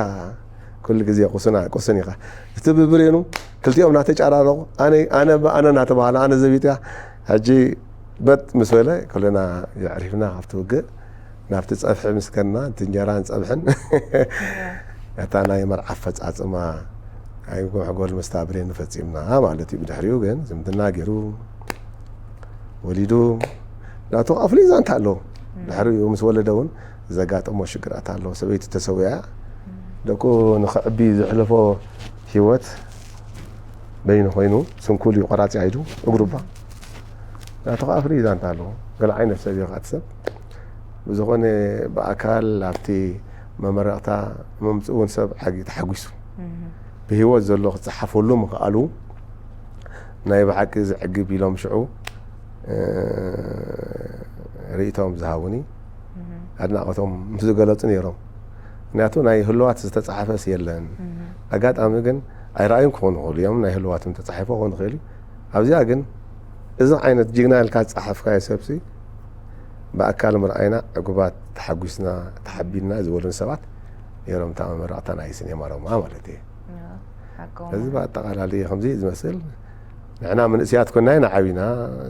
ኩሉ ግዜ ቁስና ቁስን ኢኻ። እቲ ብብሬኑ ክልቲኦም እናተጫራረቑ ኣነ ኣነ ኣነ እናተባህለ ኣነ ዘቢጥያ። ሕጂ በጥ ምስ በለ ኩልና የዕሪፍና ካብቲ ውግእ ናብቲ ጸብሒ ምስ ከድና፣ እቲ እንጀራን ጸብሕን፣ እታ ናይ መርዓ ኣፈጻጽማ፣ ናይ ጎሕጎል ምስታ ብሬን ፈጺምና ማለት እዩ። ብድሕሪኡ ግን ዝምድና ገይሩ፣ ወሊዱ፣ ናቱ ከዓ ፍሉይ ዛንታ ኣለዎ። ድሕሪኡ ምስ ወለደ እውን ዘጋጠሞ ሽግራት ኣለዎ። ሰበይቱ ተሰዊኣ፣ ደቁ ንኸዕቢ ዘሕለፎ ህይወት በይኑ ኮይኑ፣ ስንኩል እዩ፣ ቆራፂ ኣይዱ፣ እግሩ እባ። ናቱ ከዓ ፍሉይ ዛንታ ኣለዎ። ገለ ዓይነት ሰብ እዩ ከዓ እቲ ሰብ። ብዝኾነ ብኣካል ኣብቲ መመረቕታ ምምፅኡ እውን ሰብ ዓጊ ተሓጒሱ። ብህይወት ዘሎ ክፀሓፈሉ ምኽኣሉ ናይ ብሓቂ ዘዕግብ ኢሎም ሽዑ፣ እ፣ ርእይቶም ዝሃቡኒ፣ ኣድናቖቶም ምስ ዝገለጹ ነይሮም። ምኽንያቱ ናይ ህልዋት ዝተጻሕፈስ የለን። ኣጋጣሚ ግን ኣይረኣዩን ክኾኑ ይኽእሉ እዮም፣ ናይ ህልዋት እውን ተጻሒፉ ክኾን ይኽእል እዩ። ኣብዚኣ ግን እዚ ዓይነት ጅግና ኢልካ ዝጸሓፍካዮ ሰብሲ ብኣካል ምርኣይና ዕጉባት፣ ተሓጒስና፣ ተሓቢንና ዝበሉን ሰባት ነይሮም፣ እታ መመረቕታ ናይ ሲኔማ ሮማ ማለት እየ። ሓቆም። እዚ ብኣጠቓላሊ ከምዚ እዩ ዝመስል። ንሕና መንእሰያት ኮና ኢና ዓቢና።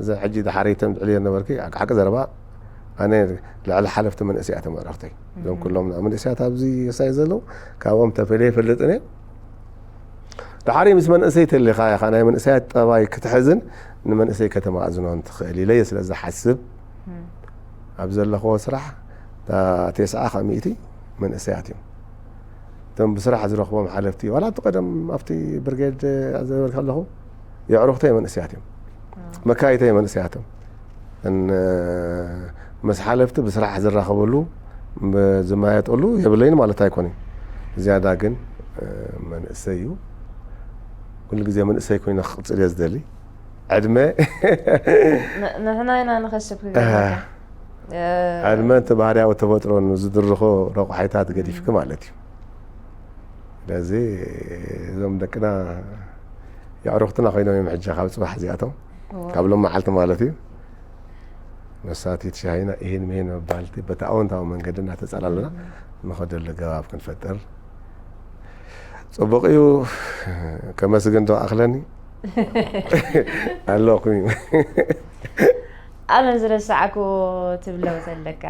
እዚ ሕጂ ድሓረይተን ትዕልዮ ነበርኪ፣ ሓቂ ዘረባ፣ ኣነ ልዕሊ ሓለፍቲ መንእሰያት እዮም ኣዕሩኽተይ። እዞም ኩሎም መንእሰያት ኣብዚ ሳይ ዘለዉ፣ ካብኦም ተፈልየ ይፈልጥን እየ። ድሓር ምስ መንእሰይ ተሊኻ ኢኻ ናይ መንእሰያት ጠባይ ክትሕዝን ንመንእሰይ ከተማእዝኖን ትኽእል ኢለ እየ ስለ ዝሓስብ፣ ኣብ ዘለኽዎ ስራሕ፣ እታ ተስዓ ካብ ሚእቲ መንእሰያት እዮም። እቶም ብስራሕ ዝረኽቦም ሓለፍቲ፣ ዋላ ኣብቲ ቀደም ኣብቲ ብርጌድ ኣዘበርካ ኣለኹ፣ የዕሩኽተይ መንእሰያት እዮም። መካይተይ መንእሰያት እዮም። እን-፣ ምስ ሓለፍቲ ብስራሕ ዝራኸበሉ፣ ብ-፣ ዝመያየጠሉ የብለይን ማለት ኣይኮነን። ዝያዳ ግን፣ እ፣ መንእሰይ እዩ። ኩሉ ግዜ መንእሰይ ኮይነ ክቕጽል እየ ዝደሊ። ዕድመ ን-፣ ንሕና ኢና ንኸስብ ክገብረካ። እ፣ ዕድመ እቲ ባህርያዊ ተፈጥሮን ዝድርኾ ረቑሓይታት ገዲፍኪ ማለት እዩ። ስለዚ እዞም ደቅና የዕሩኽትና ኮይኖም እዮም ሕጂ ካብ ጽባሕ እዚኣቶም፣ እዎ። ካብ ሎም መዓልቲ ማለት እዩ። መሳቲት ሻሂና ይህን ምሂን መባልቲ በቲ ኣወንታዊ መንገዲ እናተጸላለና ንኸደሉ ገባብ ክንፈጥር ጽቡቕ እዩ። ከመስግን ዶ ኣኽለኒ? ኣለኹ። ኣነ ዝረሳዕኩዎ ትብሎ ዘለካ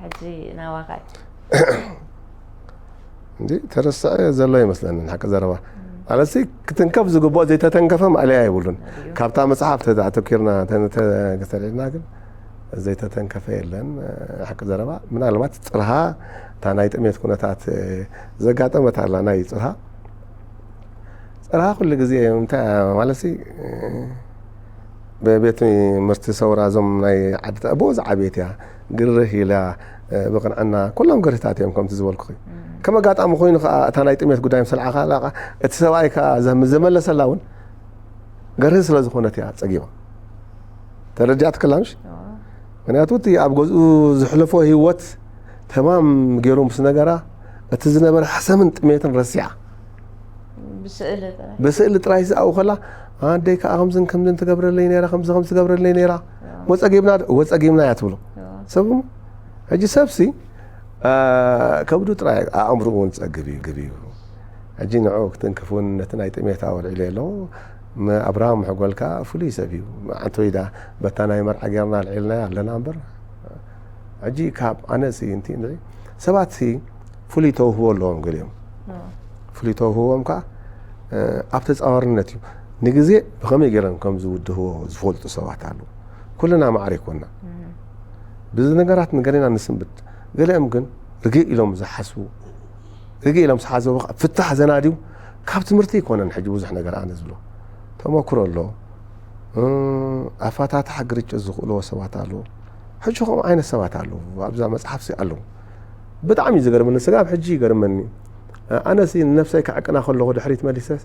ሕጂ ናባኻ። እንዲ ተረስዐ ዘሎ ይመስለኒ፣ ሓቂ ዘረባ። ማለትሲ ክትንከፍ ዝግብኦ ዘይተተንከፈ ማእለያ የብሉን። ኣብዩ። ካብታ መጽሓፍ ተዳ-፣ ኣተኪርና ተ-፣ ተ-፣ ተሪድና ግን ዘይተተንከፈ የለን። ሓቂ ዘረባ፣ ምናልባት ጽርሃ፣ እታ ናይ ጥሜት ኩነታት ዘጋጠመት ኣላ፣ ናይ ጽርሃ። ጽርሃ ኩሉ ግዜ እንታይ ማለትሲ፣ ብቤት ትምህርቲ ሰውራ እዞም ናይ ዓዲ ብኡ ዝዓበየት እያ። ግርህ ኢላ፣ ብቕንዕና፣ ኩሎም ግርህታት እዮም ከምቲ ዝበልኩኺ። ከም ኣጋጣሚ ኮይኑ ከኣ እታ ናይ ጥሜት ጉዳይ ምስ ኣልዓኻ፣ እቲ ሰብኣይ ከኣ ዘም-፣ ዘመለሰላ እውን ገርህ ስለ ዝኾነት እያ ጸጊባ። ተረዲኣትክላ ምሽ? ኣዎ። ምኽንያቱ እቲ ኣብ ገዝኡ ዘሕለፎ ህይወት ተማም ገይሩ ምስ ነገራ፣ እቲ ዝነበረ ሕሰምን ጥሜትን ረሲዓ። ብስእሊ ጥራይ። ብስእሊ ጥራይ ዝኣው ከላ፣ ኣደይ ከኣ ከምዝን ከምዝን ትገብረለይ ነይራ፣ ከምዚ ከምዚ ትገብረለይ ነይራ። ኣዎ። እሞ ጸጊብና ዶ? እወ ጸጊብና እያ ትብሎ። ኣዎ። ሰብ እሞ፣ ሕጂ ሰብሲ፣ አ፣ ከብዱ ጥራይ ኣእምርኡ እውን ጸግብ እዩ፣ ግብ እዩ። ሕጂ ንዕኡ ክትንክፍ እውን ነቲ ናይ ጥሜት ኣውልዕሉ ኣለዉ። ም-፣ ኣብርሃም ምሕጎልካ ፍሉይ ሰብ እዩ። መዓንተ ወይ ደኣ በታ ናይ መርዓ ጌርና ኣልዒልናዮ ኣለና እምበር። ሕጂ ካብ ኣነሲ እንቲ ንርኢ፣ ሰባትሲ ፍሉይ ተውህቦ ኣለዎም ገሊኦም። ፍሉይ ተውህቦም ከዓ ኣብ ተፃዋርነት እዩ። ንግዜ ብኸመይ ገይሮም ከም ዝውድህዎ ዝፈልጡ ሰባት ኣለዉ። ኩልና ማዕረ ኣይኮንና። ብዚ ነገራት ንገሌና ንስንብት። ገሊኦም ግን ርግእ ኢሎም ዝሓስቡ፣ ርግእ ኢሎም ዝሓዘቡ ከዓ ፍታሕ ዘናድዩ። ካብ ትምህርቲ ኣይኮነን ሕጂ ብዙሕ ነገር ኣነ ዝብሎ። ተመክሮ ኣሎ። ኣፋታትሓ ግርጭት ዝኽእልዎ ሰባት ኣለዉ። ሕጂ ከምኡ ዓይነት ሰባት ኣለዉ ኣብዛ መፅሓፍሲ ኣለዉ። ብጣዕሚ እዩ ዝገርመኒ፣ ስጋብ ሕጂ ይገርመኒ። ኣነሲ ንነብሰይ ከዕቅና ከለኹ ድሕሪት መሊሰስ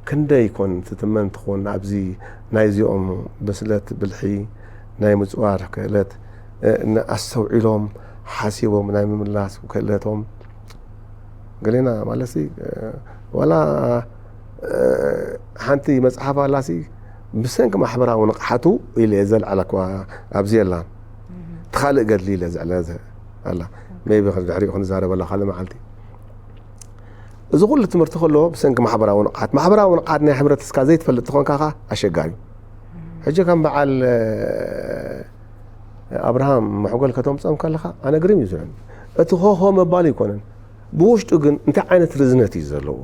ክንደይ ይኮን ትትመን ትኾን ኣብዚ ናይዚኦም ብስለት ብልሒ ናይ ምፅዋር ክእለት ኣስተውዒሎም ሓሲቦም ናይ ምምላስ ክእለቶም ገሌና ማለትሲ ዋላ ሓንቲ መፅሓፍ ኣላሲ ብሰንኪ ማሕበራዊ ንቕሓቱ ኢለ እየ ዘልዓለኳ ኣብዚ የላን። እቲ ካልእ ገድሊ ኢለ ዘዕለ ኣላ። ሜቢ ድሕሪኡ ክንዛረበላ ካልእ መዓልቲ። እዚ ኩሉ ትምህርቲ ከሎ ብሰንኪ ማሕበራዊ ንቕሓት፣ ማሕበራዊ ንቕሓት ናይ ሕብረተሰብካ ዘይትፈልጥ ተኾንካ ኸዓ ኣሸጋሪ እዩ። ሕጂ ከም በዓል ኣብርሃም መሕጎል ከተምፅኦም ከለኻ ኣነ ግርም እዩ ዝብለኒ። እቲ ሆሆ ምባል ኣይኮነን፣ ብውሽጡ ግን እንታይ ዓይነት ርዝነት እዩ ዘለዎ?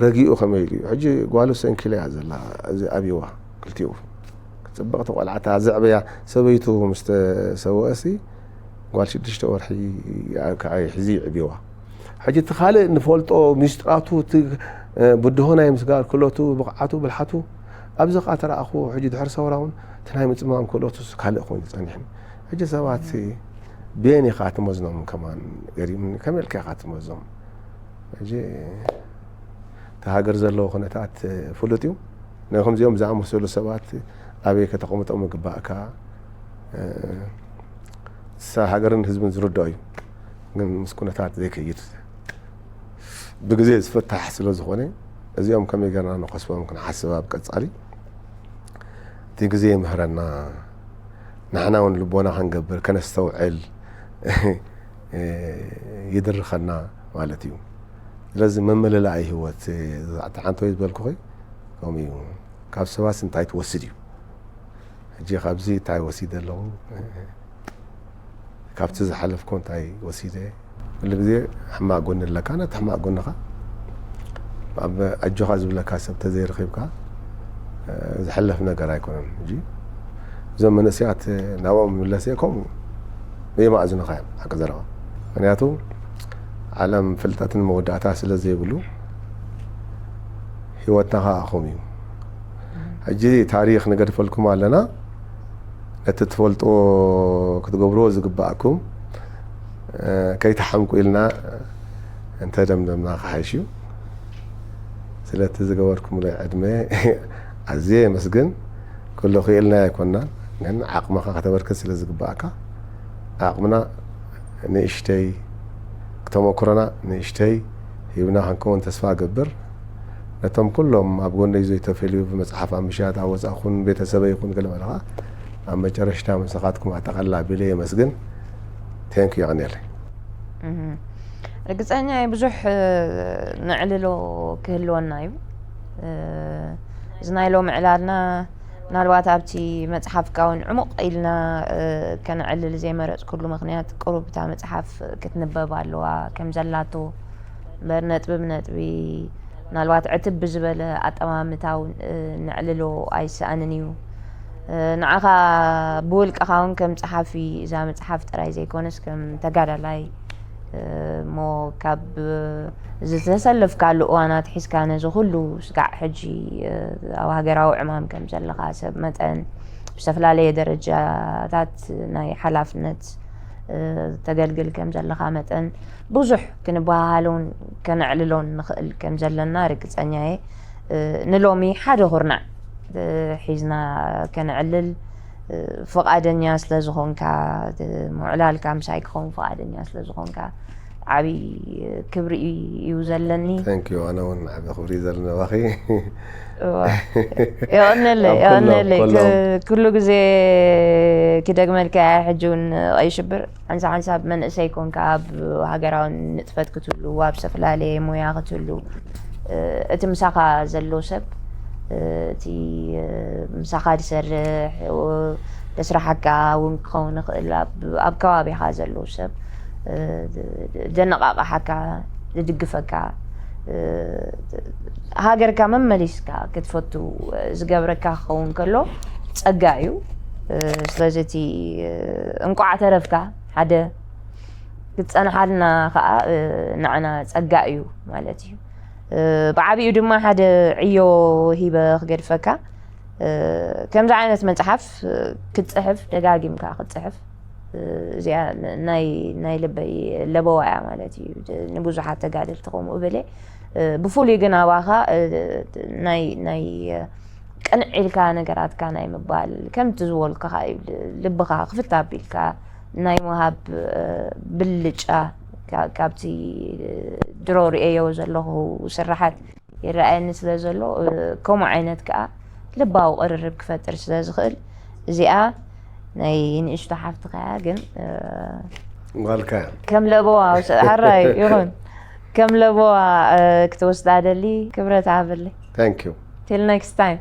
ረጊኡ ከመይ ኢሉ እዩ? ሕጂ ጓሉ ሰንኪላ እያ ዘላ፣ እዚ ኣብይዋ ክልቲኡ። ጽብቕቲ ቆልዓ እታ ዘዕበያ ሰበይቱ ምስ ተሰወአሲ ጓል ሽዱሽተ ወርሒ ከዓ ሒዙ ይዕብይዋ። ሕጂ እቲ ካልእ ንፈልጦ ሚስጥራቱ፣ እቲ ብድሆ ናይ ምስጋር ክእለቱ፣ ብቕዓቱ፣ ብልሓቱ፣ ኣብዚ ኸዓ ተረኣኽዎ። ሕጂ ድሕሪ ሰውራ እውን እቲ ናይ ምጽማም ክእለቱስ ካልእ ኮይኑ ጸኒሕኒ። ሕጂ ሰባት በየን ኢኻ ትመዝኖም? ከማን ገሪምኒ። ከመይ ኢልካ ኢኻ ትመዞም? ሕጂ እቲ ሃገር ዘለዎ ኩነታት ፍሉጥ እዩ። ናይ ከምዚኦም ዝኣመሰሉ ሰባት ኣበይ ከተቐምጦም ይግባእካ? እሳ ሃገርን ህዝብን ዝርድኦ እዩ፣ ግን ምስ ኩነታት ዘይከይድ ብግዜ ዝፍታሕ ስለ ዝኾነ እዚኦም ከመይ ገርና ንኸስቦም ክንሓስብ ኣብ ቀጻሊ እቲ ግዜ ይምህረና። ንሕና እውን ልቦና ክንገብር ከነስተውዕል ይድርኸና ማለት እዩ። ስለዚ መመለላኢ ህይወት እቲ ሓንቶይ ዝበልኩኺ ከምኡ እዩ። ካብ ሰባት እንታይ ትወስድ እዩ። ሕጂ ካብዚ እንታይ ወሲደ ኣለኹ፣ ካብቲ ዝሓለፍኩ እንታይ ወሲደ። ኩሉ ግዜ ሕማቕ ጎኒ ኣለካ፣ ነቲ ሕማቕ ጎንኻ ኣብ ኣጆኻ ዝብለካ ሰብ ተዘይረኺብካ ዝሕለፍ ነገር ኣይኮነን። ሕጂ እዞም መንእሰያት ናብኦም ምለስ እየ ከምኡ በየማእዝንኻ እዮም ሓቂ ዘረባ። ምክንያቱ ዓለም ፍልጠትን መወዳእታ ስለ ዘይብሉ ህይወትና ከዓ ከምኡ እዩ። ሕጂ ታሪኽ ንገድፈልኩም ኣለና። ነቲ ትፈልጥዎ ክትገብርዎ ዝግባኣኩም ከይትሓምቁ ኢልና እንተደምደምና ክሓይሽ እዩ። ስለቲ ዝገበርኩምለይ ዕድመ ኣዝየ የመስግን። ኩሉ ክኢልናዮ ኣይኮንናን፣ ግን ዓቕምኻ ከተበርክት ስለ ዝግባኣካ ዓቕምና ንእሽተይ፣ ተመክሮና ንእሽተይ ሂብና ክንከውን ተስፋ እገብር። ነቶም ኩሎም ኣብ ጎነይ ዘይተፈልዩ ብመጽሓፍ ኣብ ምሻጥ ኣብ ወጻእኹን ቤተሰበይ ይኹን ገለ መለ ኸኣ ኣብ መጨረሽታ ምሳኻትኩም ኣጠቓልል ኣቢለ የመስግን። ቴንክ ዩ የቐንየለይ። ርግጸኛ እየ ብዙሕ ነዕልሎ ክህልወና እዩ። እዚ ናይ ሎሚ ዕላልና ምናልባት ኣብቲ መጽሓፍካ እውን ዕሙቕ ኢልና ከነዕልል ዘይመረጽኩሉ ምኽንያት ቅሩብ እታ መጽሓፍ ክትንበብ ኣለዋ ከም ዘላቶ እምበር ነጥቢ ብነጥቢ ምናልባት ዕትብ ብዝበለ ኣጠማምታ እውን ነዕልሎ ኣይሰኣንን እዩ። ንዓኻ ብውልቅኻ እውን ከም ጸሓፊ እዛ መጽሓፍ ጥራይ ዘይኮነስ ከም ተጋዳላይ እሞ ካብ ዝተሰለፍካሉ እዋን ኣትሒዝካ ነዚ ኩሉ ስጋዕ ሕጂ ኣብ ሃገራዊ ዕማም ከም ዘለኻ ሰብ መጠን ብዝተፈላለየ ደረጃታት ናይ ሓላፍነት ተገልግል ከም ዘለኻ መጠን ብዙሕ ክንበሃሃሎን ከነዕልሎን ንኽእል ከም ዘለና ርግጸኛ እየ። ንሎሚ ሓደ ኩርናዕ ሒዝና ከነዕልል ፍቓደኛ ስለ ዝኾንካ፣ ምዕላልካ ምሳይ ክኸውን ፍቓደኛ ስለ ዝኾንካ ዓብዪ ክብሪ እዩ ዘለኒ። Thank you። ኣነ እውን ዓቢ ክብሪ እዩ ዘለኒ ባኺ። የቐነለይ የቐነለይ። ኩሉ ግዜ ክደግመልካ እየ ሕጂ እውን ቀይሽብር ሓንሳ ሓንሳብ መንእሰይ ኮንካ ኣብ ሃገራዊ ንጥፈት ክትህሉ ኣብ ዝተፈላለየ ሞያ ክትህሉ እቲ ምሳኻ ዘሎ ሰብ እቲ ምሳኻ ዝሰርሕ ለስራሓካ እውን ክኸውን ይኽእል ኣብ ከባቢኻ ዘለዉ ሰብ እ፣ ዘነቓቕሓካ፣ ዝድግፈካ፣ እ፣ ሃገርካ መመሊስካ ክትፈቱ ዝገብረካ ክኸውን ከሎ ጸጋ እዩ። እ፣ ስለዚ እቲ፣ እ፣ እንቋዕ ተረፍካ ሓደ ክትጸንሓልና ከኣ፣ እ፣ ንዓና ጸጋ እዩ ማለት እዩ። እ፣ ብዓቢኡ ድማ ሓደ ዕዮ ሂበ ክገድፈካ፣ እ፣ ከምዚ ዓይነት መጽሓፍ፣ እ፣ ክትጽሕፍ፣ ደጋጊምካ ክትጽሕፍ፣ እ፣ እዚኣ ን-፣ ናይ፣ ናይ ልበይ ለበዋ እያ ማለት እዩ። ንብዙሓት ተጋደልቲ ከምኡ እብል እየ። እ፣ ብፍሉይ ግን ኣባኻ፣ እ፣ ናይ፣ ናይ፣ እ፣ ቅንዕ ኢልካ ነገራትካ ናይ ምባል፣ ከምቲ ዝበልኩኻ እዩ፣ ል-፣ ልብኻ ክፍት ኣቢልካ ናይ ምሃብ፣ እ፣ ብልጫ ካ-፣ ካብቲ ድሮ ርእየዮ ዘለኹ ስራሓት ይረኣየኒ ስለ ዘሎ፣ እ፣ ከምኡ ዓይነት ከኣ ልባዊ ቅርርብ ክፈጥር ስለ ዝኽእል፣ እዚኣ ናይ ንእሽቶ ሓፍትኻ እያ፣ ግን፣ እ፣ ጓልካ እያ። ከም ለበዋ ውሰ-፣ ሓራይ ይኹን፣ ከም ለበዋ፣ እ፣ ክትወስዳ ደሊ ክብረት ሃበለይ። Thank you። Till next time።